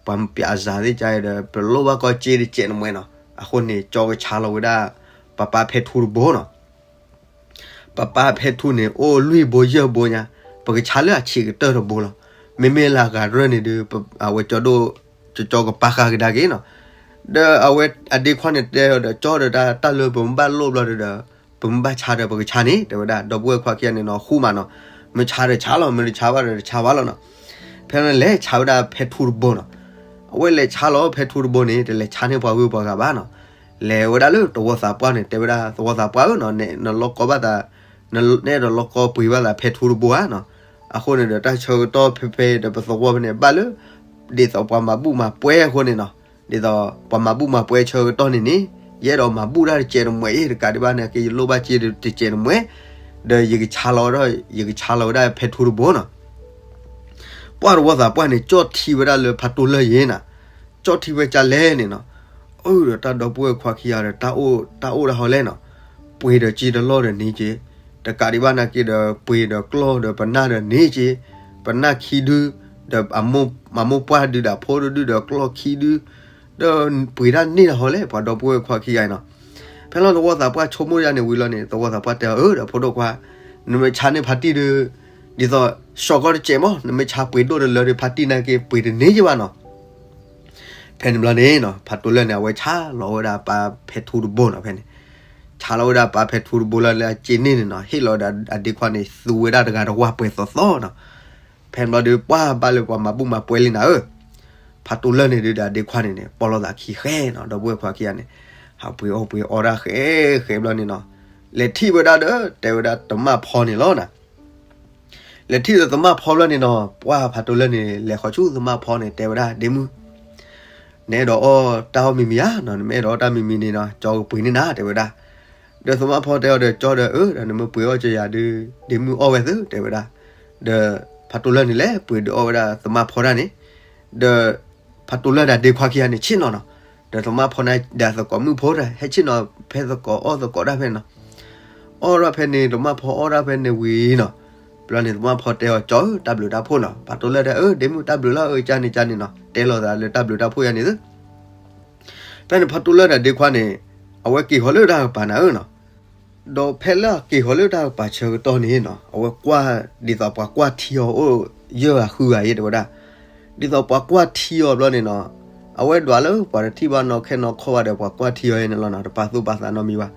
ပှၤပၠးစၤသ့ၣ်ကန့ၣ်ဒီး ပလိၣ်ဘၣ်ကီးစ့တစဲးတမှဲးနီၤ, အဃိန့ၣ် ကၠီကဆါလီၤဝဲဒၣ် ပပၢ်ဖဲထူတဘိနီၤ. ပပၢ်ဖဲထူန့ၣ် အိၣ်လွံၢ်ဘိယဲၢ်ဘိညါ, ပကဆါလၢအဆံးကတၢၢ်တဘိလီၤ. မ့မ့ၢ်လၢအဂၤရၢၢ်န့ၣ်ဒီး အဝဲကၠီဒိၣ် ကၠီကပာ်ဃာ်ကဒါက့ၤနီၤ. ဒီးအဝဲအဒ့ခွါန့ၣ်တဲဒီး ကၠီဒီးတၢ်လၢပမ့ၢ်ဘၣ်လိၣ်ဘျီဒီး ပမ့ၢ်ဘၣ်ဆါဒီးပကဆါန့ၣ် တဲဝဲဒၣ် ဒီပုၢ်ဝဲၢ်ခွါခံဂၤန့ၣ်နီၤ ဃူမးနီၤ, မ့ၢ်ဆါဒီးဆါလီၤ မ့ၢ်တဆါဘၣ်ဒီးတဆါဘၣ်လီၤနီၤ. ဖဲန့ၣ်လဲၤဆါဝဲဒၣ်ဖဲထူတဘိနီၤ. အဝဲလဲၤဆါလီၤဖဲထူတဘိန့ၣ် တလဲၤဆါန့ၢ်ပှၤဂုၤပှၤဂၤဘၣ်နီၤ. လဲၤဝဲဒၣ်လၢသဝီသးပှၢ်န့ၣ် တဲဝဲဒၣ် သဝီသးပှၢ်ဧၢနီၤ, နလီၢ်ကီဘၣ်သး, နအဲၣ်ဒိးလီၢ်ကီပှ့ၤဘၣ်သးဖဲထူတဘိဧါနီၤ. အဃိန့ၣ်ဒီး တၢ်ဆၢကတီၢ်ဖဲဖဲဒီးပသဝီဖဲန့ၣ် ဘၣ်လၢ ဒ်သိးပှၤမၤဘူၣ်မၤပှဲၤအဃိန့ၣ်နီၤ, ဒ်သိးပှၤမၤဘူၣ်မၤပှဲၤဆၢကတီၢ်န့ၣ်န့ၣ် ယအဲၣ်ဒိးမၤဘူၣ်တၢ်တစဲးတမှဲးအံၤ တကးဒံးဘၣ်နာ်က့ ယလိၣ်ဘၣ်စ့တစဲးတမှဲး, ဒီးယကဆါလီၤဝဲဒၣ် ယကဆါလီၤဝဲဒၣ်ဖဲထူတဘိနီၤ. ပှၤသဝီသးပှၢ်န့ၣ် ကၠီၣ်ထံဝဲဒၣ်လၢဖးတိၢ်လၢယဲနီၤ, ကၠီၣ်ထံဝဲကၢ်လဲၣ်န့ၣ်နီၤ. အၢ ဒီးတၢ်ဒီပုၢ်ဝဲၢ်ခွါခံဂၤဒီး တၢ်အိၣ်တၢ်အိၣ်ဒၣ်ဟီလဲၣ်နီၤ, ပှ့ၤဒီးစ့တလီၢ်ဒီးန့ၣ်က့ၤ, တကးဒံးဘၣ်နာ်က့ဒီး ပှ့ၤဒီးကျီၢ်ဒီးပနၢ်ဒီးန့ၣ်က့ၤ, ပနၢ်ခံဒု, ဒီးအမိၢ်ပှၢ်ဒုဒီးအဖိဒုဒီးကျီၢ်ခံဒု, ဒီးပှ့ၤတၢ်န့ၢ်ဒၣ်ဟီလဲၣ် ပှၤဒီပုၢ်ဝဲၢ်ခွါခံဂၤနီၤ. ဖဲလီၤသဝီသးပှၢ်ဆိကမိၣ်ဒ်န့ၣ်ဝံၤလီၤန့ၣ် သဝီသးပှၢ်တဲအီၤ အၢ ဒီးဖိဒိၣ်ခွါ, နမ့ၢ်ဆါန့ၢ်ဖါတံၢ်ဒီး ဒ်သိးစီၤကီၢ်တစဲးမး နမ့ၢ်ဆါပှ့ၤဒိၣ်တလၢဒီး ဖါတံၢ်နာ်က့ပှ့ၤတန့ၢ်က့ၤဘၣ်နီၤ. ဖဲန့ၣ်ဘျီန့ၣ်နီၤ ဖးတိၢ်လၢန့ၣ် အဝဲဆါလီၤဝဲဒၣ်ပၢ်ဖဲထူတဘိနီၤ. ဖဲန့ၣ် ဆါလီၤဝဲဒၣ်ပၢ်ဖဲထူတဘိလၢလၢအစ့န့ၢ်န့ၣ်နီၤ ဟ့ၣ်လီၤဒီးအဒ့ခွါန့ၣ် သူဝဲဒၣ်တဂၤတဝၢ်ပှဲၤသီသီနီၤ. ဖဲန့ၣ်ဘျီဒီး ပှၤဘၣ်လၢပှၤမၤဘူၣ်မၤပှဲၤလံနၤဧၢ. ဖးတိၢ်လၢန့ၣ်ဒီး အဒ့ခွါန့ၣ်န့ၣ် ပီၢ်လိာ်သးခံဃဲနီၤ ဒီပုၢ်ဝဲၢ်ခွါခံဂၤန့ၣ် ဟးပှ့ၤအီၣ်ပှ့ၤအီတၢ်ဃဲဃဲဘျီန့ၣ်နီၤ လဲၤထံၣ်ဝဲဒၣ်ဒီး တဲဝဲဒၣ်သမၣ်ဖီန့ၣ်လီၤနၤ. လဲၤထံၣ်ဒီးသမၣ်ဖီဘျီန့ၣ်နီၤ ပှၤဖးတိၢ်လၢန့ၣ် လဲၤဃီၤဆူသမၣ်ဖီန့ၣ် တဲဝဲဒၣ် ဒ့မုၣ် နအဲၣ်ဒိးအီၣ်တၢ်အီၣ်မံၤမံၤဧါနီၤ, နမ့ၢ်အဲၣ်ဒိးအီၣ်တၢ်မံၤမံၤန့ၣ်နီၤ ကၠီကပှ့ၤန့ၢ်နၤ တဲဝဲဒၣ်. ဒီးသမၣ်ဖီတဲအီၤဒီး ကၠီဒီး အၢ ဒီးနမ့ၢ်ပှ့ၤအီၣ်ကယၤဒီး ဒ့မုၣ်အီၣ်ဝဲသု တဲဝဲဒၣ်. ဒီးဖးတိၢ်လၢန့ၣ်လဲၤပှ့ၤဒီးအီၣ်ဝဲဒၣ်သမၣ်ဖီတၢ်န့ၣ်, ဒီး ဖးတိၢ်လၢဒီးဒ့ခွါခံဂၤန့ၣ်ဆ့ၣ်နီၤနီၤ, ဒီးသမၣ်ဖီန့ၣ်ဒီးသကိးမုၣ်ဖိဒီး ဟဲဆ့ၣ်နီၤဖဲသကိးအီၣ်သကိးတၢ်ဖဲနီၤ. အီၣ်ဒၣ်ဖဲန့ၣ် သမၣ်ဖီအီၣ်ဒၣ်ဖဲန့ၣ်ဝံၤနီၤ, ဘျီန့ၣ်သမၣ်ဖီတဲအီၤ ကၠီဧၢ တၢ်ဘျုးတၢ်ဖှိၣ်နီၤ. ဖးတိၢ်လၢဒီး အၢ ဒ့မုၣ်တၢ်ဘျုးလီၤဧၢ ကန့ၣ်ကန့ၣ်နီၤ, တဲလိာ်သးလၢတၢ်ဘျုးတၢ်ဖှိၣ်ယၤန့ၣ်သု ဖဲန့ၣ်ဖးတိၢ်လၢဒီးဒ့ခွါန့ၣ် အဝဲက့ၤဃီၤလၢတၢ်ကပၤနၤဧၢနီၤ. ဒီးဖဲလၢအက့ၤဃီၤလၢတၢ်ကပၤဆၢကတီၢ်န့ၣ်နီၤ အဝဲကွၢ်ဒ်သိးပှၤကွၢ်ထံအီၤအိၣ်ယဲၢ်ဂၤဃုဂၤအံၤတဲဝဲဒၣ်. ဒ်သိးပှၤကွၢ်ထံအီၤဘျီန့ၣ်နီၤ, အဝဲဒွးလၢပှၤတထံၣ်ဘၣ်နီၢ်ခဲနီၢ်ခီဘၣ်ဒီး ပှၤကွၢ်ထံအီၤယဲၢ်န့ၣ်လီၤနီၤ, တပာ်သူၣ်ပာ်သးနီတမံၤဘၣ်.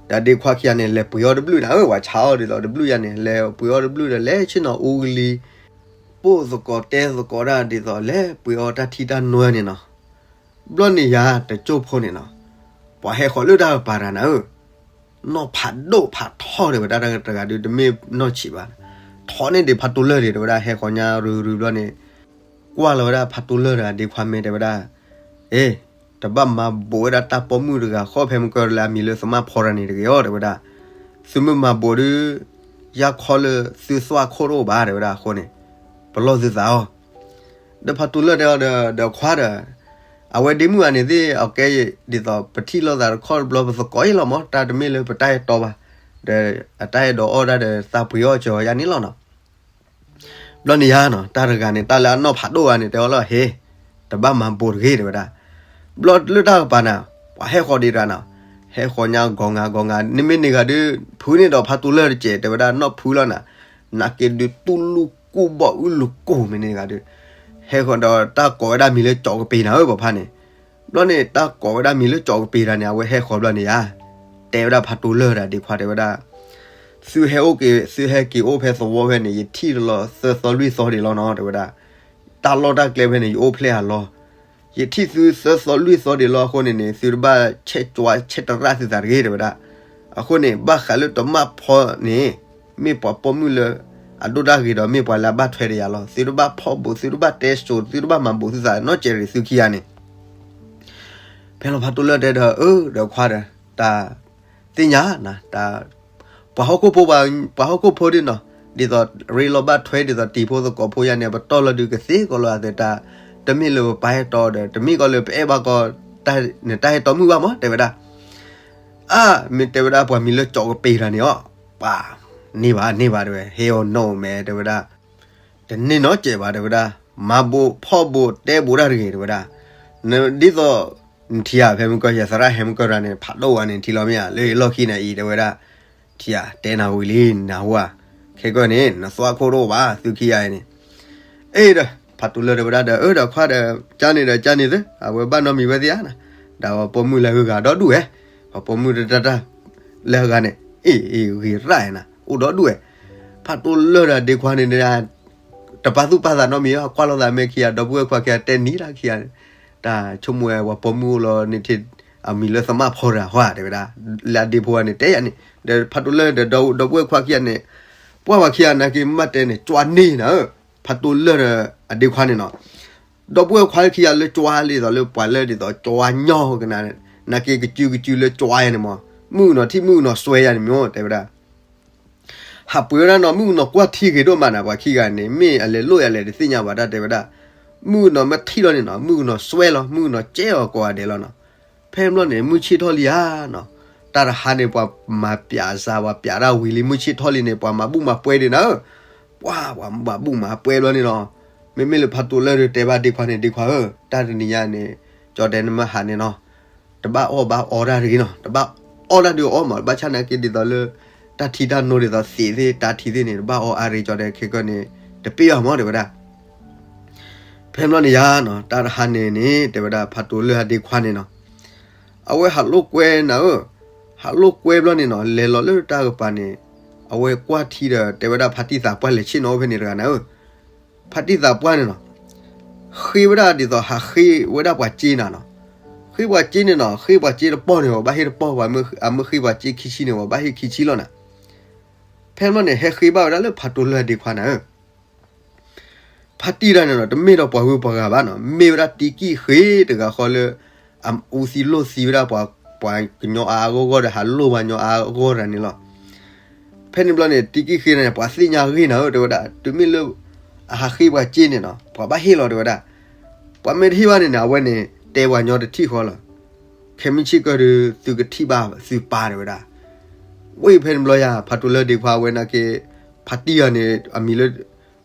ဒီးဒ့ခွါခံဂၤန့ၣ် လဲၤပှ့ၤအီၣ်တဘျုးနၤဧၢ, ပှၤဆါအီၣ်ဒ်သိးတဘျုးယၤန့ၣ် လဲၤပှ့ၤအီၣ်တဘျုးဒီး လဲၤဆ့ၣ်နီၤအူကလံၤ ပိာ်သကိးတဲသကိးတၢ်ဒ်သိးလဲၤပှ့ၤအီၣ်တၢ်ထံတၢ်နွဲန့ၣ်နီၤ. ဘျီန့ၣ်ယၤတကၠိဖိန့ၣ်နီၤ, ပှၤဟဲဃီၤလၢတၢ်ကပၤတဂၤနၤဧၢ, နီၢ်ဖးဒိၣ်ဖးထီတဲဝဲဒၣ်တၢ်တဂၤဒုး တမ့ၢ်နီၢ်ဆံးဘၣ်, ထီန့ၢ်ဒံးဖးတူလၢၢ်ဒံးတဲဝဲဒၣ် ဟဲဃီၤညါရုရုဘျီန့ၣ်, ကွၢ်လီၤဝဲဒၣ်ဖးတူလၢၢ်တဂၤဒ့ခွါမ့ၢ်တဲဝဲဒၣ်, အ့ တဘၣ်မၤဘူးဝဲဒၣ်တၢ်ပိာ်မုၣ်တဂၤဃီဖဲမုၢ်ကၢၢ်လၢအမံၤလၢသမၣ်ဖီတဂၤန့ၣ်တဂ့ၤအီၤတဲဝဲဒၣ်, သုမ့ၢ်မၤဘူးဒုး ယၢ်ခီလၢသုသွၣ်ခိၣ်တအိၣ်ဘၣ်တဲဝဲဒၣ်အဃိန့ၣ်, ပလီၢ်သုသးအီၤ, ဒီးဖးတူလၢၢ်တဲအီၤဒီး ဒီးခွါဒီး, အဝဲဒ့မုၣ်အန့ၣ်သ့ၣ်အကဲဒ်သိးပထံၣ်လိာ်သးတခီတဘျီပသကိးအ့ၣ်လီၤမး တၢ်တမ့ၢ်လၢပတၢ်အဲၣ်တီဘၣ်, ဒီးအတၢ်အဲၣ်ဒိးအီၣ်ဒၣ်ဒီးသးပှ့ၤအီၣ်စၢၤအီၤယါန့ၣ်လီၤနီၤ. ဘျီန့ၣ်ယါနီၤ တၢ်တဂၤန့ၣ် တၢ်လၢအနီၢ်ဖးဒိၣ်ဂၤန့ၣ် တဲအီၤလီၤ ဟ့, တဘၣ်မၤဘူးတဂ့ၤတဲဝဲဒၣ်. ဘျီလၢတၢ်ကပၤနၤ, ပှၤဟဲဃီၤဒံးတဂၤနီၤ, ဟဲဃီၤညါဂီၤငါဂီၤငါ နမ့ၢ်န့ၢ်ဂၤဒုး ဖုန့ၢ်ဒီးဖးတူလၢၢ်တစဲးတဲဝဲဒၣ် နီၢ်ဖုလီၤနၤ, နက့ဒုးတူၢ်လူၢ်ကူၣ်ဘီၣ်အုၣ်လူၢ်ကူၣ်မ့ၢ်န့ၢ်ဂၤဒုး, ဟဲဃီၤဒီးတၢ်ကိးဝဲဒၣ်မံၤလၢကၠီကပ့ၤနၤဧၢ ပှၤဖါန့ၣ် ဘျီန့ၣ် တၢ်ကိးဝဲဒၣ်မံၤလၢကၠီကပ့ၤတဂၤန့ၣ် အဝဲဟဲဃီၤဘျီန့ၣ်ယါ, တဲဝဲဒၣ်ဖးတူလၢၢ်တဂၤဒ့ခွါတဲဝဲဒၣ်, သုဟဲအိၣ်က့ၤ သုဟဲက့ၤအိၣ်ဖဲသဝီဖဲန့ၣ် ယထံၣ်လီၤသၢသီလွံၢ်သီဒံးလီၤနီၤ တဲဝဲဒၣ်, တၢ်လီၢ်တၢ်ကျဲဖဲန့ၣ် ယအိၣ်ဖျဲၣ်အလီၢ်, ယထံၣ်သုသၢသီလွံၢ်သီဒံးလီၤအဃိန့ၣ်န့ၣ် သုတဘၣ်ဆဲးကွၢ်ဆဲးတရၣ်သုသးတဂ့ၤတဲဝဲဒၣ်, အဃိန့ၣ် ဘၣ်ဃးလၢတမၣ်ဖီန့ၣ် မ့ၢ်ပှၤပိာ်မုၣ်လၢ အဒိၣ်တၢ်ဂ့ၤဒီးမ့ၢ်ပှၤလၢအဘၣ်ထွဲတယၤလီၤ သုတဘၣ်ဖီဘူး သုတဘၣ်တဲစိၤ သုတဘၣ်မၤဘူးသုသးနီတစဲးရံၣ်သုခံဂၤန့ၣ် ဖဲလီၤဖးတူလၢၢ်တဲဒီး အၢ ဒီးခွါဒီး တၢ်သ့ၣ်ညါနၤ တၢ် ပှၤဟီၣ်ခိၣ်ဖိ ပှၤဟီၣ်ခိၣ်ဖိဒ်နီၤ ဒ်သိးရ့လီၤဘၣ်ထွဲဒ်သိးတံၤဖိသကိးဖိယါန့ၣ် ပတီၢ်လီၤဒုးကသ့ကီးလီၤအသးတၢ် တမ့ၢ်လၢပပာ်ဟဲတီဒီး တမ့ၢ်ကီးလၢပအဲၣ်ဘၣ်ကီး နတၢ်ဟဲတီမုၣ်ဘၣ်မး တဲဝဲဒၣ် အါ မ့ၢ်တဲဝဲဒၣ်ပှၤမံၤလၢကၠီကပ့ၤတဂၤန့ၣ်အီၤ ပှၤ န့ၢ်ဘၣ်န့ၢ်ဘၣ်တဲဝဲ ဟဲအီၤနီၣ်မဲတဲဝဲဒၣ် တန့ၢ်နီတစဲးဘၣ်တဲဝဲဒၣ် မၤဘူးဖီဘူးတဲဘူးတၢ်တဂ့ၤတဲဝဲဒၣ် ဒ်သိး နထံၣ်ဧါ ဖဲမုၢ်ကီၢ်ယသရၣ်ဟဲမုၢ်ကီၢ်တဂၤန့ၣ် ဖးဒိၣ်ဝဲန့ၣ် ထံၣ်လီၤမ့ၢ်ဧါ လၢယလီၢ်ခံန့ၣ်အံၤတဲဝဲဒၣ် ထံၣ်ဧါ တဲနၤဝံၤလံ နဟူဧါ ခဲကီၢ်န့ၣ် နသွၣ်ခိၣ်တအိၣ်ဘၣ် သုခံဂၤအံၤန့ၣ် အ့ဒီး ဖးတူလၢၢ်တဲဝဲဒၣ်ဒီး အၢဒီးခွါဒီး ကၢ်န့ၣ်ဒီးကၢ်န့ၣ်သ့ အဝဲဘၣ်နီတမံၤဝဲသ့ဧါနၤ ဒီးပှၤပိာ်မုၣ်လၢအဂုၤအဂၤဒီဒူၣ်ဝဲ ပှၤပိာ်မုၣ်တၢ်တၢ်တၢ် လၢအဂၤန့ၣ် အ့ၣ်အ့ၣ်ဂ့ၤရၣ်နၤ အိၣ်ဒီဒူၣ်ဝဲ ဖးတူလၢၢ်ဒီးဒ့ခွါန့ၣ် တပာ်သူၣ်ပာ်သးနီတမံၤ ကွၢ်လိာ်သးမ့ၢ်ခံဂၤ ဒီပုၢ်ဝဲၢ်ခွါခံဂၤတဲနံၤတၢ်ခံဂၤန့ၣ် တၢ်ဆိကမိၣ်ဝဲပှၤပိာ်မုၣ်အိၣ်လီၤန့ၣ်ထံၣ် အမံၤလၢသမၣ်ဖီတဂၤဟီဧါတဲဝဲဒၣ် လၢအဒ့ဖိဂၤန့ၣ် တဲယၤန့ၣ် ဒီးဖးတူလၢၢ်ဒီးဒီပုၢ်ဝဲၢ်ခွါခံဂၤန့ၣ် ပှၢ်ပှၤခံဂၤနာ်က့မ့ၢ်တဲန့ၣ် ကွၢ်န့ၢ်နၤဧၢ ဖးတူလၢၢ်ဒီးအဒ့ခွါန့ၣ်နီၤ ဒီပုၢ်ဝဲၢ်ခွါခံဂၤလၢကွၢ်လံဒီးလၢပှၤလၢ ဒ်သိးကွၢ်ညီကနၤ နာ်က့ကစုကစုလၢကွၢ်ယၤန့ၣ်မး မုၣ်ကနီၤထံၣ်မုၣ်ကနီၤစွဲယၤန့ၣ်မ့ၢ်တဲဝဲဒၣ် ဟးပှ့ၤဝဲဒၣ်နီၤ မုၣ်ကနီၤကွၢ်ထံဂ့ၤဒိၣ်မးနၤ ပှၤခံဂၤန့ၣ် မ့ၢ်အလဲၤလိၣ်ယၤလဲၣ်တသ့ၣ်ညါဘၣ်တၢ်တဲဝဲဒၣ် မုၣ်ကနီၤမ့ၢ်ထံၣ်လီၤန့ၣ်နီၤ မုၣ်ကနီၤစွဲလီၤ မုၣ်ကနီၤကဲအီၤကိးဂၤဒဲးလီၤနီၤ ဖဲဘျီန့ၣ် မုၢ်ဆ့ၣ်ထီၣ်လံဧါနီၤ တၢ်တဟါန့ၣ် ပှၤမၤပျးစါ ပှၤပျးတၢ်ဝံၤလံ မုၢ်ဆ့ၣ်ထီၣ်လံန့ၣ် ပှၤမၤဘူၣ်မၤပှဲၤဒံးနၤဧၢ ပှၤ ပှၤမၤဘူၣ်မၤပှဲၤဘျီန့ၣ်နီၤ မ့မ့ၢ်လၢဖးတူလၢၢ်ဒီးတဲဘၣ်ဒ့ခွါန့ၣ် ဒ့ခွါဧၢ တၢ်တနံၤညါန့ၣ် ကၠီတဲနမ့ၢ်ဟးန့ၣ်နီၤ တဘၣ်အီၣ်ဘၣ်အီတၢ်တဂ့ၤနီၤ တဘၣ်အီၣ်တၢ်ဒုးအီၣ်မး ဘၣ်ဆၣ်နာ်က့ဒ်သိးလၢ တၢ်ထံတၢ်နိဒ်သိးသ့ၣ်သ့ၣ် တၢ်ထံသ့ၣ်န့ၣ် တဘၣ်အီၣ်အါရ့ ကၠီတဲခဲကၢၢ်န့ၣ် တပ့ၢ်ဘၣ်မးတဲဝဲဒၣ် ဖဲဘျီန့ၣ်ယါနီၤ တၢ်တဟါန့ၣ်န့ၣ် တဲဝဲဒၣ်ဖးတူလၢၢ်ဟးဒ့ခွါန့ၣ်နီၤ အဝဲဟးလိာ်ကွဲနၤဧၢ ဟးလိာ်ကွဲဘျီန့ၣ်နီၤ လဲၤလီၤလၢတၢ်ကပၤန့ၣ် အဝဲကွၢ်ထံဒီး တဲဝဲဒၣ်ဖါတံၢ်သးပှၢ်လဲၤဆ့ၣ်နီၤအိၣ်ဖဲန့ၣ်တဂၤနၤဧၢ ဖါတံၢ်သးပှၢ်န့ၣ်နီၤ ဃ့ဝဲဒၣ်ဒ်သိးဟးဃ့ဝဲဒၣ်ပှၤစ့နၤနီၤ ဃ့ပှၤစ့န့ၣ်နီၤ ဃ့ပှၤစ့တပီၢ်န့ၣ် ပှၤဘၣ်ဟ့ၣ်တပီၢ် ပှၤမ့ၢ်ဃ့ပှၤစ့ခံဆံန့ၣ် ပှၤဘၣ်ဟ့ၣ်ခံဆံလီၤနၤ ဖဲဘျီန့ၣ် ဟဲဃ့ဘၣ်ဝဲဒၣ်လၢဖးတူလၢၢ်ဒ့ခွါနၤဧၢ ဖါတံၢ်တဂၤန့ၣ်နီၤ တမ့ၢ်ဒီးပှၤဂုၤပှၤဂၤဘၣ်နီၤ မ့ၢ်ဝဲဒၣ်တံကံၢ်ဃ့တဂၤဃီလၢ အူသံလိၢ်သံဝဲဒၣ်ပှၤ ပှၤကညီအါအါဂီၢ်ဂီၢ်ဒီး ဟးလိၢ်ပှၤညီအါအါဂီၢ်ဂီၢ်တဂၤန့ၣ်လီၤ. ဖဲန့ၣ်ဘျီန့ၣ် တံကံၢ်ဃ့န့ၣ် ပှၤသ့ၣ်ညါဂ့ၤနၤဧၢ တဲဝဲဒၣ် တုၤမ့ၢ်လၢ အဟးဃ့ပှၤစ့န့ၣ်နီၤ ပှၤဘၣ်ဟ့ၣ်လီၤတဲဝဲဒၣ်. ပှၤမ့ၢ်တဟ့ၣ်ဘၣ်န့ၣ်န့ၣ် အဝဲန့ၣ် တဲပှၤညီတထံၣ်ဃီလီၤ. ခဲမုၢ်ဆ့ၣ်ကီၢ်ဒီး သုကထံၣ်ဘၣ်သုပၢ်တဲဝဲဒၣ်. ဝဲဖဲန့ၣ်ဘျီယၤ ဖးတူလၢၢ်ဒ့ခွါဝဲနာ်က့ ဖါတံၢ်ယၤန့ၣ် အမံၤလၢ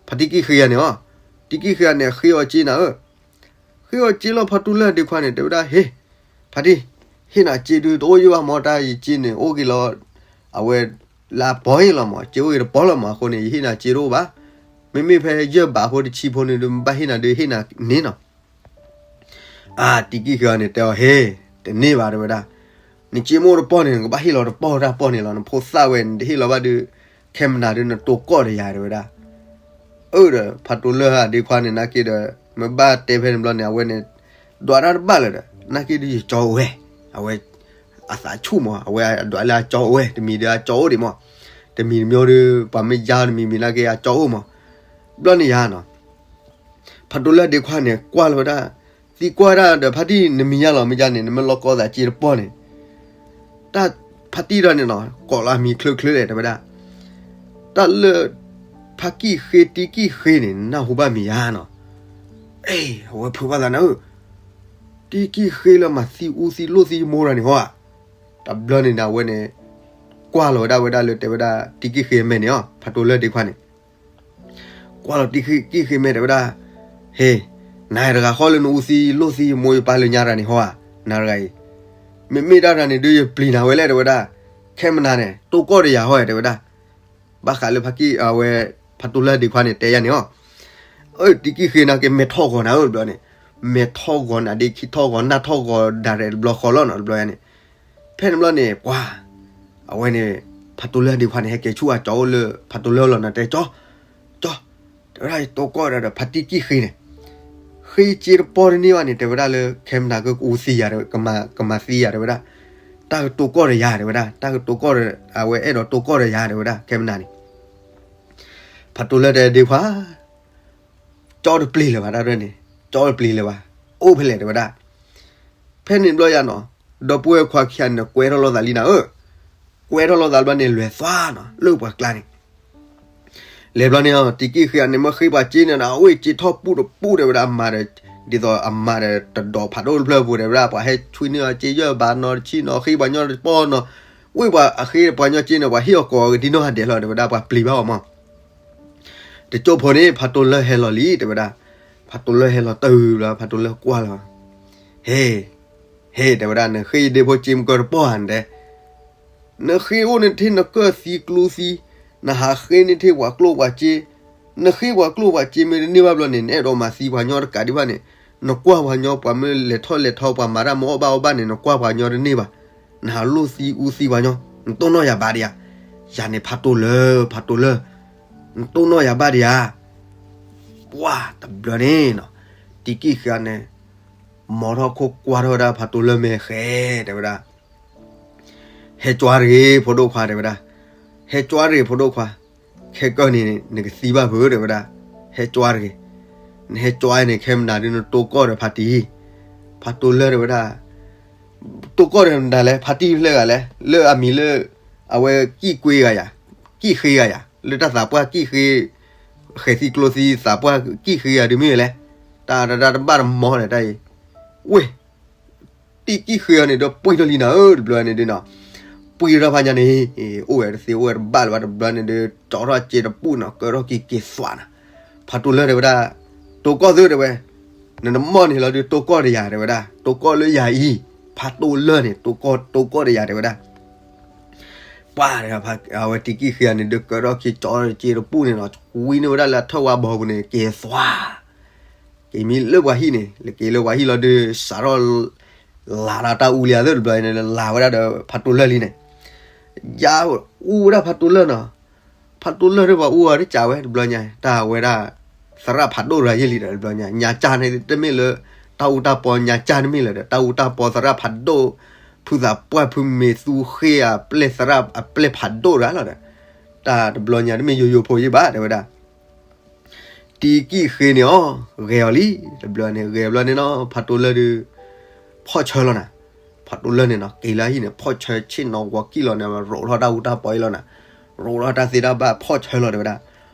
ဖါတံၢ်ကံၢ်ဃ့ယၤန့ၣ်အီၤ တံကံၢ်ဃ့ယၤန့ၣ် ဃ့အီၤစ့နၤဧၢ ဃ့အီၤစ့လီၤ ဖါတူလၢၢ်ဒ့ခွါန့ၣ် တဲဝဲဒၣ် ဟ့ၣ် ဖါတံၢ် ဟ့ၣ်နၤစ့ဒုးတအိၣ်ယိၣ်ဘၣ်မ့ၢ် တၢ်ယစ့န့ၣ် အိၣ်က့ၤလီၤ အဝဲ လၢအပီၢ်အံၤလီၤမ့ၢ် စ့အိၣ်က့ၤတပီၢ်လီၤမ့ၢ် အဃိန့ၣ် ယဟ့ၣ်နၤစ့တအိၣ်ဘၣ်. မ့မ့ၢ်ဖဲယဲၢ်ဘးဖိတဆံဖိန့ၣ်ဒုး ဘၣ်ဟ့ၣ်နၤဒုးဟ့ၣ်နၤန့ၣ်နီၤ. အါ တံကံၢ်ဃ့ယၤန့ၣ် တဲအီၤ ဟ့ၣ် တန့ၢ်ဘၣ်တဲဝဲဒၣ်. နစ့မ့ၢ်အိၣ်တပီၢ်န့ၣ် နကဘၣ်ဟ့ၣ်လီၤတပီၢ်တၢ်ပီၢ်န့ၣ်လီၤ နဖိသၣ်ဝဲ နတဟ့ၣ်လီၤဘၣ်ဒုး ခဲမနၤဒုးနတိၤကီၢ်ဒီးယၤတဲဝဲဒၣ်. အၢဒီး ဖးတိၢ်လၢၢ်အဒ့ခွါန့ၣ် နာ်က့ဒီး မ့ၢ်ဘၣ်တဲဖဲန့ၣ်ဘျီန့ၣ် အဝဲန့ၣ် ဒွးတၢ်တဘၣ်လၢၤဒီး နာ်က့ဒီးယကၠီအိၣ်ဝဲ, အဝဲ အသးဆူၣ်မး အဝဲဒွးလၢအကၠီအိၣ်ဝဲ တမံၤဒီးအကၠီအိၣ်ဒံးမး, တမံၤတမံၤဒီး ပှၤမ့ၢ်ယါတမံၤမံၤနာ်က့အကၠီအိၣ်မး, ဘျီန့ၣ်ယါနီၤ ဖးတိၢ်လၢၢ်ဒ့ခွါန့ၣ် ကွၢ်လီၤဝဲဒၣ်, သံကွၢ်ဒၣ်ဒီး ဖါတံၢ်နမံၤယါလီၤ မ့ၢ်ယါန့ၣ် နမ့ၢ်လီၤကီသးစ့တပီၢ်န့ၣ်, တၢ်ဖါတံၢ်ဒီးန့ၣ်နီၤ ကိးလီၤအမံၤချၢချၢလဲၣ် တဲဝဲဒၣ်, တၢ်လၢ ဖါကံၣ်ဃ့ တံကံၣ်ဃ့န့ၣ် နၢ်ဟူဘၣ်မံၤယါနီၤ, အ့ အဝဲဖုးဘၣ်သးနၤဧၢ, တံကံၣ်ဃ့လၢမၤသံအူသံလိၢ်သံမိၢ်တၢ်န့ၣ်ဟီဧါ, တဘျီန့ၣ်ဒီးအဝဲန့ၣ် ကွၢ်လီၤဝဲဒၣ်ဝဲဒၣ်လၢတဲဝဲဒၣ် တံကံၣ်ဃ့အမဲာ်န့ၣ်အီၤ ဖးတိၢ်လၢၢ်ဒ့ခွါန့ၣ် ကွၢ်လီၤတံကံၣ်ဃ့မဲာ်တဲဝဲဒၣ်, ဟ့, နၤတဂၤဃီလၢနအူသံလိၢ်သံမိၢ်ယပၢ်လၢညါတၢ်န့ၣ်ဟီဧါ, နၤတဂၤအံၤ, မ့မ့ၢ်တၢ်တဂၤန့ၣ်ဒုးယပျံၤနၤဝဲလဲၣ်တဲဝဲဒၣ်, ခဲမနၤန့ၣ် တိၢ်ကီၢ်တယၤဟီတဲဝဲဒၣ်, ဘၣ်ဃးလၢဖါကံၣ်အဝဲ ဖးတိၢ်လၢၢ်ဒ့ခွါန့ၣ် တဲယၤန့ၣ်အီၤ, အၢ တံကံၣ်ဃ့နာ်က့မဲာ်ထီၣ်ဂီၤနၤဧၢတဘျီန့ၣ်, မဲာ်ထီၣ်ဂီၤနၤဒ့ခံထီၣ်ဂီၤနၢ်ထီၣ်ဂီၤဒၣ်ရဲၣ်တဘျီဃီလီၤနီၤတဘျီန့ၣ်, ဖဲန့ၣ်ဘျီန့ၣ် ပှၤ အဝဲန့ၣ် ဖးတိၢ်လၢၢ်ဒ့ခွါန့ၣ် ဟဲက့ၤဆူအကၠီအိၣ်လၢ ဖးတိၢ်လၢၢ်လီၤနီၤ တဲကၠီ, ကၠီ, တဲဝဲဒၣ်တိၢ်ကီၢ်ဒီးဖါတံၢ်ကံၣ်ဃ့န့ၣ်, ဃ့စ့တပီၢ်တန့ၢ်ဘၣ်န့ၣ် တဲဝဲဒၣ်လၢ ခဲမနၤကကူသံယၤ ကမၤသံယၤတဲဝဲဒၣ်, တၢ်ကတိၢ်ကီၢ်ဒီးယၤတဲဝဲဒၣ်, တၢ်ကတိၢ်ကီၢ်ဒီး အဝဲအဲၣ်ဒိးတိၢ်ကီၢ်ဒီးယၤတဲဝဲဒၣ် ခဲမနၤန့ၣ် ဖးတိၢ်လၢၢ်တဲဒ့ခွါ ကၠီတပျံၤလၢၤဘၣ်တၢ်ဒ်န့ၣ်, ကၠီတပျံၤလၢၤဘၣ်, အိၣ်ဖဲလဲၣ်တဲဝဲဒၣ်, ဖဲန့ၣ်ဘျီယါနီၤ, ဒီပုၢ်ဝဲၢ်ခွါခံဂၤန့ၣ် ကွဲထီၣ်လိာ်သးလံနၤဧၢ, ကွဲထီၣ်လိာ်သးဘျီန့ၣ် လဲၤသွါနီၤ လၢပှၤကျါန့ၣ်, လဲၤဘျီန့ၣ် တံကံၣ်ဃ့န့ၣ် မ့ၢ်ဃ့ပှၤစ့န့ၣ်ဒီး အဝဲစ့ထီၣ်ပူၣ်တပူၣ်တဲဝဲဒၣ် အမၤဒီး, ဒ်သိးအမၤဒီးတဒီးဖးဒိၣ်တဖျၢၣ်ပူၤတဲဝဲဒၣ် ပှၤဟဲဆွံန့ၢ်အီၤစ့ယဲၢ်ဘးနီတဆံနီၤ ဃ့ပှၤညီတပီၢ်နီၤ, ဝ့ၢ်ပှၤအဃ့ပှၤညီစ့န့ၣ် ပှၤဟ့ၣ်အီၤကိးအီၤကဒံနီၢ်ဟးဒဲးလီၤတဲဝဲဒၣ် ပှၤပျံၤဘၣ်အီၤမး တကၠိၢ်ဖိန့ၣ် ဖးတိၢ်လၢၢ်ဟဲလီၤလံ တဲဝဲဒၣ်, ဖးတိၢ်လၢၢ်ဟဲလီၤတုၤလီၤ ဖးတိၢ်လၢၢ်ကွၢ်လီၤ, ဟ့, ဟ့ တဲဝဲဒၣ် နဃ့ယဒ့ဖိစ့မုၢ်ကၢတပီၢ်ဧါ နတဲ, နဃ့အိၣ်န့ၣ်ထဲနကၢၢ်သံကျိသံ, နဟးဃ့န့ၢ်ထဲပှၤကျိၣ်ပှၤစ့, နဃ့ပှၤကျိၣ်ပှၤစ့မ့ၢ်တန့ၢ်ဘၣ်ဘျီန့ၣ် နအဲၣ်ဒိးမၤသံပှၤညီတကးဒံးဘၣ်န့ၣ်, နကွၢ်ပှၤညီပှၤမ့ၢ်လဲၤထီၣ်လဲၤထီပှၤမၤတၢ်မ့ၢ်အီၣ်ဘၣ်အီဘၣ်န့ၣ် နကွၢ်ပှၤညီတန့ၢ်ဘၣ်, နဟးလိၢ်သံအူသံပှၤညီ, နတိၢ်နီၣ်ယၤဘၣ်ဒံးဧါ, ယၤန့ၣ်ဖးတိၢ်လၢၢ် ဖးတိၢ်လၢၢ် နတိၢ်နီၣ်ယၤဘၣ်ဒံးဧါ, ပှၢ်တဘျီန့ၣ်နီၤ, တံကံၣ်ဃ့န့ၣ်, မီထီၣ်ခိၣ်ကွၢ်ထီၣ်ဝဲဒၣ်ဖးတိၢ်လၢၢ်မဲာ်ဃဲ တဲဝဲဒၣ်, ဟဲကွၢ်တဂ့ၤ ဖိဒိၣ်ခွါ တဲဝဲဒၣ်, ဟဲကွၢ်တဂ့ၤ ဖိဒိၣ်ခွါ, ခဲကၢၢ်န့ၣ် နကသံဘၣ်ဖုး တဲဝဲဒၣ်, ဟဲကွၢ်တဂ့ၤ, နဟဲကွၢ်န့ၣ် ခဲမနၤဒုးနတိၢ်ကီၢ်ဒီးဖါတံၢ်, ဖးတိၢ်လၢၢ် တဲဝဲဒၣ် တိၢ်ကီၢ်ဒီးမတၤလဲၣ် ဖါတံၢ်ဖျဲၣ်ဂၤလဲၣ် လၢအမံၤလၢ အဝဲကံၣ်ကွ့ဂၤယၤ, ကံၣ်ဃ့ဂၤယၤ လၢတၢ်သးပှၢ်ကံၣ်ဃ့, ဃဲၤသံကျိသံသးပှၢ်ကံၣ်ဃ့ဂၤဒုးမ့ၢ်လဲၣ်, တၢ်တၢ်တဘၣ်တမီၢ်န့ၣ်တၢ်အံၤ, ဝ့ၢ် တံကံၣ်ဃ့အီၤန့ၣ်ဒီးပှံၢ်ထီၣ်လံနၤဧၢ တဘျီန့ၣ်ဒုးနီၤ, ပှံၢ်ထီၣ်ဖးညါန့ၣ်, အိၣ်ဝဲတသ့အိၣ်ဝဲတဘၣ်လၢၤဘၣ် တဘျီန့ၣ်ဒီး ကၠီထီၣ်စ့တပူၣ်နီၤ ကၢထီၣ်က့ၤက့ၤသွးနၤ, ဖးတိၢ်လၢၢ် တဲဝဲဒၣ်, တိၢ်ကီၢ်သု တဲဝဲ, နနမီၢ်န့ၣ်လီၤဒုး တိၢ်ကီၢ်တယၤ တဲဝဲဒၣ် တိၢ်ကီၢ်လၢယၤအံၤ, ဖးတိၢ်လၢၢ်န့ၣ် တိၢ်ကီၢ် တိၢ်ကီၢ်တယၤ တဲဝဲဒၣ် ပှၤ အဝဲတံကံၣ်ဃ့အီၤန့ၣ်ဒီး ကၢထီၣ်က့ၤကၠီစ့တပူၣ်န့ၣ်နီၤ ဝံၤန့ၢ်ဝဲဒၣ်လၢအထၢၣ်ဝါဘီပူၤန့ၣ် က့ၤသွး, က့ၤမံလၢပှၤဟံၣ်န့ၣ် လၢက့ၤလၢပှၤဟံၣ်လီၤဒုး စးထီၣ် လၤဒီးတၢ်အူလံဧါသ့ၣ် တဘျီန့ၣ် လၤဝဲဒၣ်ဒီးဖးတိၢ်လၢၢ်လံန့ၣ်, ယါအူဝဲဒၣ်ဖးတိၢ်လၢၢ်နီၤ, ဖးတိၢ်လၢၢ်ဒီးပှၤအူအီၤတကးဝဲ တဘျီညါ တၢ်ဝဲဒၣ် သရၣ်ဖးဒိၣ်ရၤယ့ၢ်လံဒီး တဘျီညါ ညါကၢ်န့ၣ်တမ့ၢ်လၢ တၢ်အူတၢ်ပီ ညါကၢ်တမ့ၢ်လၢၤဒီး တၢ်အူတၢ်ပီသရၣ်ဖးဒိၣ်, ဖုသးပှၢ်ဖုမ့ၢ်သူဃ့အပျဲၢ်သရၣ်အပျဲၢ်ဖးဒိၣ်ရၤလီၤဒီး, တၢ်တဘျီညါတမ့ၢ်ယိယိဖိယ့ၢ်ဘၣ် တဲဝဲဒၣ် တံကံၣ်ဃ့န့ၣ်အီၤ ဂဲၤအီၤလံ, တဘျီန့ၣ် ဂဲၤဘျီန့ၣ်နီၤ ဖးတိၢ်လၢၢ်ဒုး ဖီၣ်ဆၢလီၤနၤ, ဖးတိၢ်လၢၢ်န့ၣ်နီၤ က့ၤလၢဟံၣ်န့ၣ် ဖီၣ်ဆၢဆ့ၣ်နီၤဝီၤကံၣ်လီၤန့ၣ် ရိးထီၣ်တၢ်အူတၢ်ပီအံၤလီၤနၤ, ရိးထီၣ်တၢ်သ့တၢ်ဘၣ် ဖီၣ်ဆၢလီၤ တဲဝဲဒၣ်,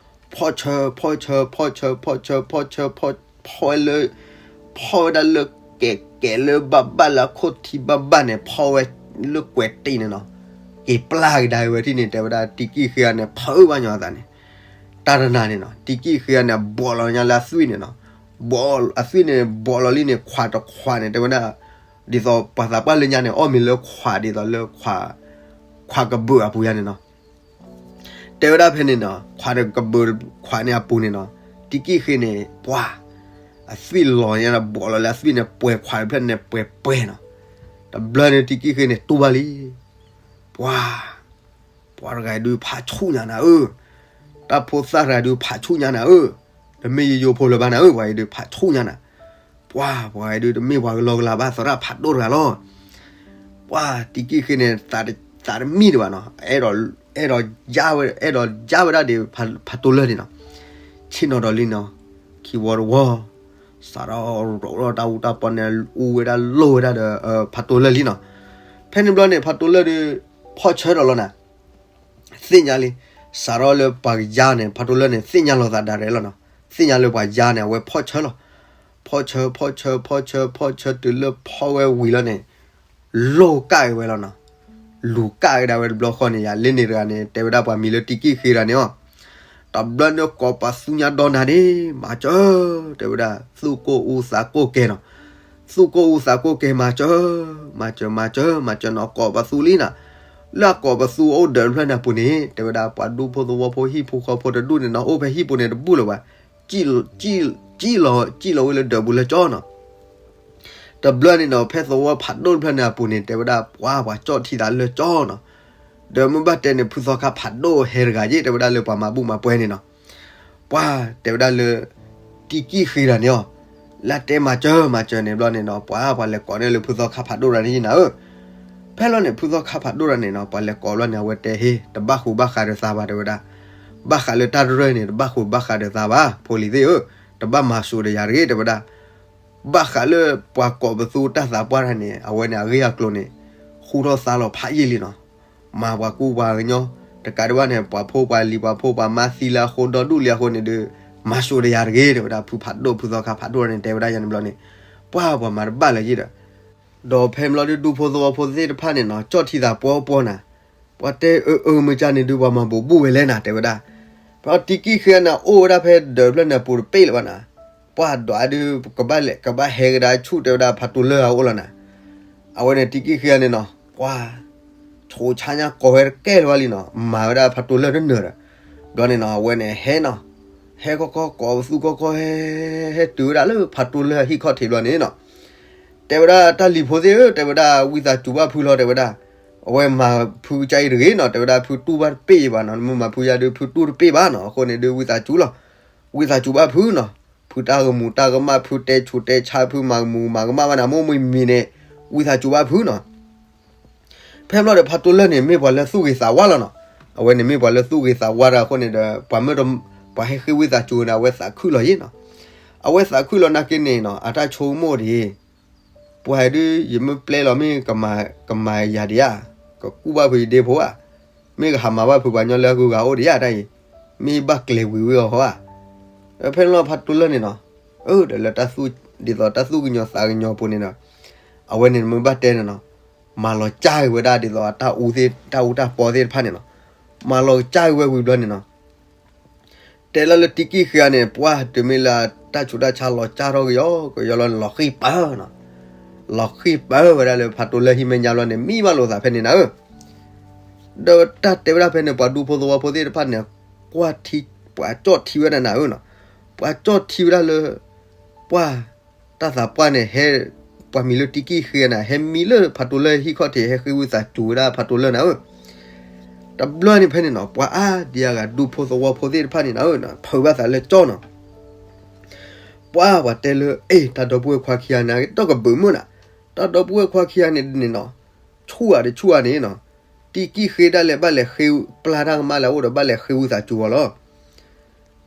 ဖီၣ်ဆၢ ဖီၣ်ဆၢ ဖီၣ်ဆၢ ဖီၣ်ဆၢ ဖီၣ်ဆၢ ဖီၣ်ဆၢ ဖီၣ်ဝဲလၢ ဖီၣ်ဝဲဒၣ်လၢကဲးကဲးလၢဘၣ်ဘၣ်လၢအခိၣ်ထံဘၣ်ဘၣ်န့ၣ် ဖီၣ်ဝဲလၢကွဲးတံၢ်န့ၣ်နီၤ, က့ၤပျၢ်ကဒါဝဲထံၣ်န့ၣ် တဲဝဲဒၣ် တံကံၣ်ဃ့အီၤန့ၣ် ဖုးဘၣ်ညီအသးန့ၣ်, တၢ်တနၤန့ၣ်နီၤ တံကံၣ်ဃ့အီၤန့ၣ် ဘီးလီၤညါလၢအသွံၣ်န့ၣ်နီၤ, ဘီး အသွံၣ်န့ၣ် ဘီးလီၤလံန့ၣ် ခွးတခွးန့ၣ် တဲဝဲဒၣ်, ဒ်သိးပှၤသးပှၢ်လၢညါန့ၣ် အီၣ်မ့ၤလၢခွးဒ်သိးလၢ ခွးကဘုးအပူၤယါန့ၣ်နီၤ တဲဝဲဒၣ်ဖဲန့ၣ်နီၤ ခွးတကဘုးခွးန့ၣ်အပူၤန့ၣ်နီၤ, တံကံၣ်ဃ့န့ၣ် ပှၤ အသွံၣ်လီၤညါဒီး ဘီးလီၤလၢအသွံၣ်န့ၣ် ပှဲၤခွးတဖျၢၣ်န့ၣ် ပှဲၤပှဲၤနီၤ, တဘျီန့ၣ် တံကံၣ်ဃ့န့ၣ် တူၢ်ဘၣ်လံ, ပှၤ ပှၤတဂၤဒုးဖးဆူၣ်ညါနၤဧၢ, တၢ်ဖိသၣ်တဂၤဒုးဖးဆူၣ်ညါနၤဧၢ တမ့ၢ်ယိယိဖိလၢၤဘၣ်နၤဧၢ, ပှၤအံၤဒုးဖးဆူၣ်ညါနၤ, ပှၤ ပှၤအံၤဒုးတမ့ၢ်ပှၤကလီကလီဘၣ် သရၣ်ဖးဒိၣ်တဂၤလီၤ. ပှၤတံကံၢ်ဃ့န့ၣ် သးတမံတဘၣ်နီၤ, အဲၣ်ဒိး အဲၣ်ဒိးယါဝဲဒၣ်ဒ်ဖးတိၢ်လၢၢ်န့ၣ်နီၤ, ဆ့ၣ်နီၤဒီးလံနီၤ, ခံဝီတဝီ စးထီၣ်ရိးထီၣ်တၢ်အူတၢ်ပီန့ၣ် အူဝဲဒၣ်လိၢ်ဝဲဒၣ်ဒီး ဖးတိၢ်လၢၢ်လံနီၤ. ဖဲန့ၣ်ဘျီန့ၣ် ဖးတိၢ်လၢၢ်ဒုး ဖီၣ်ဆၢထီၣ်လီၤနၤ, သ့ၣ်ညါလံ, စးထီၣ်လၢပှၤကယါန့ၣ် ဖးတိၢ်လၢၢ်န့ၣ် သ့ၣ်ညါလီၤသးဒၣ်ရဲၣ်လီၤနီၤ, သ့ၣ်ညါလၢပှၤယါန့ၣ် အဝဲဖီၣ်ဆၢလီၤ. ဖီၣ်ဆၢ ဖီၣ်ဆၢ ဖီၣ်ဆၢ ဖီၣ်ဆၢတုၤလၢဖီၣ်ဝဲဝံၤလီၤန့ၣ် လိၢ်ကၣ်က့ၤဝဲလီၤနီၤ. လူၤကၣ်က့ၤဒၣ်ဝဲတဘျီဃီန့ၣ် ယၤလၢန့ၣ်တဂၤန့ၣ် တဲဝဲဒၣ်ပှၤမံၤလၢတံကံၢ်ဃ့တဂၤန့ၣ်အီၤ, တဘျီန့ၣ်ကိးပသူညါဒီနၤဒ့ မၤစၢၤ တဲဝဲဒၣ် သူၣ်ကိၢ်အူသးကိၢ်ကဲနီၤ, သူၣ်ကိၢ်အူသးကိၢ်ကဲ မၤစၢၤ မၤစၢၤ မၤစၢၤ မၤစၢၤနီၤ, ကိးပသူလံနီၤ. လၢအကိးပသူအိၣ်ဒၢးတဖျၢၣ်န့ၣ်အပူၤန့ၣ် တဲဝဲဒၣ်ပှၤဒူဖိသဝီဖိဟံၣ်ဖိဃီဖိတဒူၣ်န့ၣ်နီၤ အိၣ်ဖဲဟံၣ်ပူၤန့ၣ်တဘူၣ်လၢၤဘၣ်, စံၣ်လီၤ စံၣ်လီၤဝဲလၢဒၢးပူၤလၢကၠီနီၤ. တဘျီန့ၣ်နီၤ ဖဲသဝီဖးဒိၣ်တဖျၢၣ်န့ၣ်အပူၤန့ၣ် တဲဝဲဒၣ်ပှၤ ပှၤကၠီၣ်ထံသးလၢကၠီနီၤ. ဒီးမ့ၢ်ဘၣ်တဲန့ၣ် ဖုသီခါဖးဒိၣ်ဟဲတဂၤယ့ၣ် တဲဝဲဒၣ်လၢပှၤမၤဘူၣ်မၤပှဲၤန့ၣ်နီၤ. ပှၤတဲဝဲဒၣ်လၢ တံကံၢ်ဃ့တဂၤန့ၣ်အီၤ, လၢတဲမၤစၢၤမၤစၢၤန့ၣ်ဘျီန့ၣ်နီၤ ပှၤ ပှၤလဲၤကိးန့ၢ်လၢဖုသီခါဖးဒိၣ်တဂၤန့ၣ်ယ့ၣ်နၤဧၢ. ဖဲလီၤန့ၣ် ဖုသီခါဖးဒိၣ်တဂၤန့ၣ်နီၤ ပှၤလဲၤကိးဘျီန့ၣ် အဝဲတဲဟ့ တဘၣ်ဃူဘၣ်ဃးဒီးသးဘၣ် တဲဝဲဒၣ်, ဘၣ်ဃးလၢတၢ်တရၢၢ်န့ၣ် တဘၣ်ဃူဘၣ်ဃးဒီးသးဘၣ် ဖိလံၤသ့ၣ်ဧၢ, တဘၣ်မၤစိးဒီးယၤတဂ့ၤ တဲဝဲဒၣ်. ဘၣ်ဃးလၢပှၤကိးပသူတၢ်သးပှၢ်တဂၤန့ၣ် အဝဲန့ၣ်အဂ့ၢ်အကျိၤန့ၣ် ဃူထီၣ်သါလီၤဖးယံာ်လံနီၤ. မၤပှၤကူပှၤကညီ တကးဒံးဘၣ်န့ၣ် ပှၤဖိပှၤလံၤ ပှၤဖိပှၤမါသံလၢအဃိ ဒီဒူၣ်လံအဃိန့ၣ်ဒီး မၤစိးဒီးယၤတဂ့ၤ တဲဝဲဒၣ် ဖုဖးဒိၣ် ဖုသီခါဖးဒိၣ်န့ၣ် တဲဝဲဒၣ်ယၤန့ၣ်ဘျီန့ၣ် ပှၤ ပှၤမၤတဘၣ်လၢၤယ့ၣ်ဒီး ဒီးဖဲဘျီဒုးဒူဖိသဝီဖိသ့ၣ်တဖၣ်န့ၣ်နီၤ ကၠီၣ်ထံသးပှီပှီနၤ, ပှၤတဲအၢအၢမ့ၢ်ကၢ်န့ၣ်ဒုး ပှၤမၤဘူးဘူးဝဲလဲၣ်နၤ တဲဝဲဒၣ်. ပှၤတံကံၢ်ဃ့န့ၣ် အိၣ်ဝဲဒၣ်ဖဲဒၢးဖျၢၣ်န့ၣ်အပူၤတပ့ၢ်လၢၤဘၣ်နၤ, ပှၤဒွးဒုး ကဘၣ်လဲၤ ကဘၣ်ဟဲကဒါဆူၣ် တဲဝဲဒၣ်ဖးတိၢ်လၢၢ်အအိၣ်လီၤနၤ. အဝဲန့ၣ်တံကံၢ်ဃ့န့ၣ်နီၤ ပှၤ ဆူးဆါညါကိးဝဲတကဲလၢၤဘၣ်လံနီၤ မၤဝဲဒၣ်ဖးတိၢ်လၢၢ်တနၢၤဒီး ဘျီန့ၣ်နီၤ အဝဲန့ၣ်ဟဲနီၤ, ဟဲခီခီကိးပသူခီခီ ဟဲ ဟဲတုၤဝဲဒၣ်လၢဖးတိၢ်လၢၢ်ဟံၣ်ခီၣ်ထံးဘျီန့ၣ်နီၤ တဲဝဲဒၣ်တၢ်လံၤဖိသ့ၣ်ဧၢ တဲဝဲဒၣ် ဝံသးစူၤဘၣ်ဖုလီၤ တဲဝဲဒၣ်. အဝဲမၤဖုကစၢ်အံၤတဂ့ၤနီၤ တဲဝဲဒၣ် ဖုတူၢ်ဘၣ်တပ့ၢ်အံၤဘၣ်နီၤ နမ့ၢ်မၤဖုယါဒုး ဖုတူၢ်တပ့ၢ်ဘၣ်နီၤ အဃိန့ၣ်ဒုး ဝံသးစူၤလီၤ, ဝံသးစူၤဘၣ်ဖုနီၤ, ဖုတၢ်ကမူၤတၢ်ကမၣ် ဖုတဲဆူးတဲဆါ ဖုမၤကမူၤမၤကမၣ်ဘၣ်နၤ မိၢ်မုၢ်မံၤန့ၣ် ဝံသးစူၤဘၣ်ဖုနီၤ. ဖဲဘျီဒီးဖးတိၢ်လၢၢ်န့ၣ် မ့ၢ်ပှၤလၢသူၣ်ဂ့ၤသးဝါလီၤနီၤ, အဝဲန့ၣ်မ့ၢ်ပှၤလၢသူၣ်ဂ့ၤသးဝါဒီးအဃိန့ၣ်ဒီး ပှၤမ့ၢ်တ ပှၤဟဲဃ့ဝံသးစူၤန့ၣ် အဝဲသးခုၣ်လီၤယ့ၣ်နီၤ, အဝဲသးခုၣ်လီၤနာ်က့န့ၣ်နီၤ အတၢ်ဆိကမိၣ်ဒ်အံၤ ပှၤဒုး ယမ့ၢ်ပျဲလီၤမ့ၢ် ကမၤယၤဒံးဧါ, ကကူၣ်ဘၣ်ဖုယဒ့ဖိဧါ, မ့ၢ်ကဟးမၤဘၣ်ဖုပှၤကညီလၢအဂုၤအဂၤအိၣ်ဒံးဧါတၢ်အံၤ, မ့ၢ်ဘၣ်ကျဲၤဝံၤဝံၤအီၤဧါ. ဖဲန့ၣ်လီၤဖးတိၢ်လၢၢ်န့ၣ်နီၤ, အၢ ဒီးလၢတၢ်သူၣ် ဒ်သိးတၢ်သူၣ်ကညီၤသးကညီၤပူၤန့ၣ်ဒီး အဝဲန့ၣ်မ့ၢ်ဘၣ်တဲန့ၣ်နီၤ, မၤလီၤကၢ်က့ၤဝဲဒၣ်ဒ်သိးအတၢ်အူသ့ၣ် တၢ်အူတၢ်ပီသ့ၣ်တဖၣ်န့ၣ်နီၤ, မၤလီၤကၢ်က့ၤဝဲဝံၤဘျီန့ၣ်နီၤ တဲလၢလၢတံကံၢ်ဃ့ဧါန့ၣ် ပှၤတမ့ၢ်လၢတၢ်ဆူးတၢ်ဆါလီၤကၢ်ထီၣ်ကယီကယီလီၤန့ၣ် လီၤဃံၢ်ပၢၤနီၤ, လီၤဃံၢ်ပၢၤဝဲဒၣ်လၢဖးတိၢ်လၢၢ်ဟံၣ်မဲာ်ညါဘျီန့ၣ် မံဘၣ်လိာ်သးဖဲန့ၣ်နၤဧၢ. ဒီးတၢ်တဲဝဲဒၣ်ဖဲန့ၣ် ပှၤဒူဖိသဝီဖိသ့ၣ်တဖၣ်န့ၣ် ကွၢ်ထံ ပှၤကၠီၣ်ထံဝဲဒၣ်နၤဧၢနီၤ, ပှၤကၠီၣ်ထံဝဲဒၣ်လၢ ပှၤ တၢ်သးပှၢ်န့ၣ် ဟဲ ပှၤမံၤလၢတံကံၢ်ဃ့ဧါန့ၣ် ဟဲမံလၢဖးတိၢ်လၢၢ်ဟံၣ်ခီၣ်ထံး ဟဲဃ့ဝံသးစူၤဝဲဒၣ်ဖးတိၢ်လၢၢ်နၤဧၢ. တဘျီန့ၣ်ဖဲန့ၣ်နီၤ ပှၤအါဒံအါဂၤဒူဖိသဝီဖိသ့ၣ်တဖၣ်န့ၣ်နၤဧၢ ဖုးဘၣ်သးလၢကၠီနီၤ, ပှၤ ပှၤတဲလၢ အ့ တၢ်ဒီပုၢ်ဝဲၢ်ခွါခံဂၤန့ၣ် ဒီးကဘုးမုၢ်နၤ, တၢ်ဒီပုၢ်ဝဲၢ်ခွါခံဂၤန့ၣ်န့ၣ်နီၤ, ဆူၣ်ဧါတဆူၣ်ဧါန့ၣ်နီၤ, တံကံၢ်ဃ့ဒၣ်လဲာ်ဘၣ်လဲၤဃ့ ပျၢ်တၢ်ကမၣ်လၢအအိၣ်ဒီးဘၣ်လဲၤဃ့ဝံသးစူၤအီၤလီၤ.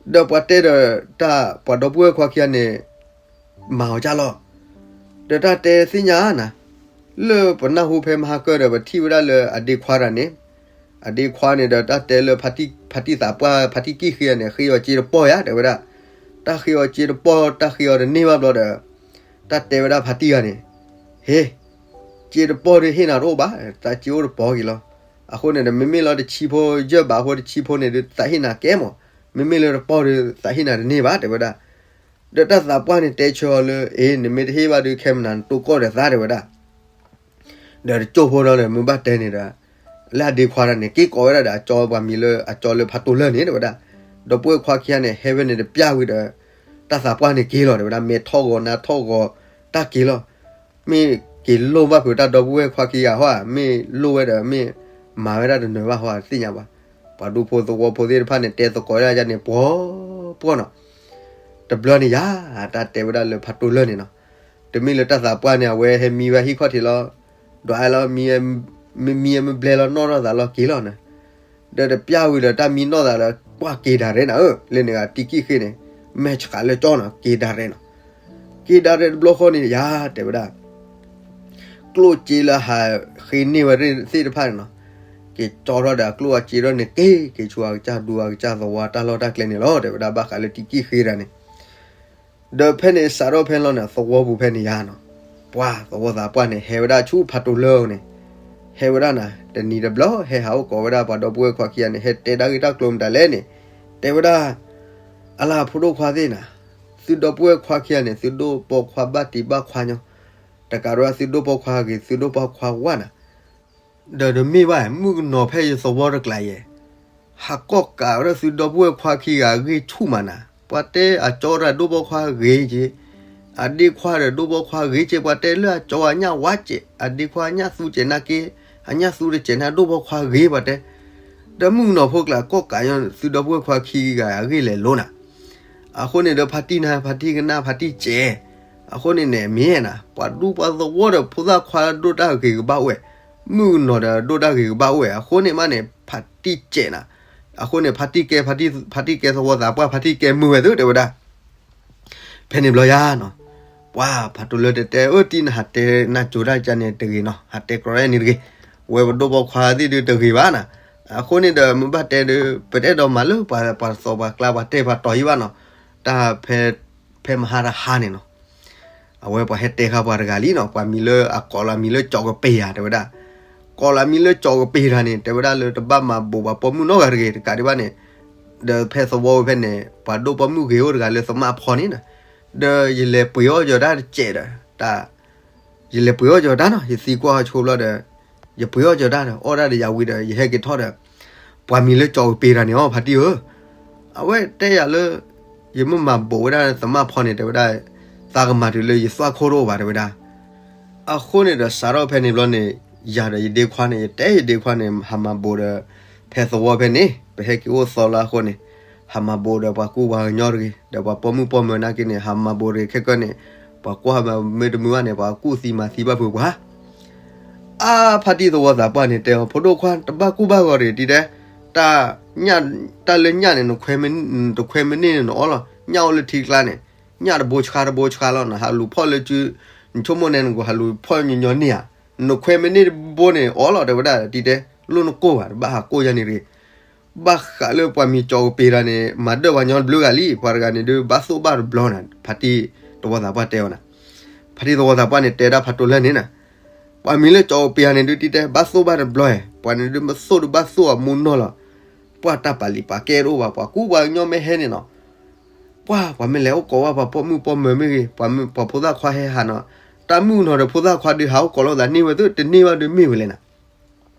ဒီးပှၤတဲဒီးတၢ် ပှၤဒီပုၢ်ဝဲၢ်ခွါခံဂၤန့ၣ် မၤအီၤကၢ်လီၤ. ဒီးတၢ်တဲသ့ၣ်ညါနၤ, လၢပနၢ်ဟူဖဲမဟါကၢၢ်ဒီး ပထံၣ်ဝဲဒၣ်လၢအဒ့ခွါတဂၤန့ၣ်, အဒ့ခွါန့ၣ်ဒီးတၢ်တဲလၢ ဖါတံၢ်သးပှၢ် ဖါတံၢ်ကံၢ်ဃ့န့ၣ် ဃ့အီၤစ့တပီၢ်ယါ တဲဝဲဒၣ်, တၢ်ဃ့အီၤစ့တပီၢ် တၢ်ဃ့အီၤတန့ၢ်ဘၣ်ဘျီဒီး တၢ်တဲဝဲဒၣ်ဖါတံၢ်ဂၤန့ၣ်, ဟ့ စ့တပီၢ်ဒီးဟ့ၣ်နၤတအိၣ်ဘၣ်, တၢ်စ့အိၣ်တပီၢ်က့ၤလီၤ. အဃိန့ၣ်ဒီး မ့မ့ၢ်လၢတဆံဖိယဲၢ်ဘးအဃိ တဆံဖိန့ၣ်ဒီး သးဟ့ၣ်နၤကဲမး, မ့မ့ၢ်လၢတပီၢ်ဒီး သးဟ့ၣ်နၤတန့ၢ်ဘၣ် တဲဝဲဒၣ်. ဒီးတၢ်သးပှၢ်န့ၣ်တဲဆၢအီၤလၢ အ့ နမ့ၢ်တဟ့ၣ်ဘၣ်ဒီး ခဲမနၤနတိၢ်ကီၢ်ဒီးသး တဲဝဲဒၣ်. ဒီးတကၠိၢ်ဖိဒီး မ့ၢ်ဘၣ်တဲန့ၣ်ဒီး လၢအဒ့ခွါတဂၤန့ၣ် က့ၤကိးဝဲဒၣ်ဒီး အကၠီပှၤမံၤလၢအကၠီလၢဖးတိၢ်လၢၢ်န့ၣ် တဲဝဲဒၣ်. ဒီပုၢ်ဝဲၢ်ခွါခံဂၤန့ၣ် ဟဲဝဲန့ၣ်တပျၢ်ဝံၤဒီး တၢ်သးပှၢ်န့ၣ်က့ၤလီၤ တဲဝဲဒၣ်. မဲာ်ထီၣ်ဂီၤနါထီၣ်ဂီၤ တၢ်က့ၤလီၤ. မ့ၢ်က့ၤလိၣ်ဘၣ်ဖုးတၢ်ဒီပုၢ်ဝဲၢ်ခွါခံဂၤဟီဧါ, မ့ၢ်လိၣ်ဝဲဒီး မ့ၢ်မၤဝဲဒၣ်တနၢၤဘၣ်ဟီဧါ တသ့ၣ်ညါဘၣ်. ပှၤဒူဖိသဝီဖိသ့ၣ်တဖၣ်န့ၣ် တဲသကိးဝဲဒၣ်န့ၣ် ပှီၤပှီၤနီၤ. တဘျီန့ၣ်ယၤ တၢ်တဲဝဲဒၣ်လၢဖးတိၢ်လၢၢ်န့ၣ်နီၤ, တမ့ၢ်လၢတၢ်သးပှၢ်န့ၣ် အဝဲဟဲမံဝဲဟံၣ်ခီၣ်ထံးလီၤ, ဒွးလီၤ, မံမံမ့ၢ်ဘျဲလီၤ နီၣ်ထီၣ်သးလီၤက့ၤလီၤန့ၣ်, ဒီးတပျၢ်ဝံၤဒီးတၢ်မံနီၣ်သးဒီး ကွၢ်က့ၤဒၣ်ရဲၣ်နၤဧၢ, လၢန့ၣ်ဂၤတံကံၢ်ဃ့န့ၣ် မဲာ်ဆှးလၢကၠီနီၤ က့ၤဒၣ်ရဲၣ်နီၤ, က့ၤဒၣ်ရဲၣ်တဘျီဃီန့ၣ်ယၤ တဲဝဲဒၣ် ကျိၣ်စ့လၢဟးဃ့န့ၢ်ဝဲသ့ၣ်တဖၣ်န့ၣ်နီၤ, က့ၤကၠီထီၣ်ဒီးအကျိၣ်အစ့ထီၣ်န့ၣ် က့ၤက့ၤဆူအကစၢ်ဒူအကစၢ်သဝီတၢ်လီၢ်တၢ်ကျဲန့ၣ်လီၤ တဲဝဲဒၣ်ဘၣ်ဃးလၢတံကံၢ်ဃ့တၢ်န့ၣ်, ဒီးဖဲန့ၣ်စးထီၣ်ဖဲန့ၣ်လီၤန့ၣ် သဝီပူၤဖဲန့ၣ်ယၤနီၤ, ပှၤသဝီသးပှၢ်န့ၣ် ဟဲဝဲဒၣ်ဆူဖးတိၢ်လၢၢ်န့ၣ်, ဟဲဝဲဒၣ်နၤ တနံၤတဘျီ ဟဲဟးအိၣ်ကိးဝဲဒၣ်ပှၤဒီပုၢ်ဝဲၢ်ခွါခံဂၤန့ၣ် ဟဲတဲတၢ်ဂ့ၢ်တၢ်ကျိၤမတၤလဲၣ်န့ၣ်, တဲဝဲဒၣ် အလၤဖိဒိၣ်ခွါသ့ၣ်နၤ, သုဒီပုၢ်ဝဲၢ်ခွါခံဂၤန့ၣ် သုဒိၣ်ပိာ်ခွါဘၣ်တံၢ်ဘၣ်ခွါညီ, တကးဒံးသုဒိၣ်ပိာ်ခွါဂ့ၤ သုဒိၣ်ပိာ်ခွါဝါနၤ, ဒီးတမ့ၢ်ဘၣ် မုၣ်ကနီၤဖဲယသဝီတကျါယဲၢ်, ဟးကိးကးဝဲဒၣ်သုဒီပုၢ်ဝဲၢ်ခွါခံဂၤအဂ့ၢ်ဆူၣ်မးနၤ, ပှၤတဲအကၠီဒီးဒိၣ်ပိာ်ခွါဂ့ၤက့ၤ, အဒ့ခွါဒီးဒိၣ်ပိာ်ခွါဂ့ၤက့ၤ, ပှၤတဲလၢအကၠီအညၣ်ဝါစဲး အဒ့ခွါအညၣ်သူစဲးနာ်က့, အညၣ်သူတစဲးန့ၣ် ဒိၣ်ပိာ်ခွါဂ့ၤပှၤတဲ, ဒီးမုၣ်ကနီၤဖိကျါကိးကးညီသုဒီပုၢ်ဝဲၢ်ခွါခံဂၤအဂ့ၢ်လဲၤလိၤနၤ, အဃိန့ၣ်ဒီးဖါတံၢ်နၤ ဖါတံၢ်ကနၣ် ဖါတံၢ်စဲး, အဃိန့ၣ်န့ၣ်မ့ၢ်နၤ ပှၤဒူပှၤသဝီဒီးဖိသၣ်ခွါဒိၣ်တၢ်ဂ့ၤကဘၣ်အိၣ်ဝဲ, မုၣ်ကနီၤဒီးဒိၣ်တၢ်ဂ့ၤကဘၣ်အိၣ်ဝဲ, အဃိန့ၣ်မးန့ၣ် ဖါတံၢ်စဲးနၤ, အဃိန့ၣ် ဖါတံၢ်ကဲ ဖါတံၢ်ကဲသဝီသးပှၢ် ဖါတံၢ်ကဲမုာ်ဝဲသုတဲဝဲဒၣ် ဖဲန့ၣ်ဘျီယၤနီၤ, ပှၤဖးတိၢ်လၢၢ်တဲတဲ အၢ တံၤနဟးတဲနၢ်ကၠိတၢ်ကန့ၣ်တဂ့ၤနီၤ, ဟးတဲကြီန့ၣ်တဂ့ၤ, ဝဲပဒိၣ်ပိာ်ခွါသ့ၣ်ဒုးတဂ့ၤဘၣ်နၤ, အဃိန့ၣ်ဒီးမ့ၢ်ဘၣ်တဲဒီး ပတအဲၣ်ဒိးမၤလၢပှၤပှၤသီပှၤကျါပှၤတဲပှၤတီၤယံဘၣ်နီၤ, တၢ်ဖဲ ဖဲမဟါတဟါန့ၣ်နီၤ အဝဲပှၤဟဲတဲဃာ်ပှၤတဂၤလံနီၤ, ပှၤမံၤလၢအကိးလီၤမံၤလၢကၠီကပ့ၤယၤတဲဝဲဒၣ်, ကိးလီၤမံၤလၢကၠီကပ့ၤတဂၤန့ၣ် တဲဝဲဒၣ်လၢတဘၣ်မၤဘိးပှၤပိာ်မုၣ်နီတဂၤတဂ့ၤ, တကးဒံးဘၣ်န့ၣ် ဒီးဖဲသဝီဝဲဖဲန့ၣ် ပှၤဒိၣ်ပိာ်မုၣ်ဂ့ၤအိၣ်တဂၤလၢသမၣ်ဖီန့ၣ်ဒီး, ဒီးယလဲၤပှ့ၤအီၣ်ယီၤတၢ်တစဲးဒီး တၢ် ယလဲၤပှ့ၤအီၣ်ယီၤတၢ်နီၤ, ယသံကွၢ်ဆိဘျီဒီး ယပှ့ၤအီၣ်ယီၤတၢ်ဒီး အီၣ်ဒၣ်ဒီးယၤဝံၤဒီး ယဟဲက့ၤထီၣ်ဒီး ပှၤမံၤလၢကၠီကပ့ၤတဂၤန့ၣ်အီၤ ဖါတံၢ်ဧၢ, အဝဲတဲယၤလၢ ယမ့ၢ်မၤဘိးဝဲဒၣ်သမၣ်ဖီန့ၣ် တဲဝဲဒၣ် သးကမၤတုၤလၢယသွၣ်ခိၣ်တအိၣ်ဘၣ် တဲဝဲဒၣ်. အဃိန့ၣ်ဒီး စးထီၣ်ဖဲန့ၣ်ဘျီန့ၣ် ယၤဒီးယဒ့ခွါန့ၣ် ယတဲယဒ့ခွါန့ၣ် ဟးမၤဘိးဒီး ဖဲသဝီဖဲန့ၣ် ပဟဲက့ၤအိၣ်သီလၢအဃိန့ၣ် ဟးမၤဘိးဒီးပှၤကူပှၤကညီတဂ့ၤ ဒီးပှၤပိာ်မုၣ်ပိာ်မၢၤနာ်က့န့ၣ် ဟးမၤဘိးတဂ့ၤ ခဲကၢန့ၣ် ပှၤကွၢ်မၤမ့ၢ်တမုာ်ဘၣ်န့ၣ် ပှၤကူၣ်သံမၤသံဘၣ်ဖုးပှၤ အါ ဖါတံၢ်သဝီသးပှၢ်န့ၣ် တဲအီၤ ဖိဒိၣ်ခွါ တဘၣ်ကူၣ်ဘၣ်ဂီၤတဂ့ၤ တံၤတဲ, တၢ် တၢ်လၢညၣ်န့ၣ် နခွဲမ့ၢ် တခွဲမ့ၢ်န့ၢ်န့ၣ် နအီလီၤ. ညၣ်အိၣ်လၢထံကျါန့ၣ် ညၣ်တဘိဆှါတဘိဆှါလီၤ. နဟးလူၤဖီၣ်လၢစု နဆိကမိၣ်န့ၣ် နကဟးလူၤဖီၣ်ညီညီန့ၢ်ဧါ. နခွဲမ့ၢ်န့ၢ်တဘိန့ၣ် အီလီၤ တဲဝဲဒၣ် တံၤတဲ, လိၣ်နကိၢ်ဘၣ် တဘၣ်ဟးကိၢ်ယၤန့ၣ်တဂ့ၤ. ဘၣ်ဃးလၢပှၤမံၤကၠီကပ့ၤတဂၤန့ၣ် မၤဒၢၣ်ပှၤညီတဘျုးဂၤလံ. ပှၤတဂၤန့ၣ်ဒုး ဘၣ်သိၣ်ဘၣ်တဘျီန့ၣ် ဖါတံၢ်သဝီသးပှၢ်တဲအီၤန့ၣ်. ဖါတံၢ်သဝီသးပှၢ်န့ၣ် တဲဒၣ်ဖးတိၢ်လၢၢ်န့ၣ်န့ၣ် ပှၤမံၤလၢကၠီကပ့ၤတဂၤန့ၣ်ဒုး တံၤတဲ ဘၣ်သိၣ်ဘၣ်တဘျီဧါ. ပှၤန့ၣ်ဒုး မ့ၢ်သိၣ်ဒုးဘၣ်သိၣ်အမူနီၢ်လီၤ. ပှၤတၢ်ပာ်လံာ်ပာ်ကဲတအိၣ်ဘၣ်. ပှၤကူပှၤကညီမ့ၢ်ဟဲန့ၣ်နီၤ ပှၤ ပှၤမ့ၢ်လဲၤအိၣ်ကိးဝဲပှၤပိာ်မုၣ်ပိာ်မၢၤမ့ၢ်ဂ့ၤ ပှၤမ့ၢ်ပှၤဖိသၣ်ခွါဟဲဟးနီၤ တၢ်မုၣ်ကနီၤဒီးဖိသၣ်ခွါဒုး ဟးအိၣ်ကိးလိာ်သးန့ၢ်ဝဲသ့ၣ် တန့ၢ်ဘၣ်ဒုးမ့ၢ်ဝဲလဲၣ်နၤ.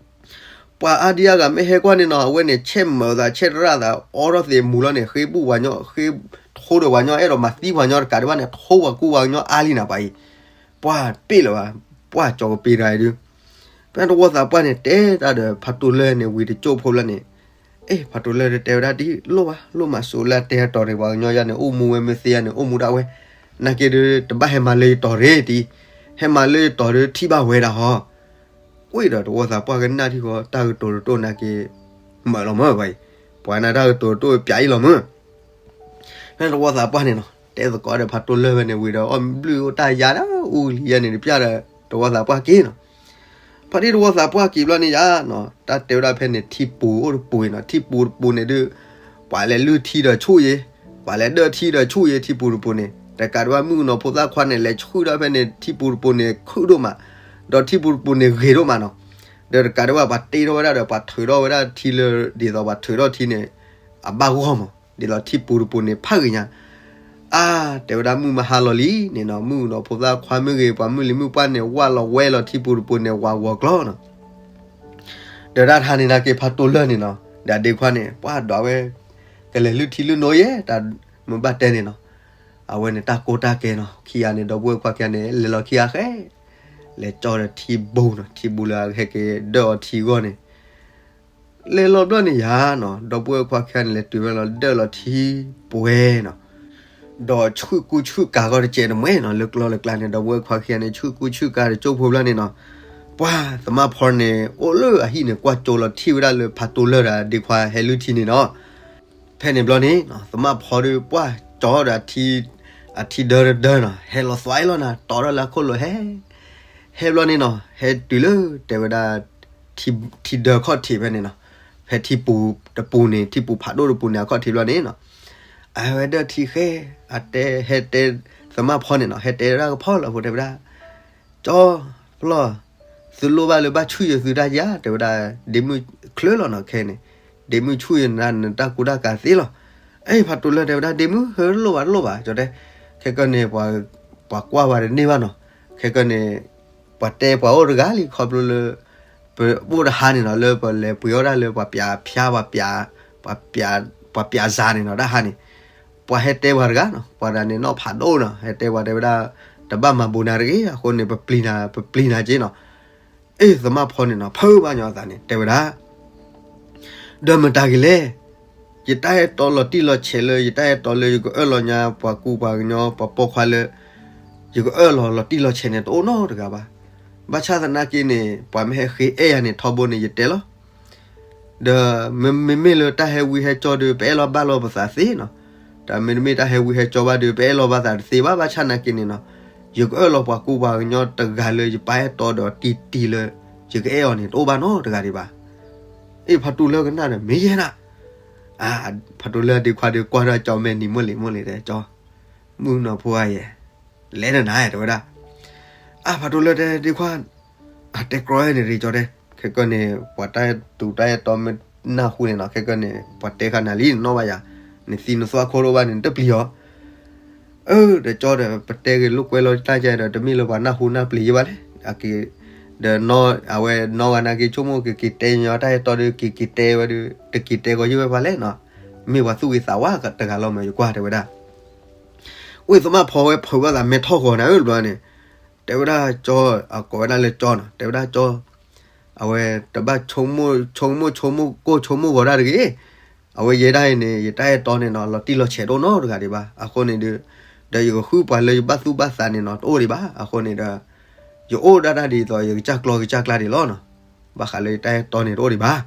ပှၤအါဒံအါဂၤမ့ၢ်ဟဲကွၢ်န့ၣ်နီၤ အဝဲန့ၣ် ဆဲးမၤသး ဆဲးတရၣ်သး အိးထီၣ်သ့ၣ်မူၤလီၤန့ၣ် ဃ့ဘူၣ်ပှၤညီ ဃ့ထိဒီးပှၤညီ အဲၣ်ဒိးမၤသံပှၤညီတကးဒံးဘၣ်န့ၣ် ထိပှၤကူပှၤကညီအါလံနၤပှၤအံၤ. ပှၤပ့ၣ်လၢၤဘၣ် ပှၤကၠီကပ့ၤတဂၤအံၤဒုး ဖဲသဝီသးပှၢ်န့ၣ် တဲတၢ်ဒီးဖးတိၢ်လၢၢ်န့ၣ် ဝံၤတကၠိၢ်ဖိလၢန့ၣ် အ့ ဖးတိၢ်လၢၢ်တဲဝဲဒၣ်တံၤ လိၣ်ဘၣ် လိၣ်မးစိၤလၢအတဲတီၤတဂ့ၤ ပှၤကညီယၤန့ၣ် အိၣ်မူဝဲမ့ၢ်သ့ယၤန့ၣ် အိၣ်မူဒၣ်ဝဲ နာ်က့ဒုး တဘၣ်ဟဲမၤလၢယတီၤတဂ့ၤတံၤ ဟဲမၤလၢယတီၤဒုး ထံၣ်ဘၣ်ဝဲဒၣ်ဟီ ကွံာ်ဒီးသဝီသးပှၢ်ကနၣ်ထံဃီ တၢ်ကတိၤတတိၣ်နာ်က့ မၢလီၤမၢ်ပှၤအံၤ ပှၤနၢ်တၢ်ကတိၤတတိၣ်ပၠးအံၤလီၤမၢ် ဖဲသဝီသးပှၢ်န့ၣ်နီၤ တဲသကိးဒီးဖးတိၢ်လၢၢ်ဝဲန့ၣ်ဝံၤဒီး အီၣ်ဘျုးအိၣ်တၢ်ယါဒီး အူလံယါန့ၣ်တပျၢ်ဒီး သဝီသးပှၢ်က့ၤနီၤ ဖါတံၢ်သဝီသးပှၢ်က့ၤဘျီန့ၣ်ယါနီၤ တၢ်တဲဝဲဒၣ်ဖဲန့ၣ် ထံပူၤအိၣ်တပူၤနီၤ ထံပူၤတပူၤန့ၣ်ဒုး ပှၤလဲၤလုၢ်ထံဒီးဆူၣ်ယဲ ပှၤလဲၤဒၢၣ်ထံဒီးဆူၣ်ယဲ ထံပူၤတပူၤန့ၣ် တကးဒံးဘၣ်မုၣ်ကနီၤဖိသၣ်ခွါန့ၣ် လဲၤဆူၣ်ဒၣ်ဖဲန့ၣ် ထံပူၤတပူၤန့ၣ် ခုၣ်ဒိၣ်မး ဒီးထံပူၤတပူၤန့ၣ်ဂ့ၤဒိၣ်မးနီၤ ဒီးတကးဒံးဘၣ်ပှၤတ့ထီၣ်ဝဲဒၣ်ဒီး ပှၤထုးထီၣ်ဝဲဒၣ်ထံလၢ ဒ်သိးပှၤထုးထီၣ်ထံန့ၣ် အဘၣ်ဂီၢ်မး ဒ်သိးထံပူၤတပူၤန့ၣ် ဖးဂ့ၤညါ အါ တဲဝဲဒၣ်မုၢ်မဟါလီၤလံန့ၣ်နီၤ မုၣ်ကနီၤဖိသၣ်ခွါမ့ၢ်ဂ့ၤ ပှၤမုၢ်လံၤမုၢ်ပှၢ်န့ၣ် ဝၢ်လီၤဝဲလီၤထံပူၤတပူၤန့ၣ် ဝးဂီၤကျီနီၤ ဒီးတၢ်တခါန့ၣ်နာ်က့ ဖးတိၢ်လၢၢ်န့ၣ်နီၤ ဒီးဒ့ခွါန့ၣ် ပှၤဒွးဝဲ ကလဲၤလုၢ်ထံလုၢ်နိယဲ တၢ်မ့ၢ်ဘၣ်တဲန့ၣ်နီၤ အဝဲန့ၣ်တၢ်ကိၢ်တၢ်ကဲနီၤ ခံဂၤန့ၣ် ဒီပုၢ်ဝဲၢ်ခွါခံဂၤန့ၣ် လဲၤလီၤခံဂၤဃဲ လဲၤကၠီဒီးထံဘူးနီၤ ထံဘူးလၢအဟဲက့ၤဒၢၣ်အီၤထံအဂီၢ်န့ၣ် လဲၤလီၤဘျီန့ၣ်ယါနီၤ ဒီပုၢ်ဝဲၢ်ခွါခံဂၤန့ၣ် လဲၤတုၤဝဲလီၤဒၢၣ်လီၤထံပှဲၤနီၤ ဒီးဆူၣ်ကူဆူၣ်ကၤဂီၤတစဲးတမှဲနီၤ လၢကျီလၢကျါန့ၣ် ဒီးဝဲခွါခံဂၤန့ၣ် ဆူၣ်ကူဆူၣ်ကၤတကၠိဖိဖျၢၣ်န့ၣ်နီၤ, ပှၤသမၣ်ဖီန့ၣ် အိၣ်လၢအဟံၣ်န့ၣ် ကွၢ်ကၠိလီၤထံၣ်ဝဲဒၣ်လၢဖးတိၢ်လၢၢ်ဒီးဒ့ခွါဟဲလုၢ်ထံန့ၣ်နီၤ. ဖဲန့ၣ်ဘျီန့ၣ် သမၣ်ဖီဒီးပှၢ်ကၠီဒီး အထံဒၢတဒၢနီၤ ဟဲလီၤသွဲလီၤနၤ တီၤထီၣ်လၢအခိၣ်လိၤဟဲ ဟဲဘျီန့ၣ်နီၤ ဟဲတုၤလၢတဲဝဲဒၣ် ထံဒၢခီၣ်ထံးဖဲန့ၣ်နီၤ, ဖဲထံပူၤတပူၤန့ၣ် ထံပူၤဖးဒိၣ်တပူၤန့ၣ် အခီၣ်ထံးဘျီန့ၣ်နီၤ, အဝဲဒၢထံဃဲ အတဲဟဲတဲ သမၣ်ဖီန့ၣ်နီၤ ဟဲတဲဒၣ်ကဖီလီၤဖိတဲဝဲဒၣ် ကၠီ ဖျီၣ် သုလိၣ်ဘၣ်လၢဘၣ်ဆူၣ်ယသုတၢ်ယါ တဲဝဲဒၣ် ဒ့မုၣ်ချၢလီၤနီၤ ခဲန့ၣ် ဒ့မုၣ်ဆူၣ်ယနတၢ်ကူတၢ်ကၤသ့လီၤ. အ့ ဖးတိၢ်လၢတဲဝဲဒၣ် ဒ့မုၣ် ဟဲတလိၣ်ဘၣ်တလိၣ်ဘၣ် ကၠီတဲ ခဲကနံၣ် ပှၤကွၢ်ဝဲတန့ၢ်ဘၣ်နီၤ, ခဲကနံၣ် ပှၤတဲပှၤအိၣ်တဂၤလံ ခီဖျိလၢ ပအိၣ်တဟါန့ၣ်နီၤ လၢပလဲၤပှ့ၤအီၣ်ဒၣ်လၢပှၤပၠးဖၠါ ပှၤပၠးစၤန့ၣ်နီၤ တၢ်ဟါန့ၣ် ပှၤဟဲတဲပှၤတဂၤနီၤ ပှၤတဂၤန့ၣ်နီၢ်ဖးဒိၣ်နီၤ ဟဲတဲပှၤတဲဝဲဒၣ် တဘၣ်မၤဘူးနၤတဂ့ၤ အဃိန့ၣ် ပပျံၤနၤ ပပျံၤနၤက့နီၤ. အ့ သမၣ်ဖီန့ၣ်နီၤ ဖုးဘၣ်ညီအသးန့ၣ် တဲဝဲဒၣ် ဒီးမတၤဂ့ၤလဲၣ်, ယတၢ်အဲၣ်တီလီၤတံၢ်လီၤဆဲးလၢ ယတၢ်အဲၣ်တီလၢယကအၢၣ်လီၤညါ ပှၤကူပှၤကညီ ပှၤပိာ်ခွါလၢ ယကအၢၣ်လီၤလီၤတံၢ်လီၤဆဲးန့ၣ် တအိၣ်နီတဂၤဘၣ်. ဘၣ်ဆၣ်သနာ်က့န့ၣ် ပှၤမ့ၢ်ဟဲဃ့အဲၣ်ယၤန့ၣ် ထီဘိန့ၣ် ယတဲလီၤ ဒီးမ့မ့ၢ်လၢတၢ်ဟဲဝံဟဲကၠီဒီး ပအဲၣ်လီၤဘၣ်လီၤပသးသ့နီၤ, တၢ်မ့တမ့ၢ်တၢ်ဟဲဝံဟဲကၠီဘၣ်ဒီး ပအဲၣ်လီၤဘၣ်သးတသ့ဘၣ်. ဘၣ်ဆၣ်နာ်က့န့ၣ်နီၤ, ယကအၢၣ်လီၤပှၤကူပှၤကညီတဂၤလၢယပၢ်အဲၣ်တီဒီးတံၢ်တံၢ်လၢ ယကအဲၣ်အီၤန့ၣ် တအိၣ်ဘၣ်နီတဂၤဒံးဘၣ်. အ့ ဖးတိၢ်လၢကနၣ်ဒီး မ့ၢ်ယဲနၤ, ဖးတိၢ်လၢဒ့ခွါဒီးကွၢ်ထီၣ်ကၠီမဲာ်နံၤမိၢ်လံၤမိၢ်လံၤတဲ ကၠီ မုၣ်ကနီၤဖိအါယဲၢ် လဲၤနနၤတဲဝဲဒၣ်. အါ ဖးတိၢ်လၢတဲဒ့ခွါ, အတဲကြီန့ၣ်ရ့ကၠီတဲ, ခဲကနံၣ် ပှၤတၢ်တူာ်တၢ်အဲၣ်တီမ့ၢ်နၢ်ဟူန့ၣ်နီၤ, ခဲကနံၣ် ပှၤတဲဃာ်နၤလံ နနီၣ်ဘၣ်ယၤ, နသံနသွၣ်ခိၣ်တအိၣ်ဘၣ်န့ၣ် နတပျံၤအီၤ. အၢ ဒီးကၠီဒီး ပတဲဂ့ၤလိာ်ကွဲလိာ်တၢ်ကဲဒီး တမ့ၢ်လၢပှၤနၢ်ဟူနၢ်ပျံၤယဘၣ်လဲၣ်, အက့ၤ ဒီးအဝဲနီၢ်ဂၤနာ်က့ဆိကမိၣ် ကက့ၤတဲညီတၢ်အဲၣ်တီဒီး က့ၤက့ၤတဲဝဲဒီး တက့ၤတဲဂီၤယုၢ်ဝဲပှၤလဲၣ်နီၤ, မ့ၢ်ပှၤသူၣ်ဂ့ၤသးဝါတဂၤလီၤမး ယကွၢ်တဲဝဲဒၣ်. ဝ့ၢ်သမၣ်ဖီဝဲဖုးဘၣ်သးမဲာ်ထီၣ်ဂီၤနၤဧၢ တဘျီန့ၣ်, တဲဝဲဒၣ်ကၠီ, အကိးဝဲဒၣ်လၢကၠီနီၤ, တဲဝဲဒၣ်ကၠီ, အဝဲတဘၣ်ဆိကမိၣ်ဆိကမိၣ်ဆိကမိၣ်ကိၢ်ဆိကမိၣ်ဂီၤဒၣ်တဂ့ၤ, အဝဲယဲဒၣ်အံၤန့ၣ် ယတၢ်အဲၣ်တီန့ၣ်နီၤ လီၤတံၢ်လီၤဆဲးတအိၣ်နီတဂၤဒံးဘၣ်. အဃိန့ၣ်ဒီး, ဒီးယကဃုပှၤလၢယဘၣ်သူၣ်ဘၣ်သးန့ၣ်နီၤ တအိၣ်ဒံးဘၣ်. အဃိန့ၣ်ဒီး ယအိၣ်ဒၣ်တၢ်ဒ်သိး ယကစၢ်ကျီကစၢ်ကျါဒံးလီၤနီၤ, ဘၣ်ဃးလၢယတၢ်အဲၣ်တီန့ၣ်တအိၣ်ဒံးဘၣ်.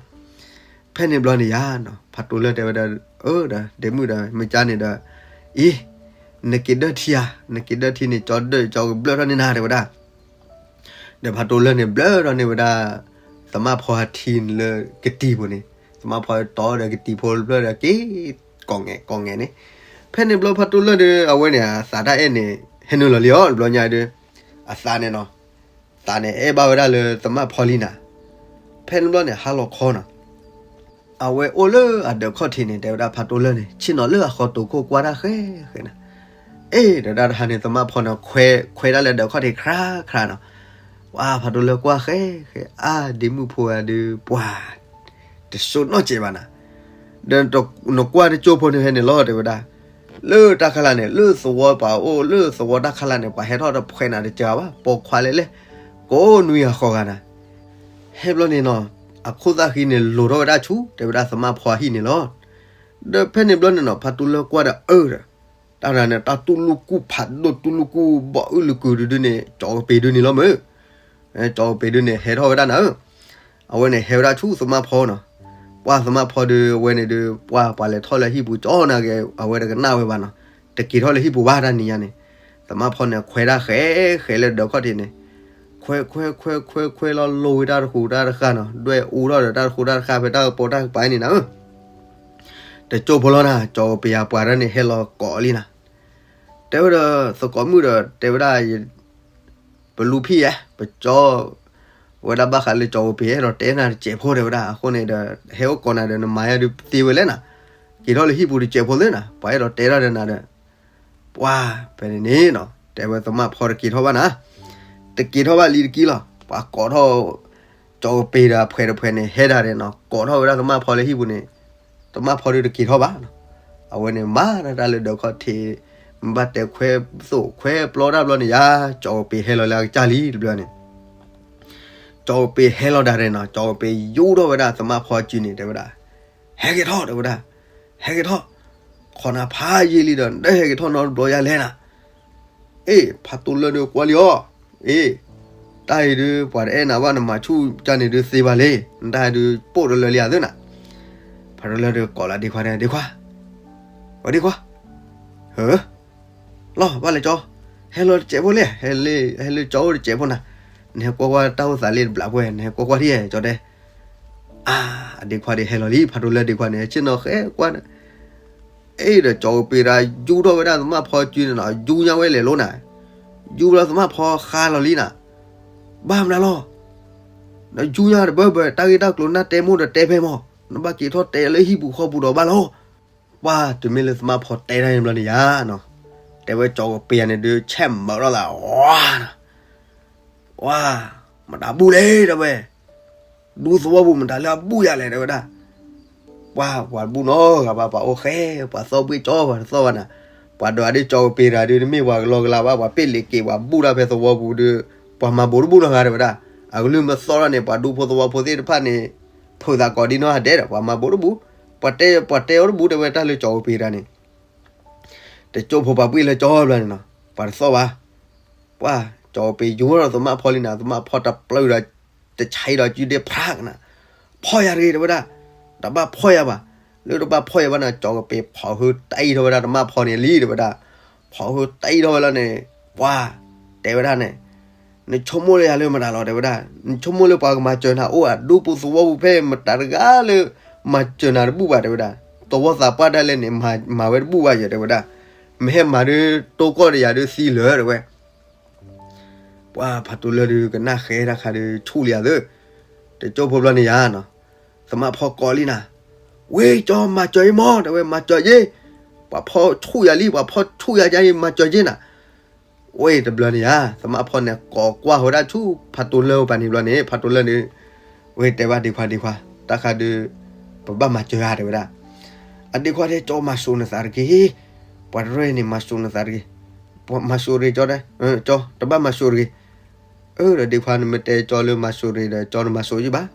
ဖဲန့ၣ်ဘျီန့ၣ်ယါနီၤ ဖးတိၢ်လၢတဲဝဲဒၣ်, အၢ ဒီးဒ့မုၣ်ဒီး မ့ၢ်ကါန့ၣ်ဒီး, အံၤ နက့ၤဒၢထံဧါ, နက့ၤဒၢထံန့ၣ် ကၠီဒၢကၠီကဘျၢထီၣ်န့ၢ်နၤ တဲဝဲဒၣ်. ဒီးဖးတိၢ်လၢန့ၣ် ဘျၢထီၣ်န့ၢ်ဝဲဒၣ် သမၣ်ဖီအထံလၢကတံၤပူၤန့ၣ်, သမၣ်ဖီတီဒီးကတံၤဖိတဖျၢၣ်ဒီးက့ၤ ကိးငဲၤကိးငဲၤန့ၣ်, ဖဲန့ၣ်ဘျီဖးတိၢ်လၢဒီး အဝဲန့ၣ် အသးတၢ်အဲၣ်န့ၣ် ဟဲနုာ်လီၤလံအီၤ တဘျီညါဒီး, အသးန့ၣ်နီၤ, သးန့ၣ်အဲၣ်ဘၣ်ဝဲဒၣ်လၢသမၣ်ဖီလံနၤ. ဖဲန့ၣ်ဘျီန့ၣ် ဟါလီၤခီနီၤ အဝဲအိၣ်လၢအဒၢးခီၣ်ထံးန့ၣ် တဲဝဲဒၣ်ဖးတိၢ်လၢန့ၣ် ဆ့ၣ်နီၤလၢအဃီတိာ်ခိၣ်ကွၢ်တၢ်ဃဲဃဲနၤ. အ့ ဒီးတၢ်တဟါန့ၣ် သမၣ်ဖီန့ၣ် ခွဲခွဲဒၣ်လၢဒၢးခီၣ်ထံးခရါခရါနီၤ. ဝါ ဖးတိၢ်လၢကွၢ်ဃဲဃဲ အါ ဒ့မုၣ်ဖိဂၤဒီး ပှၤ တစိၢ်နီၣ်စဲးဘၣ်နၤ. ဒီးနကွၢ်တကၠိဖိန့ၣ်ဖဲန့ၣ်လီၤ တဲဝဲဒၣ်, လၢတၢ်ခါလၢ်န့ၣ် လၢသဝီပှၤအိၣ်လၢသဝီတၢ်ခါလၢ်န့ၣ် ပှၤဟဲထီၣ်တဖှဲးနၤတစှၤဘၣ် ပိာ်ခွါလဲၣ်လဲၣ်, ကိးနွံဂၤဃိးဂၤနၤ. ဟဲဘျီန့ၣ်နီၤ, အခိၣ်သၣ်ဃံန့ၣ် လိၤထီၣ်ဝဲဒၣ်ဆူ တဲဝဲဒၣ်သမၣ်ဖီအဟံၣ်န့ၣ်လီၤ. ဒီးဖဲန့ၣ်ဘျီန့ၣ်နီၤ ဖးတိၢ်လၢကွၢ်ဒီးအၢဒီး, တၢ်ရၤန့ၣ် တၢ်တူၢ်လူၢ်ကူၢ်ဖးဒိၣ်တူၢ်လူၢ်ကူၢ်ဘီၣ်အုၣ်လုၢ်ကုာ်ဒုဒုန့ၣ် ကၠီကပ့ၤဒုန့ၣ်လီၤမး. ကၠီကပ့ၤဒုန့ၣ် ဟဲထီၣ်ဝဲဒၣ်နၤဧၢ, အဝဲန့ၣ်ဟဲဝဲဒၣ်ဆူသမၣ်ဖီနီၤ. ပှၤသမၣ်ဖီဒုး အဝဲန့ၣ်ဒုး ပှၤပှၤလဲၤထီၣ်လၢဟံၣ်ပူၤကၠီနာ်က့ အဝဲတကနၣ်ဝဲဘၣ်နီၤ, တက့ၤထီၣ်လၢဟံၣ်ပူၤဘၣ်တၢ်နံၤညါန့ၣ်. သမၣ်ဖီန့ၣ် ခွဲးတၢ်ဃဲးဃဲးလၢဒၢးခီၣ်ထံးန့ၣ်, ခွဲးခွဲးခွဲးခွဲးခွဲးလီၤလိၤဝဲတၢ်တဃူးတၢ်တဃၢ်နီၤ, ဒွဲၣ်အူထီၣ်ဒီးတၢ်တဃူးတၢ်တဃၢ်ဖဲတၢ်ကပီၤတၢ်ကပၤန့ၣ်နၤဧၢ. တကၠိဖိလီၤနၤ, ကၠီကပ့ၤယၤပှၤတၢ်န့ၣ် ဟဲလီၤကိးလံနၤ. တဲဝဲဒီးသကိးမုၣ်ဒီး တဲဝဲဒၣ် ပလူၤဖံးယဲ, ပကၠီ ဝဲဒၣ်ဘၣ်ဃးလၢကၠီကပ့ၤ အဲၣ်ဒိးတဲနၤတစဲးဖိတဲဝဲဒၣ်. အဃိန့ၣ်ဒီး ဟဲအိၣ်ကိးနၤဒီး နမၤယၤဒုးသ့ဝဲလဲၣ်နၤ, က့ၤထီၣ်လၢဟံၣ်ပူၤတစဲးဖိသ့နၤ, ပှၤအဲၣ်ဒိးတဲတၢ်ဒီးနၤဒီး ပှၤ ဖဲန့ၣ်န့ၣ်နီၤ တဲဝဲသမၣ်ဖီတက့ၤထီၣ်ဘၣ်နၤ, တက့ၤထီၣ်ဘၣ်လံတက့ၢ်လီၤ. ပှၤကိးထီၣ် ကၠီကပ့ၤဒီးဖှဲးတဖှဲးန့ၣ် ဟဲဒၣ်ဒီးနီၤ ကိးထီၣ်ဝဲဒၣ်သမၣ်ဖီလၢဟံၣ်ပူၤန့ၣ် သမၣ်ဖီဒုးတက့ၤထီၣ်ဘၣ်နီၤ. အဝဲန့ၣ်မၤတၢ်တၢ်လၢဒၢးခီၣ်ထံး, ဘၣ်တဲခွဲးသိးခွဲးပျီတၢ်ဘျီန့ၣ်ယါ, ကၠီကပ့ၤဟဲလီၤလၢအကစၢ်လံတဘျီန့ၣ်, ကၠီကပ့ၤဟဲလီၤဒၣ်ဒီးနီၤ ကၠီကပ့ၤယူၢ်ထီၣ်ဝဲဒၣ်သမၣ်ဖီစုန့ၣ် တဲဝဲဒၣ်, ဟဲက့ၤထီၣ် တဲဝဲဒၣ်, ဟဲက့ၤထီၣ်, ခ နတၢ်ဟဲက့ၤထီၣ်နီတဘျီယၤလဲၣ်နၤ. အ့ ဖးတိၢ်လၢၢ်ဒုးကွၢ်လံအီၤ, အ့ တၢ်အံၤဒုး ပှၤတအဲၣ်နၤဘၣ် နမၤဆူၣ်ကန့ၣ်ဒုးသ့ဘၣ်လံ, နတၢ်အံၤဒုးပိာ်တလၢလံဧါသ့နၤ. ဖးတိၢ်လၢၢ်ဒုးကိးလၢဒ့ခွါန့ၣ်, ဒ့ခွါ, ဝဲဒ့ခွါ, ဟၢ လီၤဘၣ်လဲၤကၠီ, ဟဲလီၤတစဲးဖိလဲၣ်, ဟဲလၢကၠီအိၣ်တစဲးဖိနၤ, နဟဲကွၢ်ကွၢ်တၢ်အိၣ်သးလံတဘျီပှဲၤ, နဟဲကွၢ်ကွၢ်ထံၣ်ကၠီတဲ. အါ အဒ့ခွါဒုးဟဲလီၤလံ, ဖးတိၢ်လၢၢ်ဒ့ခွါန့ၣ် ဆ့ၣ်နီၤဃဲကွၢ် အ့ဒီးကၠီကပ့ၤတၢ်ယူၢ်ထီၣ်ဝဲဒၣ်သမၣ်ဖီစုန့ၣ်နီၤ, ယူၢ်ညါဝဲလဲၤလိၤနၤ, ယူၢ်လီၤသမၣ်ဖီဃါလီၤလံနၤ, ဘၣ်မနုၤလီၤ, နယူၢ်ညါတဘၢဘၢ တၢ်ဂ့ၢ်တၢ်ကျိၤနၢ်တဲမိၢ်ဒီးတဲဖဲမီၤ, နဘၣ်က့ၤထီၣ်တဲလၢဟံၣ်ပူၤဃီပူၤဒီးဘၣ်လီၤ. ပှၤတုၤမ့ၢ်လၢသမၣ်ဖီတဲတၢ်န့ၣ်ဘျီန့ၣ်ယါနီၤ, တဲဝဲကၠီကပ့ၤယၤန့ၣ်ဒုး ဆဲးမၤထီၣ်သး ဝါ ဝါ, မတၤဘူၣ်လဲၣ်တဲဝဲ, ဒူသဝီပူၤမတၤလၢအဘူၣ်ယၤလဲၣ်တဲဝဲဒၣ်. ပှၤ ပှၤဘူၣ်နီတဂၤဘၣ်, ပှၤအိၣ်ဃဲ ပှၤသီၣ်ဘှ့ၣ်ကၠီ ပှၤတသီၣ်ဘၣ်နၤ, ပှၤဒီးအဒ့ကၠီကပ့ၤတၢ်ဒုး တမ့ၢ်ပှၤကလီကလီဘၣ်, ပှၤပ့ၢ်လ့ၤက့ၤ ပှၤဘူၣ်တၢ်ဖဲသဝီပူၤဒုး, ပှၤမၤဘိးတဘူၣ်နီတဂၤတဲဝဲဒၣ်. အကလုၢ်မ့ၢ်သီၣ်ထီၣ်န့ၣ် ပှၤဒူဖိသဝီဖိသ့ၣ်တဖၣ်န့ၣ် ဖုးသးကိးဒ်နီၢ်ဟးဒဲးဒီး ပှၤမၤဘိးတဘူၣ်, ပှၤတဲ ပှၤတဲအီၤတဘူၣ်တဲဝဲတၢ်လၢကၠီကပ့ၤတၢ်န့ၣ် တကၠိဖိပှၤပှ့ၢ်လၢကၠီဘျီန့ၣ်နီၤ, ပှၤတသီၣ်ဘၣ်. ပှၤ ကၠီကပ့ၤယူၤထီၣ်သမၣ်ဖီလံနၤ, သမၣ်ဖီတပျုာ်ဒီး တဆံးဒီးကုဒ့ဖျါကနၤ, ဖီၣ်ယၤတဂ့ၤတဲဝဲဒၣ်, တဘၣ်ဖီၣ်ယၤဘၣ်, လၢတဘၣ်ဖီၣ်ယၤဘၣ်နၤ, ကၠီကပ့ၤဖီၣ်ဟုတအံၤထီၣ်ဝဲဒၣ်သမၣ်ဖီန့ၣ်လံတဲဝဲဒၣ်, ဖီၣ်ဟုတအံၤထီၣ်ဝဲလီၤန့ၣ်, ပှၤ တဲဝဲဒၣ်န့ၣ် နဆိကမိၣ်လၢယၤလၢမတၤလီၤတဲဝဲဒၣ်, နဆိကမိၣ်လၢပှၤကမၤစၢၤနၤအိၣ်ဧါ, ဒူပူၤသဝီပူၤဖဲမတၤတဂၤလၢ မၤစၢၤနၤတဘူၣ်ဘၣ်တဲဝဲဒၣ်, သဝီသးပှၢ်ဒၣ်လဲာ်န့ၣ် မၤဝဲတဘူၣ်ဘၣ်ယဲတဲဝဲဒၣ်, မ့ၢ်ဟဲမၤဒုးတိၢ်ကီၢ်ဒီးယၤဒုးသံလၢာ်တဲဝဲ. ပှၤဖးတိၢ်လၢၢ်ဒုးကနၣ်ဃဲတၢ်ခါဒုးဆူၣ်လံဧါသၢ, တကၠိဖိဘျီန့ၣ်ယါနီၤ, သမၣ်ဖီကိးလံနၤ, ဝ့ၢ်ကၠီမၤစၢၤယမီၤတဲဝဲ, မၤစၢၤယ့, ပှၤဖီဆူၣ်ယၤလံ, ပှၤဖီဆူၣ်ယၤယါအံၤ မၤစၢၤယ့နၤ. ဝ့ၢ်တဘျီန့ၣ်ဧါ, သမၣ်ဖီန့ၣ် ကိးကွၢ်ဃီဒၣ်ဆူဖးတိၢ်လၢၢ်ပှၤန့ၣ်ဘျီန့ၣ်, ဖးတိၢ်လၢၢ်န့ၣ် ဝ့ၢ်တဲဘၣ်ဒ့ခွါ, ဒ့ခွါ, တၢ်ခါဒုး ပဘၣ်မၤစၢၤဧါတဲဝဲဒၣ်. အဒ့ခွါတဲ ကၠီမၤစိးနသးတက့ၢ်, ပှၤတရၢၢ်န့ၣ် မၤစိးနသးတက့ၢ်, မၤစိးတဂ့ၤကၠီတဲ, ကၠီ တဘၣ်မၤစိးတဂ့ၤ. အၢ ဒီးဒ့ခွါနမ့ၢ်တဲကၠီလၢမၤစိးတဂ့ၤဒီး ကၠီနမၤစိးယံၣ်ဘၣ်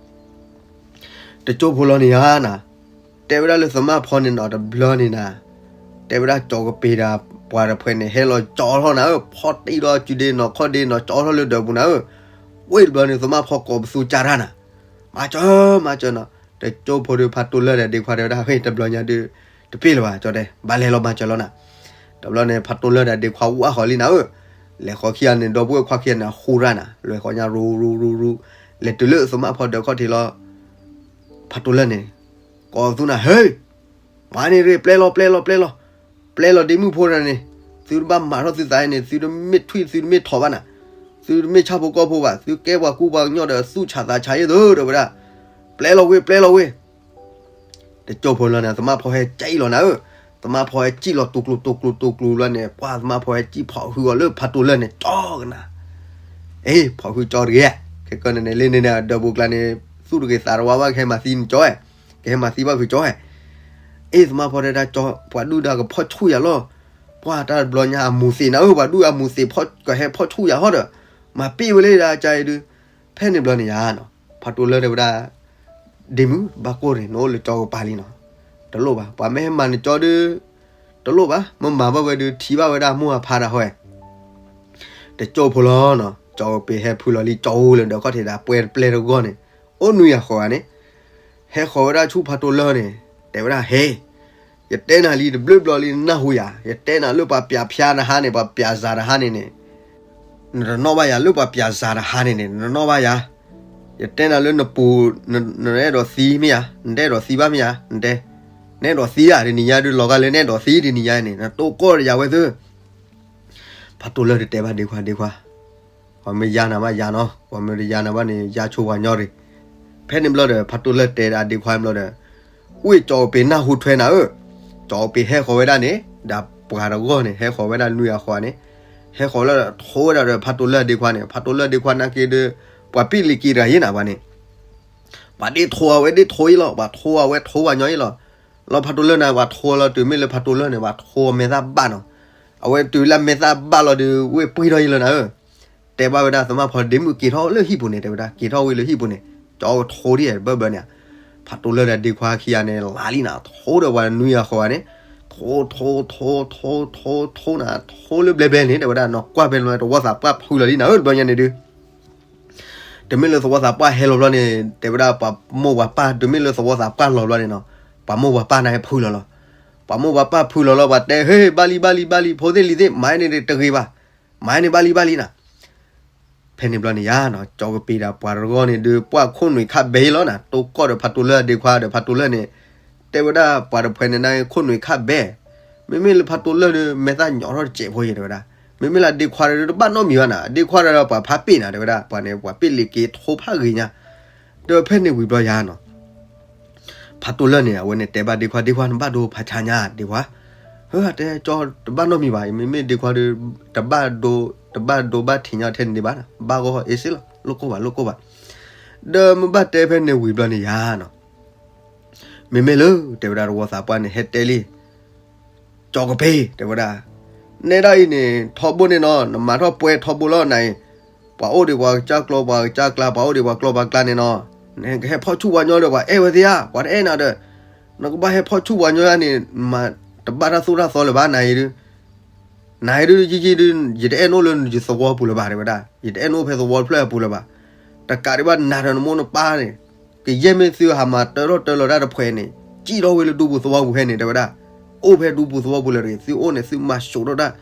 တကၠိဖိလီၤန့ၣ်ဧါနၤ, တဲဝဲဒၣ်လၢသမၣ်ဖီန့ၣ်နီၤတဘျီန့ၣ်နၤ, တဲဝဲဒၣ်ကၠီကပ့ၤဒၣ်ပှၤတဖှဲးန့ၣ် ဟဲလီၤကၠီထီၣ်နၤဧၢ, ဖီတံၢ်ထီၣ်စုဒ့နီၤခီၣ်ဒ့နီၤ ကၠီထီၣ်လၢဒၢးပူၤနၤဧၢ, ဝ့ၢ်တဘျီန့ၣ် သမၣ်ဖီကိးပသူကၢ်တၢ်နၤ, မၤစၢၤ မၤစၢၤနီၤ, တကၠိဖိဒီးဖးတိၢ်လၢၢ်ဒီးဒ့ခွါတဲဝဲဒၣ် ဟ့ၣ် တဘျီညါဒုး တပ့ၢ်လၢၤဘၣ် ကၠီတဲ ဘၣ်လဲၤလီၤမၤစၢၤလီၤနၤ, တဘျီန့ၣ် ဖးတိၢ်လၢၢ်ဒီးဒ့ခွါဝၣ်ဃီလံနၤဧၢ, လဲၤဃီခံဂၤန့ၣ် ဒီပုၢ်ဝဲၢ်ခွါခံဂၤန့ၣ် ဟူရၣ်နၤ, လဲၤဃီညါရူရူရူရူ, လဲၤတုၤလၢသမၣ်ဖီဒၢးခီၣ်ထံးလီၤ ဖးတိၢ်လၢၢ်န့ၣ် ကိးသူနၤ ဟ့ၣ်, မၤန့ၣ်ရ့ၣ် ပျဲလီၤ ပျဲလီၤ ပျဲလီၤ, ပျဲလီၤဒ့မုၣ်ဖိတဂၤန့ၣ်, သုတဘၣ်မၤထီၣ်သုသးအံၤန့ၣ် သုတမ့ၢ်ထွံၣ် သုတမ့ၢ်ထိးဘၣ်နၤ, သုတမ့ၢ်ဆၣ်ဖိကီၢ်ဖိဘၣ်, သုကဲပှၤကူပှၤကညီဒီး သူၣ်ဆးသးဆးယဲၢ်သု တဲဝဲဒၣ်, ပျဲလီၤဝ့ၢ် ပျဲလီၤဝ့ၢ် တကၠိဖိလီၤန့ၣ် သမၣ်ဖီဟဲကံၣ်လီၤနၤဧၢ, သမၣ်ဖီဟဲကံၣ်လီၤတူၤကျိၤတူၤကျိၤတူၤကျိၤလီၤန့ၣ် ပှၤသမၣ်ဖီဟဲကံၣ်ဖီၣ်ဟုအီၤလၢဖးတိၢ်လၢၢ်န့ၣ် ကၠီကနၤ, အ့ ဖီၣ်ဟုကၠီတဂ့ၤ, ခဲကနံၣ်န့ၣ် လၢန့ၣ်န့ၣ် ဒၢးပူၤကျါန့ၣ် သူၣ်တဂ့ၤသးတဝါဘၣ် ကဟဲမၤသံနကၠီဧါ, ကဟဲမၤသံဘၣ်ဖုကၠီဧါ, အ့ သမၣ်ဖီတဲဒၣ်ကၠီ ပှၤဒူၣ်ဒါကဖီၣ်ဆူၣ်ယၤလီၤ, ပှၤတၢ်တဘျီညါအမူၤသ့ၣ်နၤဧၢ, ပှၤဒူၣ်အမူၤသ့ၣ်ဖီၣ်ကဟဲဖီၣ်ဆူၣ်ယၤဟီဒီး, မၤပ့ၢ်ဝဲလၢဒၣ်ကၠီအံၤဒုး, ဖဲန့ၣ်ဘျီန့ၣ်ယါနီၤ, ဖးတိၢ်လၢၢ်တဲဝဲဒၣ် ဒ့မုၣ် ဘၣ်ကိၢ်န့ၣ် နအိၣ်လၢကၠီကပၤလံနီၤ, တလိၣ်ဘၣ် ပှၤမ့ၢ်ဟဲမၤနကၠီဒုး, တလိၣ်ဘၣ် မ့ၢ်မၤဘၣ်ဝဲဒုး ထံၣ်ဘၣ်ဝဲဒၣ်မိၢ်အဖါတၢ်ဟီ, တကၠိဖိလီၤနီၤ, ကၠီကပ့ၤဟဲဖုလီၤလံ ကၠီအိၣ်လၢဒၢးခီၣ်ထံးဒၣ်ပှဲၤတပျဲၢ်တဂီၢ်န့ၣ်, အိၣ်နွံဂၤဃီဂၤန့ၣ်, ဟဲဃီၤဝဲဒၣ်ဆူဖးတိၢ်လၢၢ်န့ၣ်, တဲဝဲဒၣ် ဟဲ ယတဲနၤလံတဘျုးဘျီလံ နနၢ်ဟူယၤ, ယတဲနၤလၢပှၤပျးဖျါတဟါန့ၣ် ပှၤပျးစၤတဟါန့ၣ်န့ၣ်, နတနီၣ်ဘၣ်ယၤ လၢပှၤပျးစၤတဟါန့ၣ်န့ၣ် နတနီၣ်ဘၣ်ယၤ, ယတဲနၤလၢနပူၤ, နအဲၣ်ဒိးသံမ့ၢ်ဧါ, နတအဲၣ်ဒိးသံဘၣ်မ့ၢ်ဧါ, နတဲ, နအဲၣ်ဒိးသံဧါ တနံၤညါဒုး လီၤဂာ်လၢနအဲၣ်ဒိးသံတနံၤညါန့ၣ် နတိၢ်ကီၢ်ဒီးယၤဝဲသု ဖးတိၢ်လၢၢ်တဲဘၣ်ဒ့ခွါ ဒ့ခွါ, ပှၤမ့ၢ်ယါနၤဘၣ်ယါနီၤ, ပှၤမ့ၢ်တယါနၤဘၣ်န့ၣ် ယါဆိပှၤကညီရ့ၣ်, ဖဲန့ၣ်ဘျီဒီး ဖးတိၢ်လၢၢ်တဲဒၣ်ဒ့ခွါဘျီဒီး, ဝ့ၢ်ကၠီကပ့ၤနၢ်ဟူထွဲနၤဧၢ, ကၠီကပ့ၤဟဲဃီၤဝဲဒၣ်န့ၣ်, ဒီးပှၤတဂီၢ်န့ၣ် ဟဲဃီၤဝဲဒၣ်နွံဂၤဃီန့ၣ်, ဟဲဃီၤလၢထိဝဲဒၣ်ဒီးဖးတိၢ်လၢၢ်ဒ့ခွါန့ၣ်, ဖးတိၢ်လၢၢ်ဒ့ခွါနာ်က့ဒီး, ပှၤပံၣ်လံၤက့ၤတဂၤယဲနၤဘၣ်န့ၣ်, ပှၤဒ့ထိအဝဲဒ့ထိအံၤလီၤ, ပှၤထိအဝဲထိပှၤကညီအံၤလီၤ, လီၤဖးတိၢ်လၢၢ်န့ၣ် ပှၤထိလီၤတုၤမ့ၢ်လၢဖးတိၢ်လၢၢ်န့ၣ် ပှၤထိမဲာ်သၣ်ဘၣ်နီၤ, အဝဲတုၤလၢမဲာ်သၣ်ဘၣ်လီၤဒီး ဝ့ၢ်ပှံၢ်ထီၣ်ယံၤလၢနၤဧၢ, တဲဘၣ်ဝဲဒၣ်သမၣ်ဖီဒ့မုၣ်က့ၤထီၣ်လၢဟံၣ်ပူၤန့ၣ် တဲဝဲဒၣ် က့ၤထီၣ်ဝံၤလၢဟံၣ်ပူၤန့ၣ်, ကၠီကထိဒ်ဘၢဘၢန့ၣ်, ဖးတိၢ်လၢၢ်ဒီးဒ့ခွါခံဂၤန့ၣ် လါလံနၤ ထိဒီးပှၤနွံဂၤဃီဂၤန့ၣ်, ထိ ထိ ထိ ထိ ထိ ထိနၤ ထိလၢဘျဲဘျဲန့ၣ် တဲဝဲဒၣ်နီၤ ကွၢ်ဖဲန့ၣ် သဝီသးပှၢ်ဖုလီၤလံနၤဧၢ တဘျီညါန့ၣ်ဒုး တမ့ၢ်လၢသဝီသးပှၢ်ဟဲလီၤဘျီန့ၣ် တဲဝဲဒၣ်ပှၤမိၢ်ပှၤပၢ် တမ့ၢ်လၢသဝီသးပှၢ်လီၤဘျီန့ၣ်နီၤ ပှၤမိၢ်ပှၤပၢ်န့ၣ်ဟဲဖုလီၤလီၤ. ပှၤမိၢ်ပှၤပၢ်ဖုလီၤလီၤ ပှၤတဲ ဟ့ ဘၣ်လံ ဘၣ်လံ ဘၣ်လံ ဖိသ့ၣ်လံၤသ့ၣ် မၤန့ၣ်တဂ့ၤဘၣ်, မၤန့ၣ်ဘၣ်လံ ဘၣ်လံနၤ ဖဲန့ၣ်ဘျီန့ၣ်ယါနီၤ ကၠီကပ့ၤဒီးပှၤတဂီၢ်န့ၣ်ဒုး ပှၤခိၣ်နူာ်ခၣ်ဘဲလီၤနၤ တိၢ်ကီၢ်ဒီးဖးတိၢ်လၢၢ်အဒ့ခွါဒီးဖးတိၢ်လၢၢ်န့ၣ် တဲဝဲဒၣ်ပှၤတဖှဲးန့ၣ် ခိၣ်နူာ်ခၣ်ဘဲ မ့မ့ၢ်လၢဖးတိၢ်လၢၢ်ဒီး မဲာ်သၣ်ညီထီၣ်တစဲးဖိယဲတဲဝဲဒၣ်, မ့မ့ၢ်လၢအဒ့ခွါဒီးတဘၣ်နီတမံၤဘၣ်နၤ အဒ့ခွါဒီးပှၤဖးပ့ၣ်နၤတဲဝဲဒၣ် ပှၤန့ၣ် ပှၤပ့ၣ်လ့ၤက့ၤထိဖးဂ့ၤညါ ဒီးဖဲန့ၣ်ဝံၤဘျီယါနီၤ ဖးတိၢ်လၢၢ်န့ၣ် အဝဲန့ၣ်တဲဘၣ်ဒ့ခွါ ဒ့ခွါနဘၣ်ဒိဖးဆါညါဒ့ခွါ, ဟၢ တဲကၠီတဘၣ်နီတမံၤဘၣ် မ့မ့ၢ်ဒ့ခွါဒီး တဘၣ်ဒိ တဘၣ်ဒိဘၣ်ထံးညါထဲန့ၣ်ဒံးဘၣ် ဘၣ်ဂီၢ်အ့စ့လီၤ လိၣ်ကိၢ်ဘၣ် လိၣ်ကိၢ်ဘၣ်, ဒီးမ့ၢ်ဘၣ်တဲဖဲန့ၣ်ဝံၤဘျီန့ၣ်ယါနီၤ မ့မ့ၢ်လၢ တဲဝဲဒၣ်တဝီသးပှၢ်န့ၣ် ဟဲတဲလံ ကၠီကပ့ၤ တဲဝဲဒၣ်, နဲဒၣ်အံၤန့ၣ် ထီဘိန့ၣ်နီၤ နမၤထီၣ်ပှဲၤထီဘိလီၤနၤအံၤ, ပှၤအိၣ်ဒံးပှၤကစၢ်ကျီ ပှၤကစၢ်ကျါ ပှၤအိၣ်ဒံးပှၤကျီပှၤကျါန့ၣ်နီၤ, နကဟဲဖီၣ်ဆူၣ်ပှၤညီဒီး ပှၤအဲၣ်ဝဲသ့ဧါ ပှၤတအဲၣ်နၤဒီး, နကဘၣ်ဟဲဖီၣ်ဆူၣ်ပှၤညီယါန့ၣ် မၤတဘၣ်တၢ်သိၣ်တၢ်သီလၢၤဘၣ်နၤအံၤဒုး နၤအံၤဒုးယံယံဒုး ယတအဲၣ်နအိၣ်လၢယသဝီပူၤလၢၤဘၣ် တဲဝဲဒၣ်, ယတအဲၣ်နအိၣ်ဖဲသဝီတဖျၢၣ်အပူၤလၢၤဘၣ်, တကးဒံးဘၣ်နၤဒီးနမိၢ်နပၢ်န့ၣ်, ကယဲၢ်မ့ၢ်သုဟးမၤတၢထီၣ်တၢလီၤတၢ်တဖှဲးန့ၣ် စံၣ်ထီၣ်ဝဲလၢဒူပူၤသဝီပူၤဖဲန့ၣ် တဲဝဲဒၣ်, အိၣ်ဖဲဒူပူၤသဝီပူၤလၢၤတဂ့ၤ သုအိၣ်န့ၣ် သုမၤစိာ်ထီၣ်တၢ်,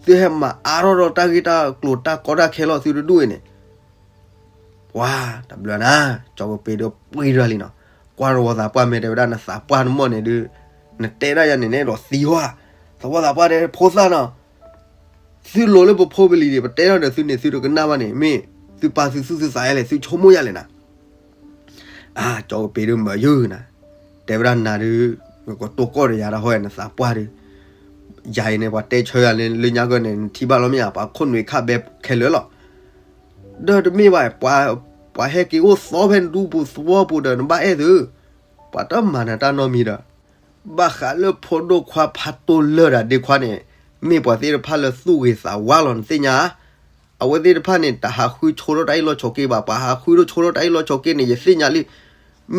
သုဟဲမၤအါထီၣ်ဒီးတၢ်ဂ့ၢ်တၢ်ကျိၤတၢ်ကီတၢ်ခဲလီၤသုတဒူၣ်အံၤန့ၣ် ပှၤတဘျီနၤ, ကၠီကပ့ၤဒီးပှ့ၤဒၣ်လံနီၤ, ကွၢ်တဝီသးပှၢ်မ့ၢ်တဲဝဲဒၣ် နသးပှၢ်နမိၢ်န့ၣ်ဒုး, နတဲဒၣ်ယၤန့ၣ် နအဲၣ်ဒိးသံဝဲ, သဝီသးပှၢ်တဲဖိသၣ်နီၤ, သုလိၤလၢပဖိပလံၤန့ၣ် ပတဲထီၣ်ဒီးသုန့ၣ် သုတကနၣ်ဘၣ်န့ၣ် မ့ၢ်သုပာ်သုသူၣ်သုသးယါလဲၣ် သုဆိကမိၣ်ယါလဲၣ်နၤ အါ ကၠီကပ့ၤဒုးမၤယုာ်နၤ, တဲဝဲဒၣ်နၤဒုး, ကတိၢ်ကီၢ်ဒီးယၤတၢ်ဟီ နသးပှၢ်ဒုး, ယၤအံၤန့ၣ် ပှၤတဲဆၢယၤလၢညါကၢန့ၣ် နထံၣ်ဘၣ်လီၤမ့ၢ်ဧါ ပှၤခိၣ်နူာ်ခၣ်ဘဲခဲလၢာ်လီၤ, ဒီးတမ့ၢ်ဘၣ် ပှၤဟဲက့ၤအိၣ်သီဖဲနဒူပူၤသဝီပူၤဒီး နဘၣ်အဲၣ်သု, ပှၤတမၤနၤတၢ်နီတမံၤဒီး ဘၣ်ဃးလၢဖိဒိၣ်ခွါဖးတိၢ်လၢၢ်ဒီးဒ့ခွါန့ၣ်, မ့ၢ်ပှၤသ့ၣ်တဖၣ်လၢသူၣ်ဂ့ၤသးဝါလီၤနသ့ၣ်ညါဧါ, အဝဲသ့ၣ်တဖၣ်န့ၣ် တဟးဃုဆိထီၣ်တၢ်အ့ၣ်လိာ်ဆိးက့ဘၣ်, ပှၤဟးဃုထီၣ်ဆိထီၣ်တၢ်အ့ၣ်လိာ်ဆိးက့န့ၣ် ယသ့ၣ်ညါလံ,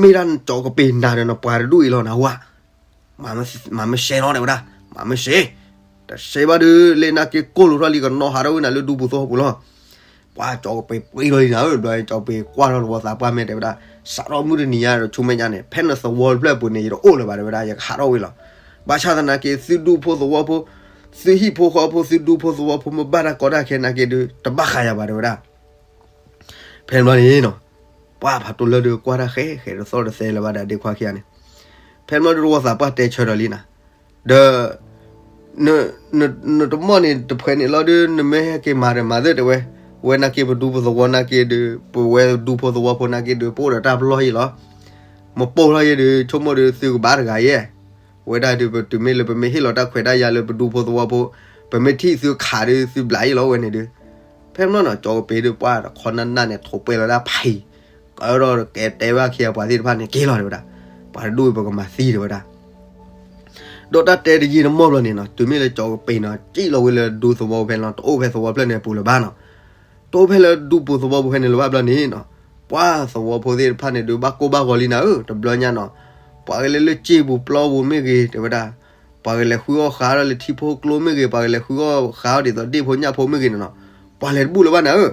မ့ၢ်ဒၣ်နကၠီကပ့ၤနၤဒီးနပှၤတဒူၣ်အံၤလီၤနဟူဧါ, မၤမ့ၢ်ရှဲနီၤတဲဝဲဒၣ်, မၤမ့ၢ်ရှဲ, တရှဲဘၣ်ဒုး လၢနာ်က့ကိၢ်လိာ်ထီၣ်လံကနီၢ်ဟးထီၣ်ဝဲနၤလၢဒူပူၤသဝီပူၤလီၤ ပှၤကၠီကပ့ၤပှ့ၤလီၤလံနၤဧၢ, ဘျီကၠီကပ့ၤကွၢ်ထီၣ်တဝီသးပှၢ်မ့ၢ်တဲဝဲဒၣ်, စးထီၣ်မုၢ်တနံၤညါဒီးဆူမဲာ်ညါန့ၣ် ဖဲနသဝီတဖျၢၣ်အပူၤန့ၣ် ယတအိၣ်လၢၤဘၣ်တဲဝဲဒၣ်, ယကဟးထီၣ်ဝံၤလီၤ, ဘၣ်ဆၣ်သနာ်က့ သုဒူဖိသဝီဖိ, သုဟံၣ်ဖိဃီဖိ သုဒူဖိသဝီဖိ မ့ၢ်ဘၣ်တၢ်ကီတၢ်ခဲနာ်က့ဒုး တဘၣ်ဃးယၤဘၣ်တဲဝဲဒၣ် ဖဲန့ၣ်ဘျီန့ၣ်နီၤ, ပှၤဖးတိၢ်လၢၢ်ဒုးကွၢ်တၢ်ဃဲဃဲတသီၣ်တသဲလၢၤဘၣ်ဒီးဒ့ခွါခံဂၤန့ၣ်, ဖဲန့ၣ်ဘျီဒုးတဝီသးပှၢ်တဲဆၢဒီးလံနၤ, ဒီး နတမီၢ်န့ၣ်တဖှဲးန့ၣ်လီၤဒုး နမ့ၢ်ဟဲက့ၤမၤဒီးမၤသ့တဲဝဲ, ဝဲနာ်က့ပဒူဖိသဝီနာ်က့ဒုး ပဝဲဒူဖိသဝီဖိနာ်က့ဒုး ပအိၣ်ဒီးတၢ်ပလီၢ်ယံၤလီၤ, မပိၢ်လီၤယဲဒုး ဆိကမိၣ်ဒုးသုကဘၣ်တဂၤယဲ, ဝဲဒၣ်ဒုးပတုၤမ့ၢ်လၢပမ့ၢ်ဟ့ၣ်လီၤတၢ်ခွဲးတၢ်ယာ်လၢပဒူဖိသဝီဖိ, ပမ့ၢ်ထံၣ်သုခးဒုးသုဘျးယံၤလီၤဝဲန့ၣ်ဒုး, ဖဲမနီၤနီၤ ကၠီကပ့ၤဒုးပှၢ်တခီနၢ်နၢ်န့ၣ် ထိးပှဲၤလီၤဒၣ်ဖးအံၤ, ကဒီးကတဲဘၣ်ခံဂၤပှၤသ့ၣ်တဖၣ်န့ၣ်က့ၤလီၤတဲဝဲဒၣ်, ပှၤတဒူၣ်အံၤပကမၤသံတဲဝဲဒၣ် ဒီးတၢ်တဲတယံာ်တမီၢ်ဘျီန့ၣ်နီၤ တုၤမ့ၢ်လၢကၠီကပ့ၤနီၤ စံၣ်လီၤဝဲလၢဒူသဝီပူၤဖဲန့ၣ်လီၤ တအိၣ်ဖဲသဝီဖျၢၣ်န့ၣ်အပူၤလၢၤဘၣ်နီၤ, တအိၣ်ဖဲလၢဒူပူၤသဝီပူၤဖဲန့ၣ်လၢၤဘၣ်ဘျီန့ၣ်နီၤ, ပှၤသဝီဖိသ့ၣ်တဖၣ်န့ၣ်ဒုးဘၣ်ကိၢ်ဘၣ်ဂီၤလံနၤဧၢ တဘျီညါနီၤ, ပှၤကလဲၤလၢစ့ပူၤပျီပူၤမ့ၢ်ဂ့ၤတဲဝဲဒၣ်, ပှၤကလဲၤဃုအီၣ်ဃာ်ဒီးလၢထံဖိကျိမ့ၢ်ဂ့ၤ ပှၤကလဲၤဃုအီၣ်ဃာ်ဒီးဒ့ၣ်ဖိညၣ်ဖိမ့ၢ်ဂ့ၤန့ၣ်နီၤ, ပှၤလဲၤတဘူၣ်လၢၤဘၣ်နၤဧၢ,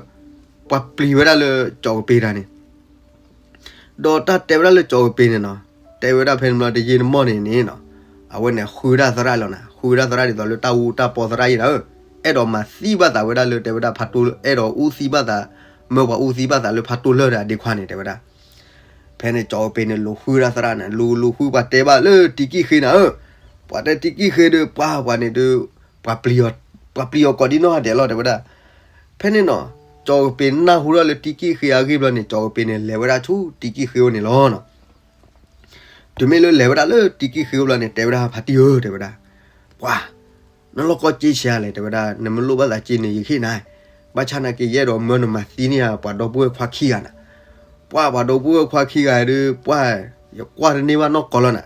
ပှၤပျံၤဝဲဒၣ်လၢကၠီကပ့ၤတၢ်န့ၣ် ဒီးတၢ်တဲဝဲဒၣ်လၢကၠီကပ့ၤန့ၣ်နီၤ, တဲဝဲဒၣ်ဖဲန့ၣ်ဘျီတယံာ်တမီၢ်န့ၣ်န့ၣ်နီၤ, အဝဲန့ၣ်ဃုဒၣ်သရၣ်လီၤနၤ, ဃုဒၣ်သရၣ်ဒ်သိးလၢတၢ်အူတၢ်ပီသရၣ်ယံၤနၤဧၢ, အဲၣ်ဒိးမၤသံဘၣ်သးဝဲဒၣ်လၢတဲဝဲဒၣ်ဖးတိၢ် အဲၣ်ဒိးအူသံဘၣ်သး, မၢပှၤအူသံဘၣ်သးလၢဖးတိၢ်လၢၢ်ဒီးအဒ့ခွါန့ၣ်တဲဝဲဒၣ်, ဖဲန့ၣ်ကၠီကပ့ၤန့ၣ်လူၤဃုဒၣ်သရၣ်န့ၣ် လူၤလူၤဃုပှၤတဲဘၣ်လၢတံကံၢ်ဃ့နၤဧၢ, ပှၤတဲတံကံၢ်ဃ့ဒီးပှၤပှၤန့ၣ်ဒီး, ပှၤပျံၤအီၤကိးဒံနီၢ်ဂၤဒဲးလီၤတဲဝဲဒၣ်, ဖဲန့ၣ်နီၤ, ကၠီကပ့ၤနၢ်ဟူထီၣ်လၢတံကံၢ်ဃ့အဂ့ၢ်ဘျီန့ၣ် ကၠီကပ့ၤန့ၣ်လဲၤဝဲဒၣ်ဆူတံကံၢ်ဃ့အိၣ်န့ၣ်လီၤနီၤ, တုၤမ့ၢ်လၢလဲၤဝဲဒၣ်လၢတံကံၢ်ဃ့အိၣ်ဘျီန့ၣ် တဲဝဲဒၣ်ဖါတံၢ်ဧၢ တဲဝဲဒၣ်, ပှၤ နလီၢ်ကီၢ်စ့ဆံးလဲၣ် တဲဝဲဒၣ် နမ့ၢ်လိၣ်ဘၣ်သးစ့န့ၣ် ယဟ့ၣ်နၤ, ဘၣ်ဆၣ်နာ်က့ယအဲၣ်ဒိးမၢနမၤသံန့ၢ်ယၤ ပှၤဒီပုၢ်ဝဲၢ်ခွါခံဂၤနၤ, ပှၤပှၤဒီပုၢ်ဝဲၢ်ခွါခံဂၤဒီး ပှၤ ယကွၢ်တန့ၢ်ဘၣ်နီၢ်ကီၢ်လီၤနၤ,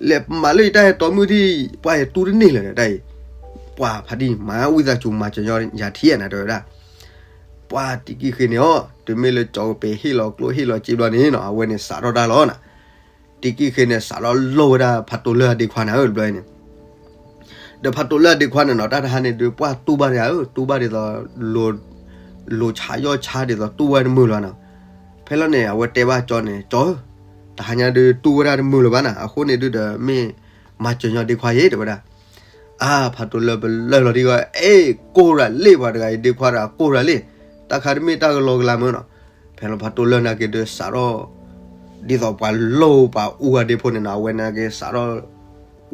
လဲၤမၤလၢယတၢ်ဟဲတီမုၣ်ထံၣ် ပှၤယတူၢ်တန့ၢ်လၢၤတၢ်အံၤ, ပှၤဖါတံၢ် မၤဝံသးစူၤမၤစၢၤညီယၤထံၣ်နၤ တဲဝဲဒၣ်, ပှၤတံကံၢ်ဃ့န့ၣ်အီၤ တုၤမ့ၢ်လၢကၠီကပ့ၤဟ့ၣ်လီၤကျိၣ်ဟ့ၣ်လီၤစ့ဘျီန့ၣ်နီၤ အဝဲန့ၣ်စးထီၣ်တၢ်လီၤနၤ တံကံၢ်ဃ့န့ၣ် စးထီၣ်လိၣ်ဝဲဒၣ်ဖးတိၢ်လၢၢ်အဒ့ခွါနၤဧၢ တဘျီအံၤန့ၣ်, ဒီးဖးတိၢ်လၢအဒ့ခွါန့ၣ်နီၤ တၢ်တဟါန့ၣ်ဒုး ပှၢ်တူၢ်ဘၣ်န့ၣ်ဧၢ, တူၢ်ဘၣ်ဒ်သိး လိၤဆါယီၢ်ဆါဒ်သိးတူၢ်ဝဲတမုာ်လၢၤနီၤ. ဖဲလီၤန့ၣ် အဝဲတဲဘၣ်ကၠီန့ၣ်, ကၠီဧၢ, တဟါညါဒုးတူၢ်ဝဲဒၣ်တမုာ်လၢၤဘၣ်နီၤ, အဃိန့ၣ်ဒုးဒီးမ့ၢ်မၤစၢၤညီဒ့ခွါအံၤ တဲဝဲဒၣ်. အါ ဖးတိၢ်လၢပလၢၢ်လီၤဒံးဂီၢ်, အဲ ကိၢ်ရၤလ့ၣ် ပှၤတဂၤအံၤ ဒ့ခွါတဂၤကိၢ်ရၤလ့ၣ်, တၢ်ခါတမ့ၢ်တၢ်ကလီကလီမ့ၢ်နီၤ. ဖဲလီၤဖးတိၢ်လၢၢ်နာ်က့ဒုးစးထီၣ် ဒ်သိးပှၤလိၣ်ပှၤအူအဒ့ဖိန့ၣ်နီၤ, အဝဲနာ်က့စးထီၣ်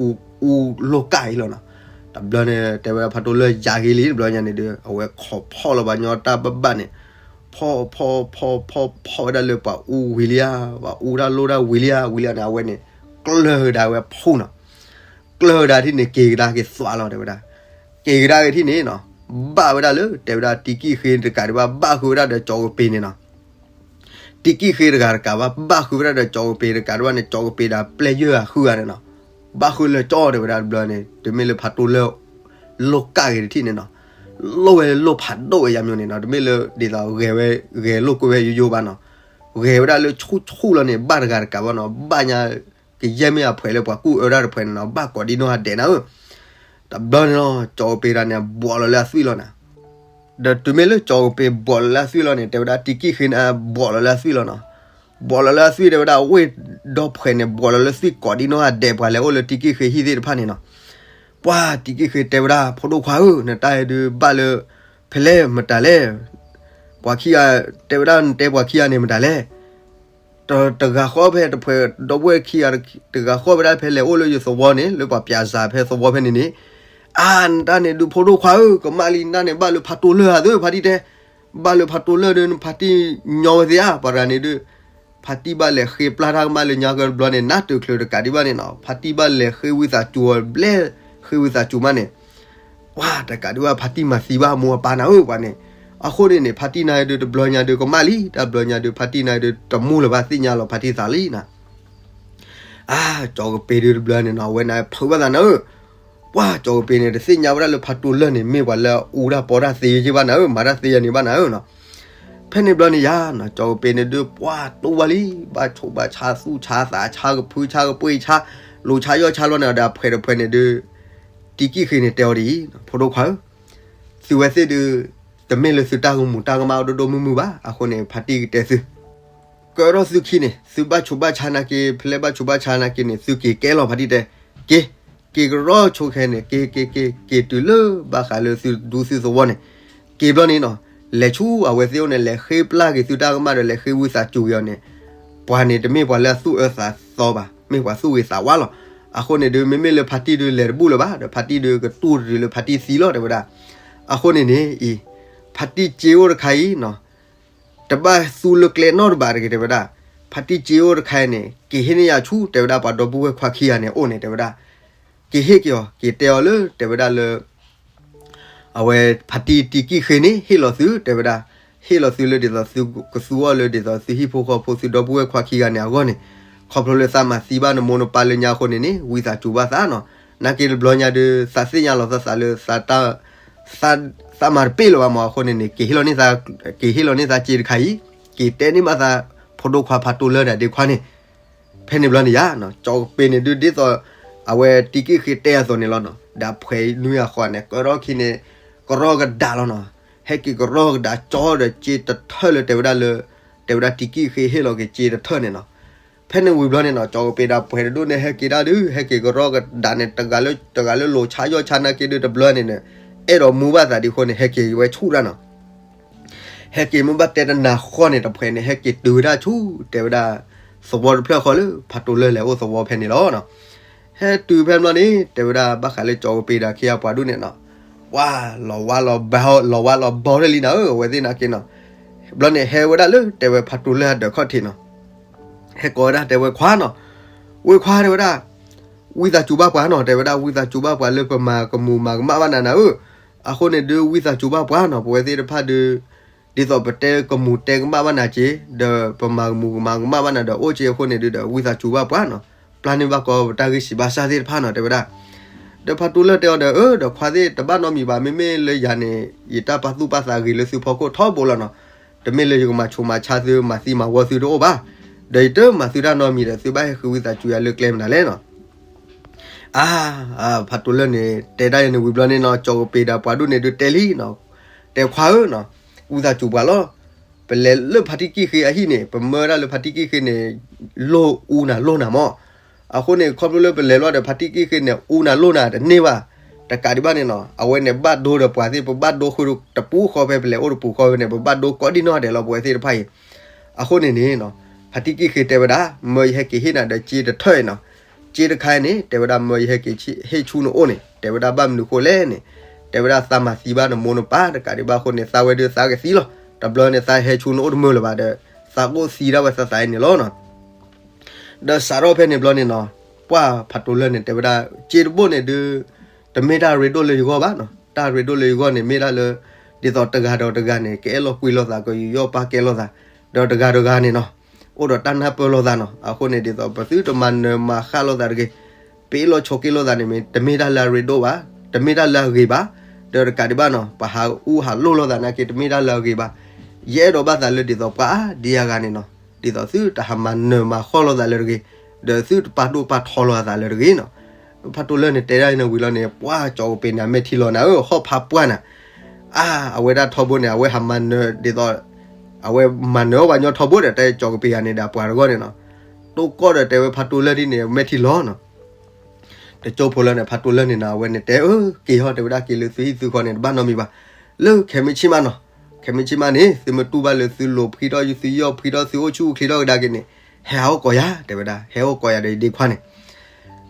အူအူလိၣ်ကၣ်အံၤလီၤနီၤ. တဘျီန့ၣ် တဲဝဲဒၣ်ဖးတိၢ်လၢၢ်ယၤဂ့ၤလံ တဘျီညါန့ၣ်ဒုး အဝဲခိးဖီၣ်လီၤပှၤညီတၢ်ဘၣ်ဘၣ်န့ၣ်, ဖီၣ်ဖီၣ်ဖီၣ်ဖီၣ်ဖီၣ်ဝဲဒၣ်လၢပှၤအူဝံၤလံဧါ, ပှၤအူတၢ်လိၣ်တၢ်ဝံၤလံဧါ ဝံၤလံဧါန့ၣ် အဝဲန့ၣ် ကျၢၢ်ကဒါဝဲဖူနီၤ. ကျၢၢ်ကဒါထံၣ်န့ၣ် က့ၤကဒါက့ၤသွးလီၤ တဲဝဲဒၣ်. က့ၤကဒါက့ၤထံၣ်န့ၣ်နီၤ, ဘၣ်ဝဲဒၣ်လၢ တဲဝဲဒၣ်တံကံၢ်ဃ့တကးဒံးဘၣ် ဘၣ်ဃုာ်ဝဲဒၣ်ဒီးကၠီကပ့ၤန့ၣ်နီၤ. တံကံၢ်ဃ့တဂၤတကးဘၣ် ဘၣ်ဃုာ်ဝဲဒၣ်ဒီးကၠီကပ့ၤတကးဒံးဘၣ်န့ၣ် ကၠီကပ့ၤဒီးပျဲၢ်ယၢၢ်အဃုဂၤန့ၣ်နီၤ. ဘၣ်ဃုာ်လၢကၠီ တဲဝဲဒၣ်တဘျီန့ၣ် တမ့ၢ်လၢဖးတိၢ်လၢၢ် လိၣ်ကၣ်ဂ့ၤတထံၣ်န့ၣ်နီၤ. လိၣ်ဝဲလိၣ်ဖးဒိၣ်ဝဲယါမျိၤန့ၣ်နီၤ, တမ့ၢ်လၢဒ်သိးဂဲၤဝဲ ဂဲၤလိာ်ကွဲဝဲယိယိဘၣ်နီၤ. ဂဲၤဝဲဒၣ်လၢဆူၣ်ဆူၣ်လီၤန့ၣ် ဘၣ်တဂၤတကးဘၣ်နီၤ, ဘၣ်ညါ ကယဲၢ်မ့ၢ်အဖှဲးလၢပှၤကူၣ်အၢဒၣ်တဖှဲးန့ၣ်နီၤ, ဘၣ်ကိးဒံနီၢ်ဂၤဒဲးနၤဧၢ. တဘျီန့ၣ်လီၤ ကၠီကပ့ၤတဂၤန့ၣ် ဘှီးလီၤလၢအသွံၣ်လီၤနၤ. ဒီးတုၤမ့ၢ်လၢကၠီကပ့ၤဘှီးလီၤလၢအသွံၣ်လီၤန့ၣ် တဲဝဲဒၣ်တံကံၢ်ဃ့န့ၣ် ဘှီးလီၤလၢအသွံၣ်လီၤနီၤ. ဘှီးလီၤလၢအသွံၣ် တဲဝဲဒၣ် အဝ့ၢ်ဒီဖှဲးန့ၣ် ဘှီးလီၤလၢသွံၣ်ကိးဒံနီၢ်ဂၤဒဲး ပှၤလဲၤအိၣ်လၢတံကံၢ်ဃ့ဟံၣ်သ့ၣ်တဖၣ်န့ၣ်နီၤ. ပှၤတံကံၢ်ဃ့တဲဝဲဒၣ် ဖိဒိၣ်ခွါဧၢ, နတၢ်အံၤဒုးဘၣ်လၢ ဖဲလဲၣ်မတၤလဲၣ်. ပှၤခံဂၤ တဲဝဲဒၣ် နတဲပှၤခံဂၤန့ၣ်မတၤလဲၣ်. တဂၤဃီဖဲတဖှဲး ဒီပုၢ်ဝဲၢ်ခံဂၤ တဂၤဃီဖဲဒၣ်ဖဲလဲၤအိၣ်လၢယသဝီန့ၣ် လၢပှၤပၠးစၤဖဲသဝီဖဲန့ၣ်န့ၣ်, အါ နတၢ်န့ၣ်ဒုးဖိဒိၣ်ခွါဧၢ, ကမၣ်လံ နတၢ်န့ၣ်ဘၣ်လၢဖးတိၢ်လၢၢ်ဧါသ့ၣ် ဖါတံၢ်တဲ, ဘၣ်လၢဖးတိၢ်လၢၢ်ဒီး နဖါတံၢ်ညီဝဲသ့ၣ်ဧါ ပှၤတဂၤန့ၣ်ဒုး ဖါတံၢ်ဘၣ်လဲၤဃ့ပျၢ်တၢ်ကမၣ်လၢညါကတဘျီန့ၣ် နၢ်တုၤချုးတကးဒံးဘၣ်န့ၣ်နီၤ, ဖါတံၢ်ဘၣ်လဲၤဃ့ဝံသးစူၤအီၤဘျဲၣ် ဃ့ဝံသးစူၤမးန့ၣ် ပှၤတကးဒံးဘၣ် ဖါတံၢ်မၤသံဘၣ်အမိၢ်အပၢ်နၤဧၢ ပှၤန့ၣ်. အဃိန့ၣ်န့ၣ် ဖါတံၢ်နၤဒုးတဘျီညါဒုးကမၣ်လံ, တၢ်ဘျီညါဒုး ဖါတံၢ်နၤဒုးတမူလၢၤဘၣ် သ့ၣ်ညါလီၤဖါတံၢ်သးလံနၤ. အါ ကၠီကပ့ၤဒုးတဘျီန့ၣ်နီၤ အဝဲန့ၣ်ဖုးဘၣ်သးနၤဧၢ. ပှၤကၠီကပ့ၤန့ၣ် တသ့ၣ်ညါဝဲဒၣ်လၢဖးတိၢ်လၢၢ်န့ၣ် မ့ၢ်ပှၤလၢအအူတၢ်ပီတၢ်သ့ယ့ၢ်ဘၣ်နၤဧၢ, မၤတၢ်သ့ယၤန့ၣ်ဘၣ်နၤဧၢနီၤ. ဖဲန့ၣ်ဘျီန့ၣ်ယါနီၤ ကၠီကပ့ၤန့ၣ်ဒုး ပှၤတူၢ်ဘၣ်လံ, ဘၣ်ဆိၣ်ဘၣ်ဆါ သူၣ်ဆါသးဆါ ကဖုဆါကပှ့ၤဆါ လိၤဆါယီၢ်ဆါလီၤန့ၣ်ဒီး အဖှဲးတဖှဲးန့ၣ်ဒုး တံကံၢ်ဃ့န့ၣ်တဲအီၤဒ်အံၤ, ဖိဒိၣ်ခွါဧၢ, သုဝဲသ့ၣ်ဒုး တမ့ၢ်လၢသုတၢ်ကမူၤတၢ်ကမၣ်အီၤဒိၣ်ဒိၣ်မုၢ်မုၢ်ဘၣ်. အဃိန့ၣ် ဖါတံၢ်ကတဲသု ကၢထီၣ်သုခံန့ၣ် သုဘၣ်ဆိၣ်ဘၣ်ဆါနာ်က့ ဖဲလဲၣ်ဘၣ်ဆိၣ်ဘၣ်ဆါနာ်က့န့ၣ် သုက့ၤကဲလီၤ ဖါတံၢ်တဲ, က့ၤ, က့ၤကရီဆိခဲန့ၣ် က့ၤ က့ၤ က့ၤ က့ၤတုၤလၢဘၣ်ဃးလၢသုဒူသုသဝီန့ၣ်, က့ၤဘျီန့ၣ်နီၤ, လဲၤဆူအဝဲသ့ၣ်အိၣ်န့ၣ် လဲၤဃ့ပျၢ်က့ၤသုတၢ်ကမၣ်ဒီး လဲၤဃ့ဝံသးစူၤက့ၤအီၤန့ၣ်, ပှၤန့ၣ်တမ့ၢ်ပှၤလၢအသူၣ်အၢသးသီဘၣ်, မ့ၢ်ပှၤသူၣ်ဂ့ၤသးဝါလီၤ. အဃိန့ၣ်ဒုး မ့မ့ၢ်လၢဖါတံၢ်ဒုးလဲၤတဘူၣ်လၢၤဘၣ် ဒီးဖါတံၢ်ဒုးကတူၢ်တတုၤလၢဖါတံၢ်သံလီၤ တဲဝဲဒၣ်. အဃိန့ၣ်န့ၣ်အံၤ ဖါတံၢ်စ့အိၣ်တခါအံၤနီၤ တဘၣ်သူလၢကျဲနီတဘ့ၣ်တဂ့ၤ တဲဝဲဒၣ်. ဖါတံၢ်စ့အိၣ်တခါအံၤန့ၣ် က့ၤဟ့ၣ်န့ၢ်ယၤဆူ တဲဝဲဒၣ် ပှၤဒီပုၢ်ဝဲၢ်ခွါခံဂၤန့ၣ်အိၣ်န့ၣ် တဲဝဲဒၣ်. က့ၤဟ့ၣ်က့ၤအီၤ က့ၤတဲအီၤလၢ တဲဝဲဒၣ်လၢ အဝဲဖါတံၢ်တံကံၢ်ဃ့န့ၣ် ဟ့ၣ်လီၤသု တဲဝဲဒၣ်, ဟ့ၣ်လီၤသုလၢဒ်သိးသုကသူအီၤလၢဒ်သိးသုဟံၣ်ဖိဃီဖိသုဒီပုၢ်ဝဲၢ်ခွါခံဂၤန့ၣ်အဂီၢ်န့ၣ်, ခီဖျိလၢသးမၤသံဘၣ်နမိၢ်နပၢ်လၢညါအဃိန့ၣ်န့ၣ် ဝံသးစူၤဘၣ်သးနီၤ. နာ်က့တဘျီညါဒုး သးသ့ၣ်ညါလီၤသးသးလၢ သး သးမၤတပ့ၢ်လၢၤဘၣ်မး အဃိန့ၣ်န့ၣ် က့ၤဟ့ၣ်လီၤန့ၢ်သး က့ၤဟ့ၣ်လီၤန့ၢ်သးစ့တခါအံၤ, က့ၤတဲန့ၢ်ဘၣ်သး ဖိဒိၣ်ခွါဖးတိၢ်လၢၢ်ဒီးဒ့ခွါန့ၣ် ဖဲန့ၣ်ဘျီန့ၣ်ယါနီၤ ကၠီကပ့ၤန့ၣ်ဒုးဒ်သိး အဝဲတံကံၢ်ဃ့တဲအသိးန့ၣ်လီၤနီၤ. ဒီးဖှဲးနွံအဃီန့ၣ် ကၢထီၣ်ခံန့ၣ် ကရီကဒါလီၤနီၤ. ဟဲက့ၤကရီကဒါကၠီဒီးစ့တထၢၣ်လၢတဲဝဲဒၣ်လၢ တဲဝဲဒၣ်တံကံၢ်ဃ့ဟ့ၣ်လီၤက့ၤစ့တထၢၣ်န့ၣ်နီၤ. ဖဲန့ၣ်ဝံၤဘျီန့ၣ်နီၤ ကၠီကပ့ၤဒီးဖှဲးတဒိၣ်န့ၣ် ဟဲက့ၤဒၣ်ဒုး ဟဲက့ၤကရီကဒါန့ၣ် တဂၤလၢ တဂၤလၢလိၤဆါယီၢ်ဆါနာ်က့ဒုးတဘျီန့ၣ်န့ၣ် အဲၣ်ဒိးမူဘၣ်သးဒ်အဃိန့ၣ် ဟဲက့ၤဝဲဆူၣ်ဒၣ်နီၤ. ဟဲက့ၤမ့ၢ်ဘၣ်တဲတနၤဃီန့ၣ် တဖှဲးန့ၣ် ဟဲက့ၤတုၤဝဲဒၣ်ဆူ တဲဝဲဒၣ် သဝီတဖျၢၣ်ဃီလၢ ဖးတိၢ်လၢၢ်လဲၤအိၣ်သဝီဖဲန့ၣ်လီၤနီၤ. ဟဲတုၤဖဲဘျီန့ၣ် တဲဝဲဒၣ်ဘၣ်ဃးလၢကၠီကပ့ၤဒီးခံဂၤပှၤဒိၣ်န့ၣ်နီၤ ပှၤလီၤဝါလီၤဘီ လီၤဝါလီၤဘီထၢၣ်လံနၤဧၢ အဝဲသ့ၣ်နာ်က့နီၤ. ဘျီန့ၣ်ဟဲဝဲဒၣ်လၢ တဲဝဲဖးတိၢ်လၢၢ်အဒၢးခီၣ်ထံးနီၤ. ဟဲကိးဝဲဒၣ်တဲဝဲခွါနီၤ ဝ့ၢ်ခွါတဲဝဲဒၣ် ဝံသးစူၤဘၣ်ပှၤနီၤ တဲဝဲဒၣ် ဝံသးစူၤဘၣ်ပှၤလၢပမၤကမူၤမၤကမၣ်ဘၣ်နၤနၤဧၢ. အဃိန့ၣ်ဒုး ဝံသးစူၤဘၣ်ပှၤနီၤ ပဝဲသ့ၣ်တဖၣ်ဒုး ဒ်သိးပတဲကမူၤတဲကမၣ်ဘၣ်နၤက့ၤ ဒီးပမၤကမူၤကမၤကမၣ်ဘၣ်နၤဒီး အိၣ်က့ၤအဃိန့ၣ်ဒုးဒီး ဝံသးစူၤဘၣ်ပှၤနီၤ ပျၢ်န့ၢ်ဘၣ်ကီးပတၢ်ဂံၢ်စံးဘၣ်စၢ်သ့ၣ်တဖၣ်နီၤ တဲဝဲဒၣ်. ဒီးဖးတိၢ်လၢၢ်တဲအီၤဒီး အၢ ဒီးခွါသ့ၣ်တဘၣ်နီတမံၤဘၣ် မ့မ့ၢ်လၢယၤန့ၣ် ယတၢ်ပာ်သူၣ်ပာ်သးဂ့ၤလၢသုဖီခိၣ်ထီဘိလီၤနီၤ. တမ့ၢ်လၢယကမၤဆူးမၤဆါသု မၤသံမၤဝီသုတအိၣ်ဘၣ်. ဒီးယတမၤသုတၢ်နီတမံၤဒီး သုဘၣ်ဟဲဃုဝံသးစူၤယၤလၢကျဲမနုၤလဲၣ်နီၤ. အါ, ဖးတိၢ်လၢၢ်န့ၣ် တဲဒၣ်ယၤန့ၣ်ဝံၤဘျီန့ၣ်နီၤ, ကၠီကပ့ၤဒီးပှၤဒိၣ်န့ၣ်ဒုးတဲလံနီၤ, တဲခွါဧၢနီၤ, ဝံသးစူၤပှၤလီၤ, ပလဲၤလၢဖါတံၢ်ကံၣ်ဃ့အဟံၣ်န့ၣ် ပမၢဒၣ်လၢဖါတံၢ်ကံၣ်ဃ့န့ၣ် လိၣ်အူနၤလိၣ်နၤမၢ်. အဃိန့ၣ် ခီဖျိလၢပလဲၤလီၤဒီးဖါတံၢ်ကံၣ်ဃ့န့ၣ် အူနၤလိၣ်နၤတန့ၢ်ဘၣ်. တကးဒံးဘၣ်န့ၣ်နီၤ, အဝဲန့ၣ်ဘၣ်ဒိဒီးပှၤသ့ၣ် ပဘၣ်ဒိဃုာ်တပူၤဃီဖဲပလဲၤအိၣ်တပူၤဃီဖဲန့ၣ် ပဘၣ်ဒိကိးဒံနီၢ်ဒဲးလီၤ ပဝဲသ့ၣ်တဖၣ်အံၤ. အဃိန့ၣ်န့ၣ်နီၤ, ဖါတံၢ်ကံၣ်ဃ့တဲဝဲဒၣ် မၢယဟဲက့ၤဟ့ၣ်နၤဒီးစ့တထၢၣ်အံၤနီၤ, စ့တခါအံၤန့ၣ် တဲဝဲဒၣ်မၢယဟဲက့ၤဟ့ၣ်ဆူနအိၣ်န့ၣ် တဲဝဲဒၣ်ဘၣ်မနုၤဃိလဲၣ်န့ၣ်, တဲဝဲဒၣ်သးမၤသံဘၣ်နမိၢ်နပၢ် တကးဒံးဘၣ်အဃိန့ၣ် သးဝဲဒုးသးကသံလီၤ. တဘျီန့ၣ်သးဟဲဆူနအိၣ်တမုာ်လၢၤဘၣ်ဒီး သးကအိၣ်သံဒၣ်ဝဲသးသးအံၤန့ၣ်လီၤနီၤ. ဒီးစးထီၣ်ဖဲန့ၣ်ဘျီန့ၣ်နီၤ, ပှၢ်ဖးတိၢ်လၢၢ်န့ၣ် တဲဝဲဒၣ် စ့တဘိၣ်န့ၣ်ဒုး တမ့ၢ်တၢ်ရ့ဒိၣ်လၢယဂီၢ်ဘၣ်နီၤ, တၢ်ရ့ဒိၣ်လၢယဂီၢ်န့ၣ်မ့ၢ်ဒၣ်လၢ ဒ်သိးတဂၤဒီးတဂၤန့ၣ် ကအဲၣ်လိာ်ကွံလိာ်သး ကယူးယီၣ်ပာ်ကဲလိာ်သး, ဒီးတဂၤဒီးတဂၤန့ၣ်နီၤ, အိၣ်ဒီးတၢ်နၢ်ပၢၢ်လိာ်သးနီၤ. အဃိန့ၣ် ဒ်သိးပသုတမၤနၢၤမၤဃၣ်လိာ်သးတဂ့ၤ, ပအ့ၣ်လိာ်ဆိးက့လိာ်သးန့ၣ် တမ့ၢ်တၢ်လၢအရ့ဒိၣ်ဘၣ်, တမ့ၢ်တၢ်လၢအဂ့ၤဘၣ်, ဒီးတကးဒံးဘၣ်နီၤ, ပဟးအူဟးလိၣ်လိာ်သးနာ်က့ တမ့ၢ်တၢ်လၢအဂ့ၤဘၣ်. ယအဲၣ်ဒိးဘၣ်သးလၢဒ်သိးပှၤဒ်ယၤဂၤန့ၣ်နီၤ, ဒ်သိးသုတဟးမၤနၢၤမၤဃၣ်လိာ်သးလၢတဂ့ၤ, ဒီးသုတပာ်ဒိၣ်ပာ်ထီလိာ်သးလၢတဂ့ၤနီၤ. ဖးတိၢ်လၢၢ်န့ၣ် တဲဒၣ်အံၤန့ၣ်ဝံၤလီၤန့ၣ် ပှၢ်ကၠီကပ့ၤန့ၣ် အမဲာ်ထံလီၤနၤဧၢ, ဟီၣ်ဖးပှၢ်နၤ, အါ, အဝဲဒၣ်ထီဘိန့ၣ် အဝဲဟးမၤနၢၤဒ်သိး အဝဲမၤနၢၤအီၣ်ပှၤညီထီဘိဒီး တဲကၠီကပ့ၤဂၤန့ၣ်ဒီးပှၤတဂီၢ်န့ၣ်နီၤ, တိၢ်ကီၢ်ဒီးတဲဝဲဖးတိၢ်လၢၢ်ဒ်န့ၣ် အမဲာ်ထံလီၤနီၤ. တကၠိဖိလၢန့ၣ် ဖးတိၢ်လၢၢ်န့ၣ်နီၤ အဝဲန့ၣ်တဲအၢ က့ၤဟီၣ် တဲဝဲဒၣ်က့ၤလၢသုဟံၣ်သုဃီန့ၣ် တဘၣ်နီတမံၤဘၣ်, လၢခဲမုၢ်ဆ့ၣ်မးနီၤ, ခဲမုၢ်ဆ့ၣ်မးန့ၣ် သုမ့ၢ်တူၢ်ဘၣ်လၢသုလိၤဖှံထီၣ် သုယီၣ်ဖှံထီၣ်သုအိၣ်ဆူၣ်အိၣ်ချ့ထီၣ်ကဒါက့ၤန့ၣ် ဟဲဟးအိၣ်ကိးယၤ တဲဝဲဒၣ် ဟဲအိၣ်ကိးယၤဒီးယဒ့ခွါန့ၣ်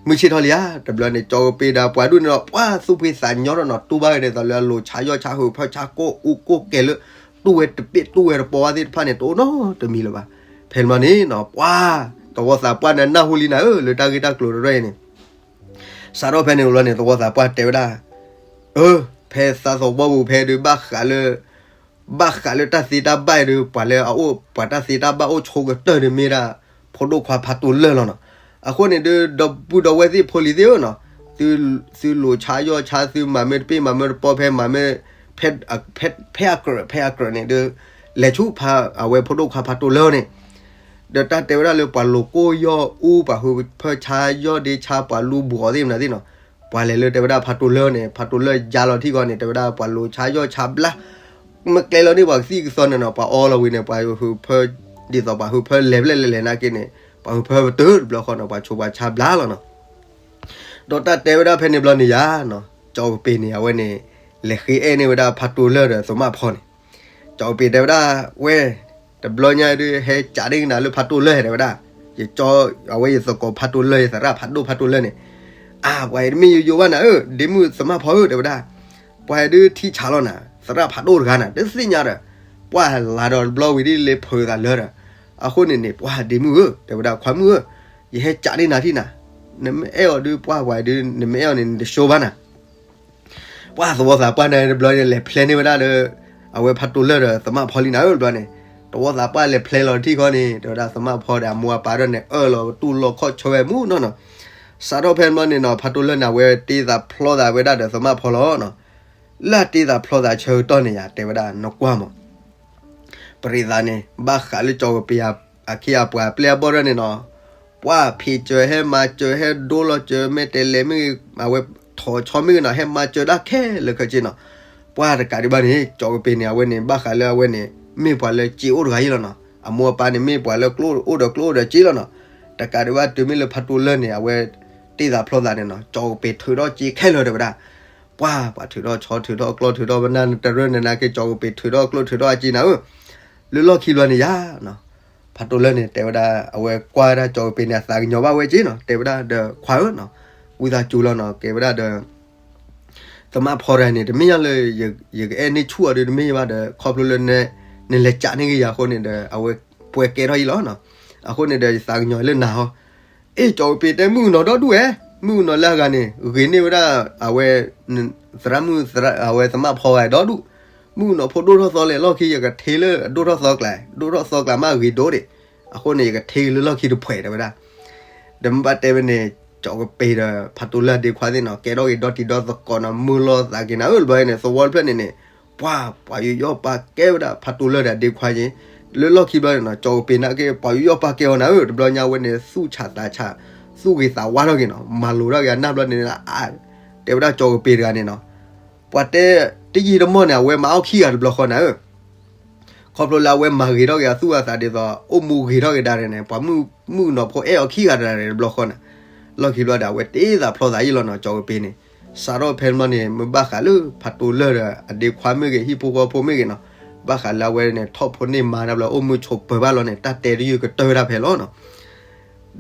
မုၢ်ဆ့ၣ်ထီၣ်လံဧါ တဘျီန့ၣ် ကၠီကပ့ၤဒီးပှၤဒူၣ်န့ၣ်ဒီး ပှၢ်သူၣ်ဖှံသးညီထီၣ်နီၤ တူၢ်ဘၣ်ဝဲဒ်သိးလၢအလိၤဆါယီၣ်ဆါဟုးဖၢဆါကိၢ်အူကိၢ်ကဲၤလၢ တူၢ်ဝဲတပ့ၢ်တူၢ်ဝဲတပီၤဘၣ်သ့ၣ်တဖၣ်န့ၣ် တအိၣ်နီတမံၤလၢၤဘၣ်. ဖဲန့ၣ်ဘျီန့ၣ်နီၤ ပှၢ် သဝီသးပှၢ်န့ၣ်နၢ်ဟူလံနၤဧၢ လၢတၢ်ဂ့ၢ်တၢ်ကျိၤတရဲၣ်အံၤန့ၣ် စးထီၣ်ဖဲန့ၣ်ဘျီန့ၣ် သဝီသးပှၢ်တဲဝဲဒၣ် အၢ ဖဲသးသဝီပူၤဖဲဒုး ဘၣ်ဃးလၢ ဘၣ်ဃးလၢတၢ်သ့တၢ်ဘၣ်အံၤဒုး ပှၤလၢအအိၣ် ပှၤတၢ်သ့တၢ်ဘၣ်အိၣ်ဆိးကတၢၢ်ဒုးမ့ၢ်ဒၣ် ဖိဒိၣ်ခွါဖးတိၢ်လၢၢ်လီၤနီၤ. အဃိန့ၣ်ဒုး ဒီပုၢ်ဒီဝဲၢ်သ့ၣ်ဖိလံၤသ့ၣ်ဧၢနီၤ သုလိၤဆါယီၣ်ဆါ သုမၤမ့ၢ်တပ့ၢ်မၤမ့ၢ်တပီၤ ဖဲမၤမ့ၢ် ဖဲ ဖဲအကြၢး ဖဲအကြၢးန့ၣ်ဒုး လဲၤဆူ အဝဲဖိဒိၣ်ခွါဖးတိၢ်လၢၢ်န့ၣ် ဒီးတၢ်တဲဝဲဒၣ်လၢပှၤလိၤကိၢ်ယီၣ်အူ ပှၤဟုးဖၢဆါယီၣ်ဒ့ဆါ ပှၤလူၤဘှီးသ့ၣ်မနုၤသ့ၣ်နီၤ ပှၤလဲၤလၢတဲဝဲဒၣ်ဖးတိၢ်လၢၢ်န့ၣ် ဖးတိၢ်လၢၢ်ယါလီၤထံၣ်ဃီန့ၣ် တဲဝဲဒၣ်ပှၤလိၤဆါယီၣ်ဆါဘျါ မ့ၢ်ကျဲလီၤန့ၣ် ပှၤကသံၣ်ကသီန့ၣ်နီၤ ပှၤအီလီၤဝံၤန့ၣ် ပှၤဟုးဖၢ ဒ်သိးပှၤဟုးဖၢလဲၤဖျဲၣ်လဲၤလဲၤနာ်က့န့ၣ် ပှၤဟုးဖၢပတုာ်တဘျီဃီနီၤ ပှၤဆိးပှၤဆါဘျါလီၤနီၤ. ဒီးတၢ်တဲဝဲဒၣ်ဖဲန့ၣ်ဘျီန့ၣ်ယါနီၤ ကၠီကပ့ၤန့ၣ် အဝဲန့ၣ် လဲၤဃ့အဲၣ်န့ၢ်ဝဲဒၣ်ဖးတိၢ်လၢၢ်ဒီးသမၣ်ဖီန့ၣ် ကၠီကပ့ၤတဲဝဲဒၣ် ဝဲ တဘျီညါဒုး ဟဲကးဒ့ကနၤလၢဖးတိၢ်လၢၢ်တဲဝဲဒၣ် ယကၠီ အဝဲယသကိးဖးတိၢ်လၢၢ် ယသရၣ်ဖးဒိၣ်ဖးတိၢ်လၢၢ်န့ၣ် အါ ပှၤအံၤတမ့ၢ်ယိယိဘၣ်နၤဧၢ ဒ့မုၣ်သမၣ်ဖီဧၢ တဲဝဲဒၣ် ပှၤအံၤဒုးထံဆးလီၤနၤ သရၣ်ဖးဒိၣ်တဂၤနၤ တသ့ၣ်ညါဒီး ပှၢ်လၤဒီးတဘျီဝံၤဒ်လဲၤဖုးသးလၢဒီး အဃိန့ၣ်န့ၣ် ပှၢ်ဒ့မုၣ်ဧၢ တဲဝဲဒၣ် ခွါမုၣ်ဧၢ ယဟဲကးဒ့နၤထံၣ်နၤ နမ့ၢ်အဲၣ်အီၤဒုး ပှၢ်ပှၤအံၤဒုး နမ့ၢ်အဲၣ်အီၤန့ၣ် နတဆိဘၣ်နၤ ပှၢ်သဝီသးပှၢ်န့ၣ်တဘျီန့ၣ် လဲၤဖျဲန့ၢ်ဝဲဒၣ်လၢ အဝဲဖးတိၢ်လၢၢ်ဒီးသမၣ်ဖီလံနၤဧၢ တဘျီန့ၣ် သဝီသးပှၢ်လဲၤဖျဲလီၤထံၣ်ဃီန့ၣ် တဲဝဲဒၣ်သမၣ်ဖီဒီးအမိၢ်အပၢ်ဒီးန့ၣ် အၢၣ်လီၤတူၢ်လိာ်ခီၣ်ဆၢဝဲမူနီၢ်နီၢ် စးထီၣ်ဖဲန့ၣ်ဘျီန့ၣ်နီၤ ဖးတိၢ်လၢၢ်န့ၣ် အဝဲတ့သးဖျီသးဝဲဒၣ်ဒီးသမၣ်ဖီလီၤနီၤ လၢအတ့သးဖျီသးဆၢကတီၢ်န့ၣ်ယါ တဲဝဲဒၣ် နကွၢ်မး ပရံးသးန့ၣ် ဘၣ်ဃးလၢကၠီကပ့ၤအခ့အပှၤအပျဲၢ်အဘီၣ်ဒၣ်န့ၣ်နီၤ ပှၢ်ဖံးစၢၤဟဲမၤစၢၤဟဲဒိလီၤစၢၤ မ့ၢ်တဲလဲၤမ့ၢ်ဂ့ၤ အဝဲထိးဆီမ့ၢ်ဂ့ၤနီၤ ဟဲမၤစၢၤဒၣ်ခဲလၢာ်ခဲဆ့နီၤ ပှၢ်တကးဒံးဘၣ်န့ၣ် ကၠီကပ့ၤန့ၣ် အဝဲန့ၣ် ဘၣ်ဃးလၢအဝဲန့ၣ် မ့ၢ်ပှၤလၢစ့အိၣ်တဂၤအံၤလီၤနီၤ အမိၢ်အပၢ်န့ၣ် မ့ၢ်ပှၤလၢကျိအိၣ်ဒီးကျိအိၣ်ဒီးစ့လီၤနီၤ တကးဒံးဘၣ်တုၤမ့ၢ်လၢဖးတိၢ်လၢၢ်န့ၣ် အဝဲတ့သးဖျီသးန့ၣ်နီၤ ကၠီကပ့ၤထုးထီၣ်စ့ခဲလၢာ်တဲဝဲဒၣ် ပှၢ်ပှၤထုးထီၣ်ဆီထုးထီၣ်ကျီထုးထီၣ်ပနၢ်တရၢန့ၣ်နာ်က့ ကၠီကပ့ၤထုးထီၣ်ကျိထုးထီၣ်အစ့နၤဧၢ လၢလီၢ်ခံဘျီန့ၣ်ယါနီၤ ဖးတိၢ်လၢၢ်န့ၣ် တဲဝဲဒၣ် အဝဲကွၢ်ဝဲဒၣ်ကၠီကပ့ၤန့ၣ် အသးကညီၤဘၣ်ဝဲက့နီၤ တဲဝဲဒၣ်ဒီးခွါဧၢနီၤ ဝံသးစူၤလီၤနီၤ ကဲဝဲဒၣ်ဒီး သမၣ်ဖီတဂၤန့ၣ် တမ့ၢ်ယါလၢ ယကအဲၣ်န့ၢ်ဆူၣ်အီၤဒီးတမ့ၢ်ယါဘၣ်ဒီး ခီဖျိလၢ နလဲၤကးန့ၢ်က့ၤယၤအဃိန့ၣ်ဒီး အဝဲပှဲၤကဲထီၣ်အံၤလီၤနီၤ အဃိန့ၣ်ဒီး ယသးကညီၤလၢနၤဟီ အ့ၣ် ကၠီကပ့ၤတဲမုၣ်ကနီၤဒီဒူၣ်ဝဲ မုၣ်ကနီၤလၢအဂၤန့ၣ် ဂ့ၤန့ၢ်ဝဲဒၣ် အဝဲ သရၣ်မုၣ် အဝဲသမၣ်ဖီဂၤဒီဒူၣ် မုၣ်ကနီၤဖိဒိၣ်ထီၣ်သီလဲၣ် လီၢ်ခံယကထ့လၢအဒိၣ်ထီၣ်သီကျါ ဒိၣ်ထီၣ်သီကျါမးဂ့ၤဒိၣ်ဒံး အဃိန့ၣ် ယကထ့လၢလီၢ်ခံတဖှဲးတဲဝဲဒၣ် ဒီးမ့ၢ်ဘၣ်တဲဝဲန့ၣ် ကၠီကပ့ၤဒီးဖးတိၢ်လၢၢ်အဒ့ခွါသ့ၣ်နီၤ ကဲထီၣ်က့ၤဒီတံၤဒီသကိးနီၤ မုာ်လီၤသးက့ၤနၤဧၢ တဘျီန့ၣ် သဝီတဖျၢၣ်န့ၣ်န့ၣ် ပှၤ ပှၤယူးယီၣ်ပာ်ကဲဝဲဒၣ်ဖးတိၢ်လၢၢ်ဒီးအဒ့ခွါက့ၤ လၢလီၢ်ခံဘျီန့ၣ်နီၤ ကၠီကပ့ၤနာ်က့ ပှၤယူးယီၣ်ပာ်ကဲအီၤနၤဧၢ တဘျီညါဝဲန့ၣ် သူၣ်ဆးသးဆး သူၣ်ဂ့ၤသးဝါထီၣ်က့ၤနီၤ, မၤလိာ်ထီၣ်က့ၤအနၢ်ဘျီန့ၣ်, တဲဝဲဒၣ်ကၠီကပ့ၤတဂၤန့ၣ်နီၤ, ပှၤတဲတယံာ်တမီၢ်န့ၣ် အဝဲမၤအီၣ်ခံဂၤတဘျီဃီနၤဧၢ, ခီဖျိလၢအဝဲမၤဂ့ၤထီၣ်က့ၤအသူၣ်အသးဒ်သိး အိၣ်မူဂ့ၤထီၣ်က့ၤဒၣ်န့ၣ် ပှၤမုၣ်ကနီၤဖိအဲၣ်အီၤခံဂၤတဂၤန့ၣ်တဘျီဃီနၤ, လီၢ်ခံဘျီဒီး အဝဲတ့သးဖျီသးယံာ်လီၤနီၤ, ကၠီကပ့ၤန့ၣ်, စးထီၣ်ဖဲန့ၣ်ဘျီန့ၣ် မ့ၢ်ဘၣ်ဃးလၢဖးတိလၢၢ်ဒီး အဒ့ခွါမ့ၢ်ဂ့ၤ ဟံၣ်ဖိဃီဖိမ့ၢ်ဂ့ၤနီၤ, ဘၣ်ဃးလၢအဝဲန့ၣ် ထီၣ်ဖိန့ၢ်မါနၤဘျီ အိၣ်မူဆိးပၢၤဘၣ်လီၤန့ၣ် တၢ်တဲတယုၢ်ကတၢၢ်ဝဲဒၣ်ဖဲလီၤနီၤ.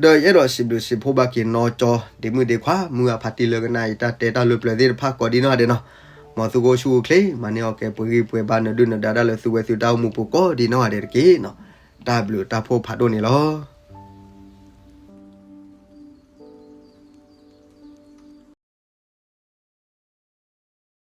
ဒီးယအဲၣ်ဒိးစံးဘျုးစံးဖှိၣ်ဘၣ်က့ၤနီၢ်ကၠီ ဒ့မုၣ်ဒ့ခွါ မုၢ်အဖါတံၢ်လၢကနၣ်အံၤ တၢ်တဲတၢ်လၢပျၢၤသ့ၣ်တဖၣ်ကိးဒံနီၢ်ဂၤဒဲးနီၤ, မ်သုကအိၣ်ဆူၣ်အိၣ်ချ့ မၤန့ၢ်အီၣ်ကဲပှဲၤဂံၢ်ပှဲၤဘါ နဒုၣ်နဒါတၢ်လၢသုဝဲသုတၢ်အိၣ်မူပူၤကိးဒံနီၢ်ဂၤဒဲးတက့ၢ်နီၤ, တၢ်ဘျုးတၢ်ဖှိၣ်ဖးဒိၣ်န့ၣ်လီၤ.